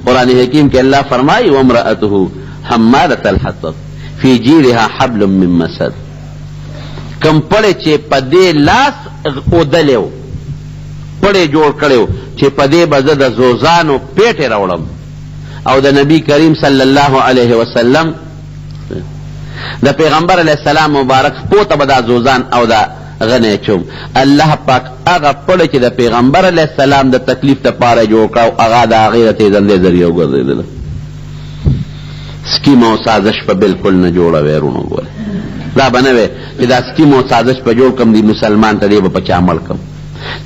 قرآن حکیم کې الله فرمایي وامرأته حمالة الحطب فی جیدها حبل من مسد، کوم پړی چې په دې لاس اودلی و، پړی جوړ کړی و چې په دې به زه د زوزانو پېټې راوړم او د نبی کریم صلی الله علیه وسلم د پیغمبر علیه السلام مبارک خپو ته به دا زوزان او دا غنی اچوم. الله پاک هغه پړی چې د پیغمبر علیه السلام د تکلیف لپاره جوړ کړ او هغه د هغې د تېزندۍ ذریعه وګرځېدله. سکیم او سازش په بالکل نه جوړوي وروڼو. ګوره دا به نه وی چې دا سکیم او سازش په جوړ کم دی مسلمان ته دی به په چا مړ کم،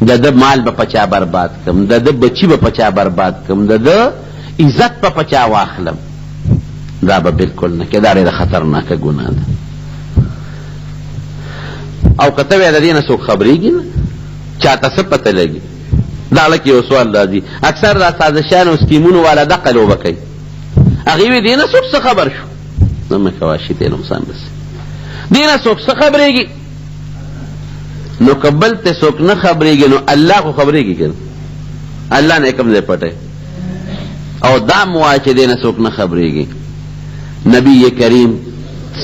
د ده مال به په چا برباد کم، د ده بچي به په چا برباد کم، د ده عزت به په چا واخلم، دا به بالکل نه کې. دا ډېره خطرناکه ګناه ده. او که ته وایې د دې نه څوک خبرېږي نه، چاته څه پته لګي؟ دا لکه یو سوال راځي، اکثر دا سازشانو او سکیمونو والا دقه لوبه کوي، هغې وي دې نه څوک څه خبر شو، نه مه کوه شي ته نقصان رسي، دې نه څوک څه خبرېږي؟ نو که بل ته څوک نه خبرېږي نو الله خو خبرېږي که نه، الله نه یې کوم ځای پټی؟ او دا مو وایه چې دې نه څوک نه خبرېږي. نبی کریم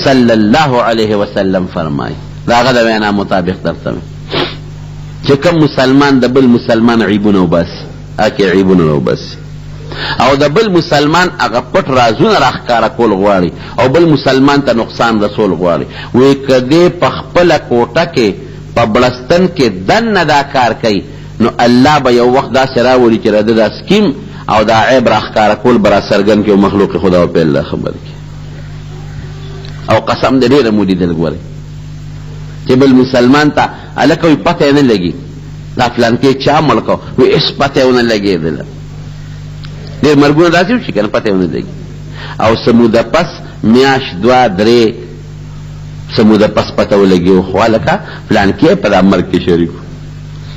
صلی الله علیه وسلم فرمایي، د هغه د وینا مطابق درته وایم چې کوم مسلمان د بل مسلمان عیبونه وباسي، هکې عیبونه راوباسي او د بل مسلمان هغه پټ رازونه راښکاره کول غواړي او بل مسلمان ته نقصان رسول غواړي، وایي که دی په خپله کوټه کې په بړستن کې دننه دا کار کوي نو الله به یو وخت داسې راولي چې د ده دا سکیم او دا عیب راښکاره کول به راڅرګند کړي او مخلوق خدا به پرې الله خبر کړي. او قسم دې ډېره مو لیدل ګورئ چې بل مسلمان ته هلکه وایي پته یې نه لګي دا فلانکی چا مړ کړ، وایي هېڅ پته یې ونه لګېدله. ډېر مرګونه داسې وشي که نه پته یې ونه لګي، او څه موده پس میاشت دوه درې څه موده پس پته ولګي، خو هلکه فلانکی په دا مرګ کې شریک و،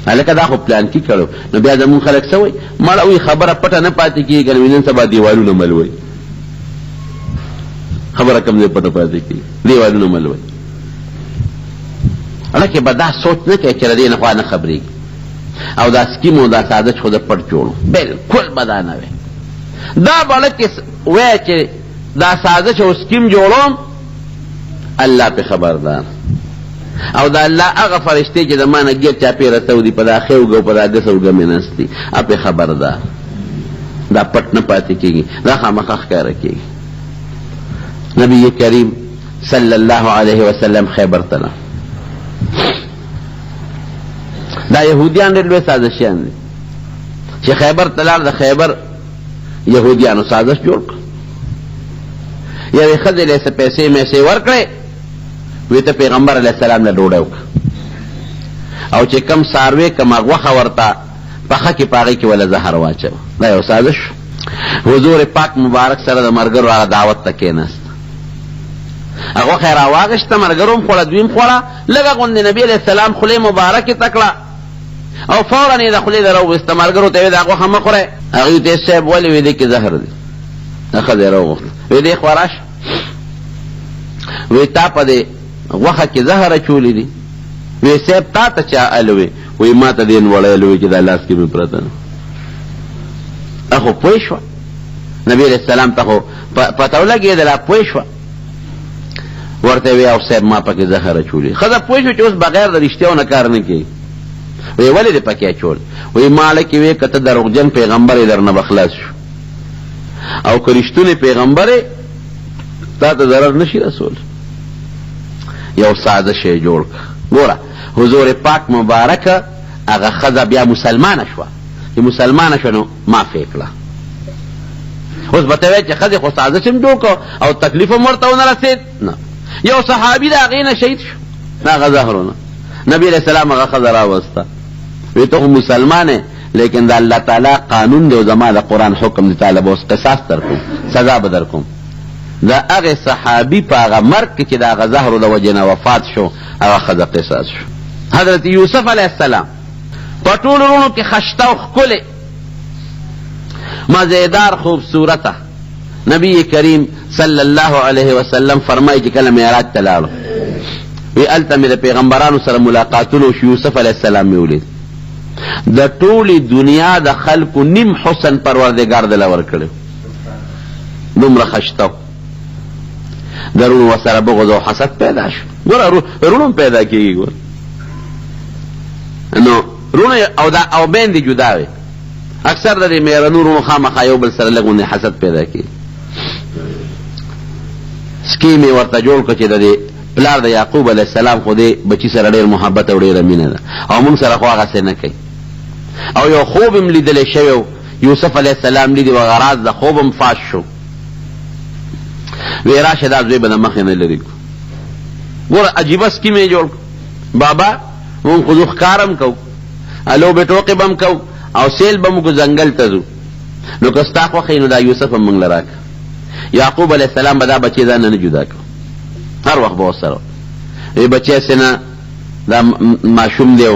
هلکه دا خو پلانکي کړو. نو بیا زموږ خلک څه وایي؟ مړه وایي خبره پټه نه پاتې کېږي که نه، نن سبا دیوالونه ملوي، خبره کوم ځای پټه پاتې کېږي؟ دیوالونه ملوي. هلکه به دا سوچ نه کوي چې له دې نه خوا نه خبرېږي، او دا سکیم او دا سازش خو د پټ جوړو، بلکل به دا نه وي. دا به هلکې وایي چې دا سازش او سکیم جوړوم، الله پې خبردار، او د الله هغه فرشتې چې د ما نه ګیر چاپېره تاو دي، په دا ښی اوږه او په دا ګسه اوږه مې ناست دي، پې خبردار. دا پټ نه پاتې کېږي، دا خامخا ښکاره کېږي. نبی کریم صلی الله علیه وسلم خیبر ته لاړ. دا یهودیان ډېر لوی سازشیان دي چې خیبر ته لاړ، د خیبر یهودیانو سازش جوړ کړ، یوې ښځې له یې څه پیسې میسې ورکړې، وی ته پیغمبر علیه السلام له ډوډۍ وکړه، او چې کوم څاروی کومه غوښه ورته پخه کړي په هغې کې وله زهر واچوه. دا یو سازش. حضور پاک مبارک سره د ملګرو هغه دعوت ته کېناست، غوښه یې راواخیسته، ملګرو هم خوړه، دوی هم خوړه، لږه غوندې نبي علیه السلام خولې مبارکې ته کړه او فورا یې د خولې د راوویسته، ملګرو ته یې ویل دا غوښه مه خورئ. هغوی ته یې صاحب ولې؟ وایي دې کې زهر دی. ښځه یې راوغوښته، وایي دې خوا راشه، وایي تا په دې غوښه کې زهر اچولي دي. وایي صاحب تا ته چا الوې؟ وایي ما ته دې نوړی الوې چې دا لاس کې مې پرته ده. خو پوه شوه نبي علیه السلام ته خو پته ولګېدله، پوه شوه، ورته وی او صاحب ما پکې زهر اچولي. ښځه پوه شوه چې اوس بغیر د رښتیاو نه کار نه کوي. وی ولې دې پکې اچول؟ وی ما لکې وی که ته دروغجن پیغمبر یې درنه به خلاص شو، او که رښتونی پیغمبر یې تا ته ضرر نشي رسول. یو ساده شی جوړ کړه. ګوره حضور پاک مبارک هغه ښځه بیا مسلمانه شوه، چې مسلمانه شوه نو معاف یې کړه. اوس به ته وایې چې ښځې خو سازش هم جوړ کړ او تکلیف هم ورته ونه رسېد. نه، یو صحابي د هغې نه شهید شو، د هغه زهرو نه. نبي علیه السلام هغه ښځه راوسته، وایي ته خو مسلمان یې، لیکن د الله تعالی قانون دی او زما د قرآن حکم دی، تا له به اوس قصاص درکوم، سزا به درکوم. د هغې صحابي په هغه مرګ کې چې د هغه زهرو د وجې نه وفات شو، هغه ښځه قصاص شو. حضرت یوسف علیه السلام په ټولو وروڼو کې خشته او ښکلی، مزیدار، خوبصورته. نبی کریم صلی الله علیه وسلم فرمایي چې کله معراج ته لاړو، وی هلته مې د پیغمبرانو سره ملاقاتونه وشو، یوسف علیه السلام مې ولید. د ټولې دنیا د خلکو نیم حسن پروردګار دله ورکړی، دومره خشته و. د روڼو ورسره بغض او حسد پیدا شو. ګوره روڼو هم پیدا کېږي، ګوره نو روڼو او دا او میندې جدا وي، اکثر د دې میرنو روڼو خامخا یو بل سره لږ غوندې حسد پیدا کېږي. سکیم یې ورته جوړ کړ چې د دې پلار د یعقوب علیه السلام خو دې بچي سره ډېر محبت او ډېره مینه ده او موږ سره خو هغسې نه کوي. او یو خوب هم لیدلی شوی و، یوسف علیه السلام لیدی و، هغه راز د خوب هم فاش شو. وی راشه دا زوی به د مخې نه لرې کړو. ګوره عجیبه سکیم یې جوړ کړ. بابا مونږ خو ځو ښکار هم کوو، لوبې ټوقې به هم کوو او سیل به هم وکړو، ځنګل ته ځو، نو که ستا خوښه وي نو دا یوسف هم مونږ له راکړه. یعقوب علیه السلام به دا بچی ځان نه نه جدا کړ، هر وخت به ورسره و. وی بچی هسې نه دا ماشوم دی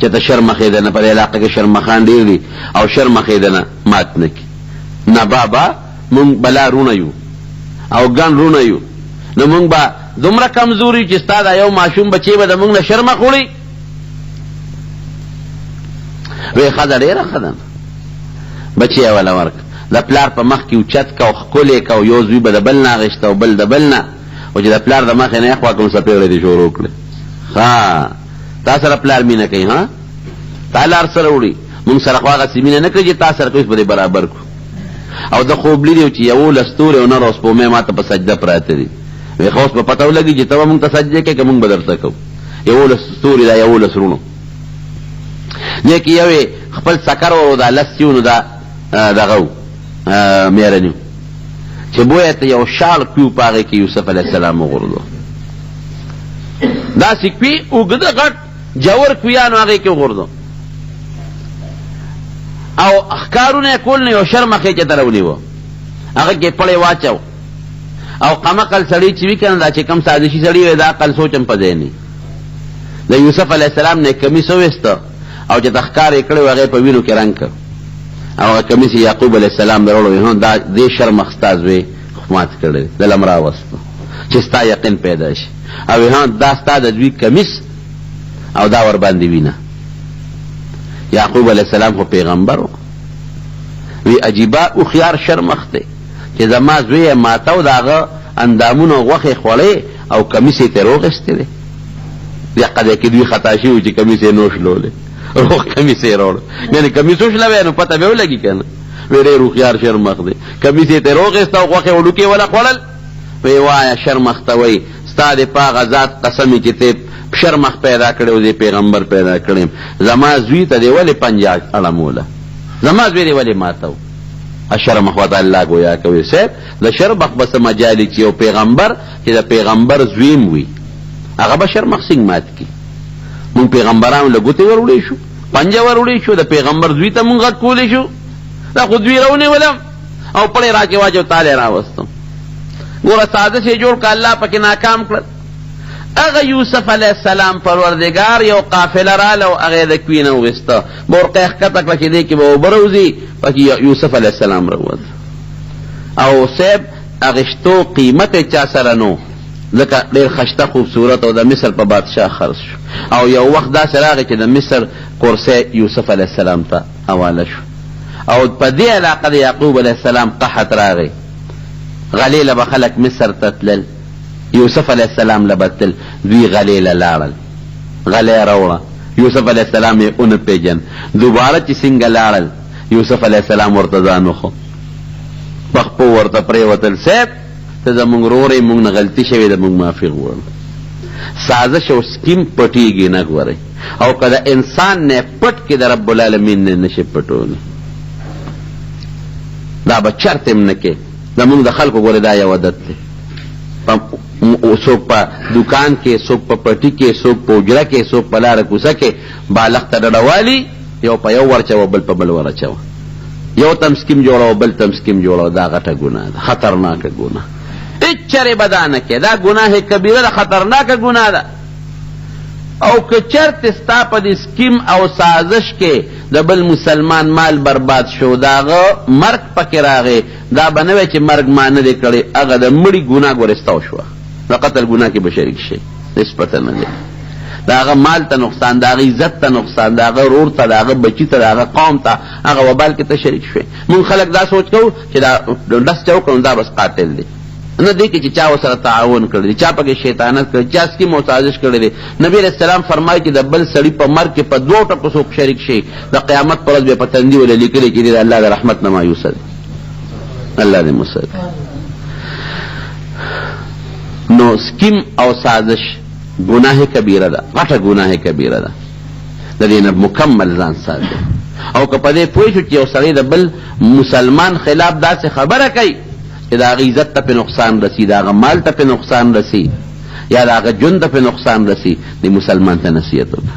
چې ته شرمخېده نه، په دې علاقه کې شرمخان ډېر دي او شرمخېده نه مات نه کړي. نه بابا مونږ بلا روڼه یو او ګڼ روڼه یو، نو مونږ به دومره کمزوري یو چې ستا دا یو ماشوم بچی به د مونږ نه شرمخ وړي؟ وی ښځه ډېره ښه ده، بچی یې وله ورکړ، د پلار په مخ کې اوچت که او ښکل یې که او یو زوی به د بل نه اخیسته او بل د بل نه، خو چې د پلار د مخې نه اخوا کوم څپېړې دې شروع کړې. ښه تا سره پلار مینه کوي، ها تا لار سره وړي، مونږ سره خو هغسې مینه نه کوي چې تا سره کوي، اوس به دې برابر کړو. او ده خوب لیدی چې 11 ستوري او نر او سپومې ما ته په سجده پراته دي. وی خو اوس به پته ولګي چې ته به مونږ ته سجدې کوې که مونږ به درته کوو. 11 ستوري دا 11 وروڼو دې کې یو یې خپل سکر ورو دا لس چې نو دا دغه و میرنی چې بویه ته یو شاړ کوی په هغې کې یوسف علیه السلام وغورځو. داسې کوی اوږده غټ جور کویانو هغې کې وغورځو او ښکارونه یې کول، نو یو شرمښ یې چېرته راونیوه، هغه کې پړی واچو. او قمقل سړی چې وي که نه، دا چې کوم سازشي سړي وي، د عقل سوچ هم په ځای نه. د یوسف علیه السلام نه یې کمیس وویسته او چې ته ښکار یې کړی و هغه یې په وینو کې رنګ کړ او هغه کمیس یې یعقوب علیه السلام ته راوړو. وایي دا دې شرمښ ستا زوی مات کړی دی، دلته م راوستو چې ستا یقین پیدا شي. او وایي دا ستا د دوی کمیس او دا ورباندې وینه. یعقوب علیه السلام خو پیغمبر و، وی عجیبه هوښیار شرمښ دی چې زما زوی یې ماته او د هغه اندامونو او غوښې خوړې او کمیس یې ترې روغېستی دی. دقه ځای کې دوی خطا شوي چې کمیس یې نه وشلولی، روغ کمیس یې راوړ. یعنې کمیس وشلوی نو پته به ولګي که نه. وی ډېر هوښیار شرمښ دی، کمیس یې ترې روغېسته او غوښې وړوکې وله خوړل. وی وایه شرمښ ته وایي ستا دې په هغه ذات قسم وي چې ته شرمښ پیدا کړی او زه پیغمبر پیدا کړی یم، زما زوی ته دې ولې پنجه اړموله، زما زوی دې ولې ماتو؟ شرمښ ورته الله ګویا کوي صاحب د شرمښ به څه مجال چې یو پیغمبر چې د پیغمبر زوی هم وي هغه به شرمښ څنګه مات کړي؟ مونږ پیغمبرانو له ګوتې وروړی شو، پنجه وروړی شو، د پیغمبر زوی ته مونږ غږ کولی شو؟ دا خو دوی راونیولم او پړی راکې واچو تاله راوستم. ګوره سازش یې جوړ کړ، الله پکې ناکام کړل. هغه یوسف علیه السلام پروردګار یو قافله راله او هغه یې د کوی نه وویسته، بورقه یې ښکته کړه چې دې کې به اوبه راوځي، پکې یوسف علیه السلام راووت. او صاحب اغشتو قیمت یې چا سره نو، ځکه ډېر خشته خوبصورت او د مصر په بادشاه خرڅ شو. او یو وخت داسې راغی چې د مصر کرسی یوسف علیه السلام ته حواله شو. او په دې علاقه د یعقوب علیه السلام قحط راغی، غلې له به خلک مصر ته تلل، یوسف علیه السلام له به تلل، دوی غلې له لاړل، غلی راوړه، یوسف علیه السلام یې ونه پېژند. دوباره چې څنګه لاړل، یوسف علیه السلام ورته ځان وښود، په خپو ورته پرېوتل، صاحب ته زموږ ورور یې، موږ نه غلطي شوې ده، موږ معافي غواړو. سازش او سکیم پټېږي نه ګورئ، او که د انسان نه پټ کې د رب العالمین نه نشي پټولی، دا به چرته هم نه کې. زموږ د خلکو ګورې دا یو عادت دی، څوک په دوکان کې، څوک په پټي کې، څوک په حجره کې، څوک په لاره کوڅه کې بالښت ته ډډه والي، یو په یو ورچوه بل په بل ورچوه، یو تم سکیم جوړوه بل تم سکیم جوړوه. دا غټه ګناه ده، خطرناکه ګناه، هېڅ چېرې به دا نه کې، دا ګناه کبیره ده، خطرناکه ګناه ده. او که چېرته ستا په دې سکیم او سازش کې د بل مسلمان مال برباد شو، د هغه مرګ پکې راغی، دا به نه وایې چې مرګ ما نه دی کړی، هغه د مړي ګناه ګورې ستا وشوه، د قتل ګناه کې به شریک شې، هېڅ پته نه لګي. د هغه مال ته نقصان، د هغه عزت ته نقصان، د هغه ورور ته، د هغه بچي ته، د هغه قوم ته، هغه وبال کې ته شریک شوې. مونږ خلک دا سوچ کوو چې دا ډس چا وکړ نو دا بس قاتل دی، نه دې کې چې چا ورسره تعاون کړی دی، چا پکې شیطانت کړی، چا سکیم او سازش کړی دی. نبی علیه السلام فرمایي چې د بل سړي په مرګ کې په دوو ټکو څوک شریک شي، د قیامت پر ورځ به په تندي ولې لیکلي چې دی د الله د رحمت نه مایوسه دی. الله دې مو ساتي. نو سکیم او سازش ګناه کبیره ده، غټه ګناه کبیره ده، د دې نه مکمل ځان ساتي. او که په دې پوه شو چې یو سړی د بل مسلمان خلاف داسې خبره کوي چې د هغه عزت ته پې نقصان رسي، د هغه مال ته پې نقصان رسي، یا د هغه ژوند ته پې نقصان رسي، دې مسلمان ته نصیحت وکړه.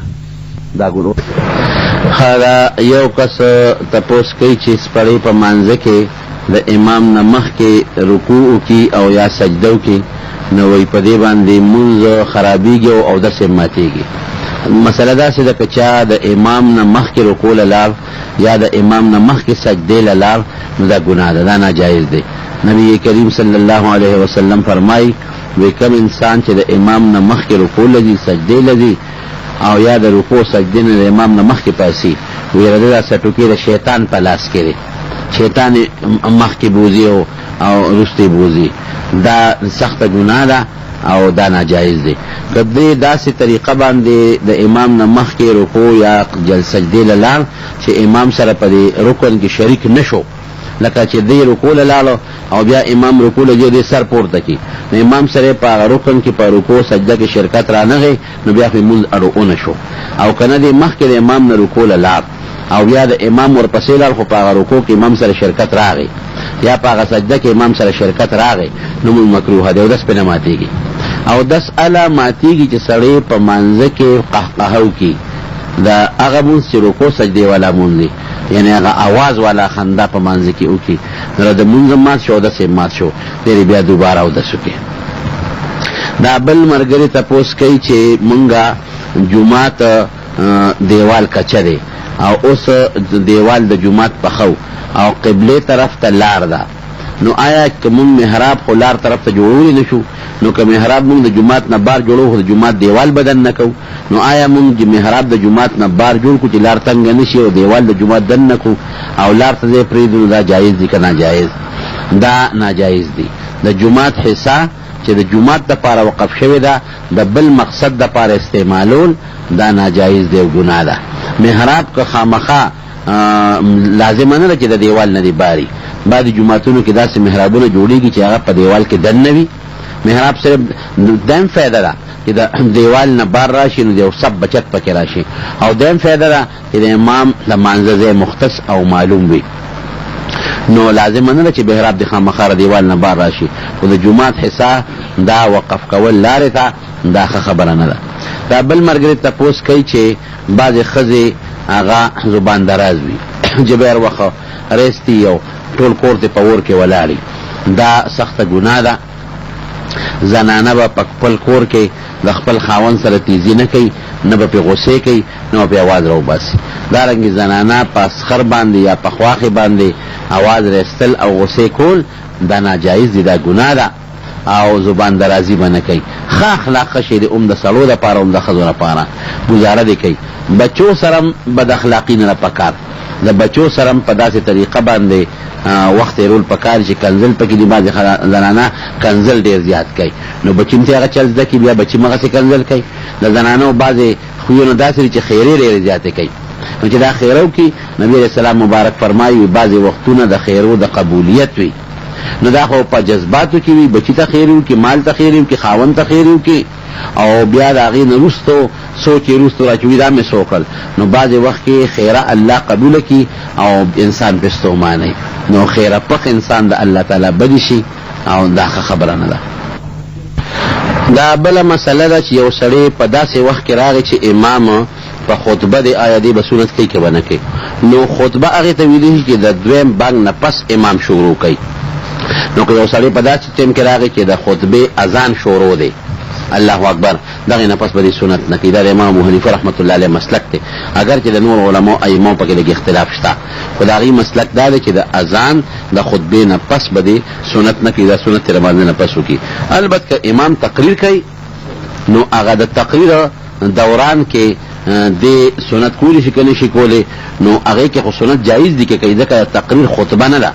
دا ګناه ښه ده. یو کس تپوس کوي چې سپړی په مانځه کې د امام نه مخکې رکوع وکړي او یا سجده وکړي، نو وایي په دې باندې مونځ خرابېږي او اودس یې ماتېږي. مسله داسې ده، که چا د امام نه مخکې رکوع له لاړ یا د امام نه مخکې سجدې له لاړ، نو دا ګناه ده، دا ناجایز دی. نبی کریم صلی الله علیه وسلم فرمایي، وی کوم انسان چې د امام نه مخکې رکوع له ځي، سجدې له ځي، او یا د رکوع سجدې نه د امام نه مخکې پاڅي، وی د ده دا څټوکې د شیطان په لاس کې دی، شیطان یې مخکې بوځي او وروسته یې بوځي. دا سخته ګناه ده او دا ناجایز دی. که دی داسې طریقه باندې د امام نه مخکې رکوع یا سجدې له لاړ چې امام سره په دې رکن کې شریک نه شو، لکه چې دی رکوع له لاړ او بیا امام رکوع له ځي، دی سر پورته کړي، نو امام سره په هغه رکن کې په رکوع سجده کې شرکت رانغی، نو بیا خو یې مونځ اړو ونه شو. او که نه دی مخکې د امام نه رکوع له لاړ او بیا د امام ورپسې لاړ، خو په هغه رکوع کې امام سره شرکت راغی یا په هغه سجده کې امام سره شرکت راغی، نو مونځ مکروه دی، اودس پرې نه ماتېږي. اودس اله ماتېږي چې سړی په مانځه کې قهقهه وکړي، د هغه مونځ چې رکوع سجدې والا مونځ دی، یعنې هغه اواز والا خندا په مانځه کې وکړي، نو د مونځ هم مات شو، اودس یې مات شو، دی دې بیا دوباره اودس وکړي. دا بل ملګری تپوس کوي چې مونږه جومات دیوال کچه دی او اوس دیوال د جومات پخو او قبلې طرف ته لار ده، نو آیا که مونږ محراب خو لار طرف ته جوړولی نه شو، نو که محراب مونږ د جومات نه بار جوړو خو د جومات دیوال به دننه کوو، نو آیا مونږ محراب د جومات نه بار جوړ کړو چې لار تنګه نه شي او دیوال د جومات دننه کړو او لار ته ځای پرېږدو، نو دا جایز دي که ناجایز؟ دا ناجایز دي. د جومات حصه چې د جومات دپاره وقف شوې ده د بل مقصد دپاره استعمالول دا ناجایز دی او ګناه ده. محراب که خامخا لازمه نه ده چې د دیوال نه دې باري، بعضې جوماتونو کې داسې محرابونه جوړېږي چې هغه په دیوال کې دننه وي. محراب صرف دویم فایده ده چې د دیوال نه بار راشي نو د یو سب بچت پکې راشي، او دویم فایده ده چې د امام د مانځه ځای مختص او معلوم وي. نو لازمه نه ده چې محراب دې خامخا د دیوال نه بار راشي، خو د جومات حصه دا وقف کول لارې ته دا ښه خبره نه ده. دا بل ملګری تپوس کوي چې بعضې ښځې هغه زبان دراز وي چې به هر وخت ریستي او ټول کور ته په اور کې ولاړي، دا سخته ګناه ده. زنانه به په خپل کور کې د خپل خاوند سره تیزي نه کوي، نه به پې غوسې کوي، نه به پې اواز راوباسي. دارنګې زنانه په اسخر باندې یا په خواښې باندې اواز راایستل او غوسې کول دا ناجایز دي، دا ګناه ده او زبان درازي به نه کوي. ښه اخلاق ښه شی دی، هم د سړو دپاره هم د ښځو لپاره. ګزاره دې کوي. بچو سره هم بد اخلاقي نه ده پکار، د بچو سره هم په داسې طریقه باندې وخت تېرول پکار دي چې کنځل پکې دي. بعضې زنانه کنځل ډېر زیات کوي، نو بچي هم ترې هغه چل زده کړي، بیا بچي هم هغسې کنځل کوي. د زنانو بعضې خویونه داسې دي چې خیرې ډېرې زیاتې کوي، نو چې دا خیره وکړي، نبي علیه السلام مبارک فرمایي بعضې وختونه د خیرو د قبولیت وي، نو دا خو په جذباتو کې وي، بچي ته خیرې وکړي، مال ته خیرې وکړي، خاوند ته خیرې وکړي، او بیا د هغې نه وروسته سوچ یې وروسته راچوي دا مې څه وکړل. نو بعضې وخت کې خیره الله قبوله کړي او انسان پرې ستومانه وي، نو خیره پخ انسان د الله تعالی بدې شي او دا ښه خبره نه ده. دا بله مسله ده چې یو سړی په داسې وخت کې راغی چې امام په خطبه دی، آیا دی به سنت کوي که به نه کوي؟ نو خطبه هغې ته ویلی شي چې د دویم بانګ نه پس امام شروع کوي. نو که یو سړی په داسې ټیم کې راغی چې د خطبې اذان شروع دی، الله اکبر، دغې نه پس به دی سنت نه کوي. دا د امام ابو حنیفه رحمت الله علیه مسلک دی، اګر چې د نورو علماو ائمو پکې لږ اختلاف شته، خو د هغوی مسلک دا دی چې د اذان د خطبې نه پس به دی سنت نه کوي، دا سنت ترې لمانځه نه پس وکړي. البته که امام تقریر کوي نو هغه د تقریر دوران کې دی سنت کولی شي که نه شي کولی، نو هغې کې خو سنت جایز دي که کوي، ځکه تقریر خطبه نه ده،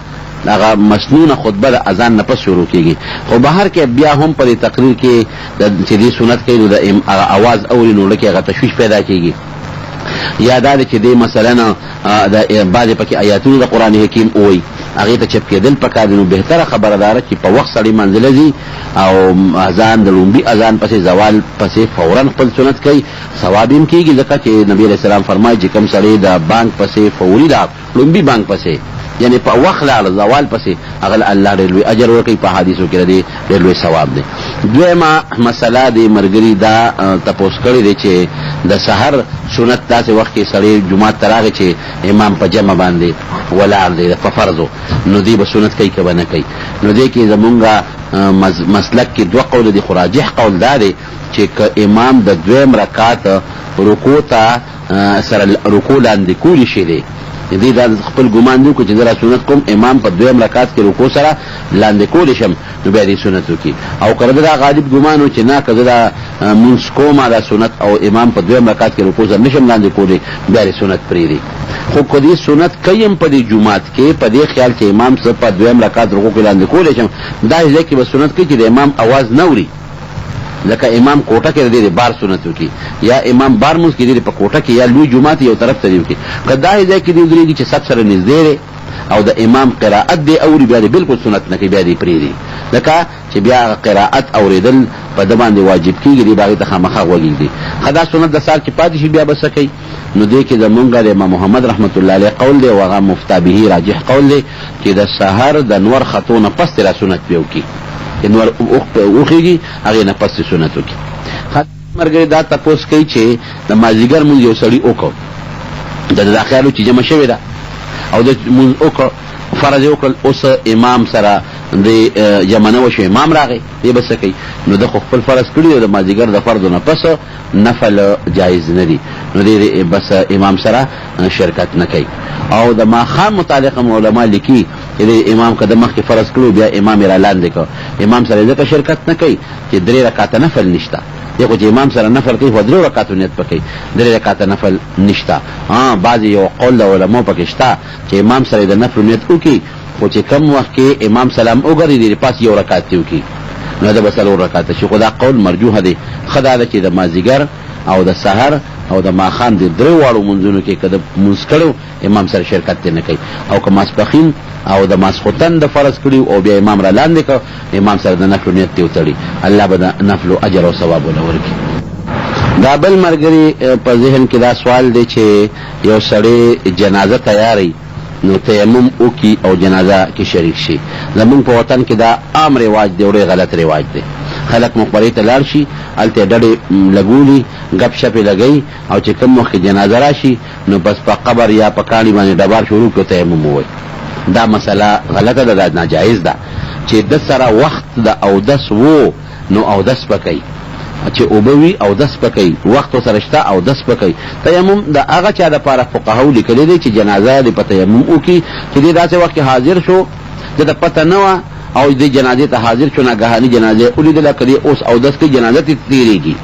هغه مسنونه خطبه د اذان نه پس شروع کېږي. خو بهر کې بیا هم په دې تقریر کې چې دی سنت کوي نو د هغه اواز اوري نو لکه هغه تشویش پیدا کېږي. یا دا دی چې دی مثلا د بعضې پکې آیاتونه د قرآن حکیم ووایي، هغې ته چپ کېدل پکار دي. نو بهتره خبره دا ده چې په وخت سړی منزله ځي او اذان د لومبي اذان پسې زوال پسې فورا خپل سنت کوي، ثواب یې هم کېږي، ځکه چې نبي علیه السلام فرمایي چې کوم سړی د بانک پسې فوري لاړ، لومبي بانک پسې یعنی په وخت لاړ زوال پسې هغه له الله ډېر لوی اجر ورکوي، په احادیثو کې د دې ډېر لوی ثواب دی. دویمه مسله دې ملګري دا تپوس کړی دی چې د سحر سنت داسې وخت کې سړی جومات ته راغی چې امام په جمع باندې ولاړ دی په فرضو، نو دی به سنت کوي که به نه کوي؟ نو دې کې زمونږ مسلک کې دوه قوله دي، خو راجح قول دا دی چې که امام د دویم رکعت رکوع ته سره رکوع لاندې کولی شي دی دی دا خپل ګمان دی چې زه را سنت کوم امام په دویم رکعت کې رکوع سره لاندې کولی شم، نو بیا دې سنت وکړي. او که دا غالب ګمان و چې نه که زه دا مونځ کوم دا سنت او امام په دویم رکعت کې رکوع سره نشم لاندې کولی، بیا دې سنت پرېږدي. خو که دې سنت کوي هم په دې جومات کې په دې خیال چې امام څه په دویم رکعت رکوع کې لاندې کولی شم، داسې ځای کې به سنت کوي چې د امام اواز نه اوري، لکه امام کوټه کې د دې بار سنت وکړي، یا امام بار مونځ کې دې په کوټه کې یا لوی جومات یو طرف ته دې وکړي. که داسې ځای کې دې ودرېږي چې سب سره نږدې دی او د امام قرائت دې اوري، بیا دې بالکل سنت نه کوي، بیا دې پرېږدي، ځکه چې بیا هغه قرائت اورېدل په ده باندې واجب کېږي، دې به هغې ته خامخا غوږ ږدي. ښه دا سنت د سهار چې پاتې شي بیا به څه کوي؟ نو دې کې زمونږ د امام محمد رحمت الله علیه قول دی او هغه مفتا به راجح قول دی چې د سهار د نور ختو نه پس را سنت بیا وکړي، چې نور وخېږي هغې نه پس سنت وکړي. ملګری دا تپوس کوي چې د مازدیګر مونځ یو سړي وکړ، د ده دا خیال و چې جمع شوې ده او د مونځ وکړ، فرض یې وکړل، اوس امام سره د جمع نه وشو، امام راغی، دی به څه کوي؟ نو ده خو خپل فرض کړي او د مازدیګر د فرضو نه پس نفل جایز نه دي، نو دی بس امام سره شرکت نه کوي. او د ماښام متعلق هم علما لیکي چې د امام که د مخکې فرض کړو بیا امام یې را لاندې کړ، امام سره ځکه شرکت نه کوي چې درې رکعته نفل نشته. دی خو چې امام سره نفل کوي خو درې رکعتو نیت پکې، درې رکعته نفل نشته. ها بعضې یو قول د علماو پکې شته چې امام سره د نفل نیت وکړي، خو چې کم وخت کې امام سلام وګرځي دی پاس یو رکعت دی وکړي، نو دا به څلور رکعته شي. خو دا قول مرجوح دی. ښه دا ده چې د مازدیګر او د سحر او د ماښام د درې واړو مونځونو کې که د مونځ کړو امام سره شرکت دی نه کوي، او که ماسپښین او د ماسخوتن د فرض کړي او بیا امام را لاندې کړ، امام سره د نفلو نیت دی وتړي، الله به د نفلو اجر او ثواب وله ورکړي. دا بل ملګري په ذهن کې دا سوال دی چې یو سړی جنازه تیاري نو تیمم وکړي او جنازه کې شریک شي. زمونږ په وطن کې دا عام رواج دی او ډېر غلط رواج دی. خلک مقبرې ته لاړ شي، هلته یې ډډې لګولي، ګپ شپ یې لګوي، او چې کوم وخت کې جنازه راشي نو بس په قبر یا په کاڼي باندې ډبار شروع کړي او تیمم ووایي. دا مسله غلطه ده، دا ناجایز ده. چې د سره وخت د اودس وو نو اودس به کوي، چې اوبه وي اودس به کوي، وخت ورسره شته اودس به کوي. تیمم د هغه چا دپاره فقهاو لیکلی دی چې جنازه دې په تیمم وکړي، چې دی داسې وخت کې حاضر شو، ده ته پته نه وه او دې جنازې ته حاضر شو، ناګهاني جنازه یې ولیدله، که دی اوس اودس کوي جنازه ترې تېرېږي،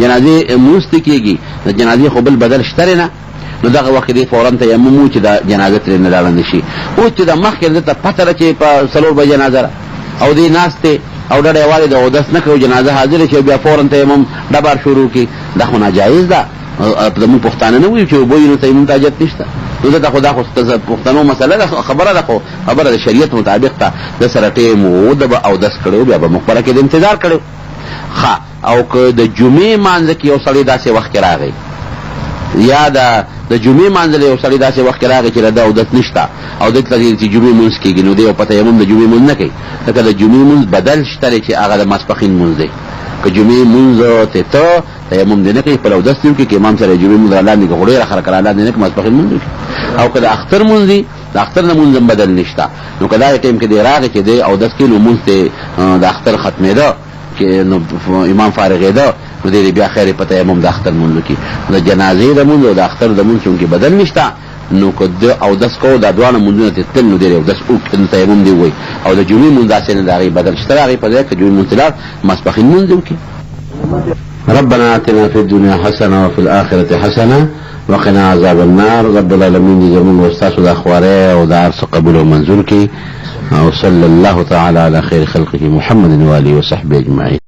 جنازې مونځ ترې کېږي، د جنازې خو بل بدل شته نه، نو دغه وخت کې دی فورا تیمم و چې دا جنازه ترې نه لاړه نه شي. اوس چې د مخکې ده ته پته ده چې په څلور بجې جنازه ده او دی ناست دی او ډډه یې والې د اودس نه کوي، جنازه حاضره شي بیا فورا تیمم ډبار شروع کړي، دا خو ناجایز ده. زموږ پښتانه نه وایي چې اوبه وي نو تیمم ته حاجت نشته، نو ځکه خو دا خو پښتنو مسله ده، خبره ده، خو خبره د شریعت مطابق ته د سره ټیم و، ده به اودس کړی و، بیا به مقبره کې د انتظار کړی و. ښه، او که د جمعې مانځه کې یو سړی داسې وخت کې راغی، یا د جمعې مانځه له یو سړی داسې وخت کې راغی چې د ده اودس نشته او ده ته چې جمعې مونځ کېږي، نو دی او په تیمم د جمعې مونځ نه کوي، ځکه د جمعې مونځ بدل شته دی چې هغه د ماسپښین مونځ دی. که جمعې مونځ ته ته تیمم دې نه کوي، خپل اودس دې وکړي، که امام سره جمعې مونځ رالاندې کړي، خو ډېره خلک رالاندې نه کړي، ماسپښین مونځ وکړي. او که د اختر مونځ وي، د اختر نه مونځ هم بدل نشته، نو که دا ټایم کې دی راغی چې دی اودس کوي، نو مونځ ته د اختر ختمېده چې نو امام فارغېده، نو دی بیا خیر په تیمم د اختر مونځ وکړي. د جنازې د مونځ او د اختر د مونځ چونکې بدل نشته، نو که ده اودس کوو دا دواړه مونځونه ترې تلل، نو دی اودس وکړي، نو تیمم دې ووایي. او د جمعې مونځ داسې نه، د هغې بدل شته، د هغې په ځای که جمعې مونځ ته لاړ ماسپښین مونځ دې وکړي. ربنا آتنا في الدنيا حسنة وفي الآخرة حسنة وقنا عذاب النار. رب العالمین دې زموږ او ستاسو دا خوارۍ او دا هر څه قبول او منظور کړي. او صلی الله تعالی علی خیر خلقه محمد وآله وصحبه اجمعین.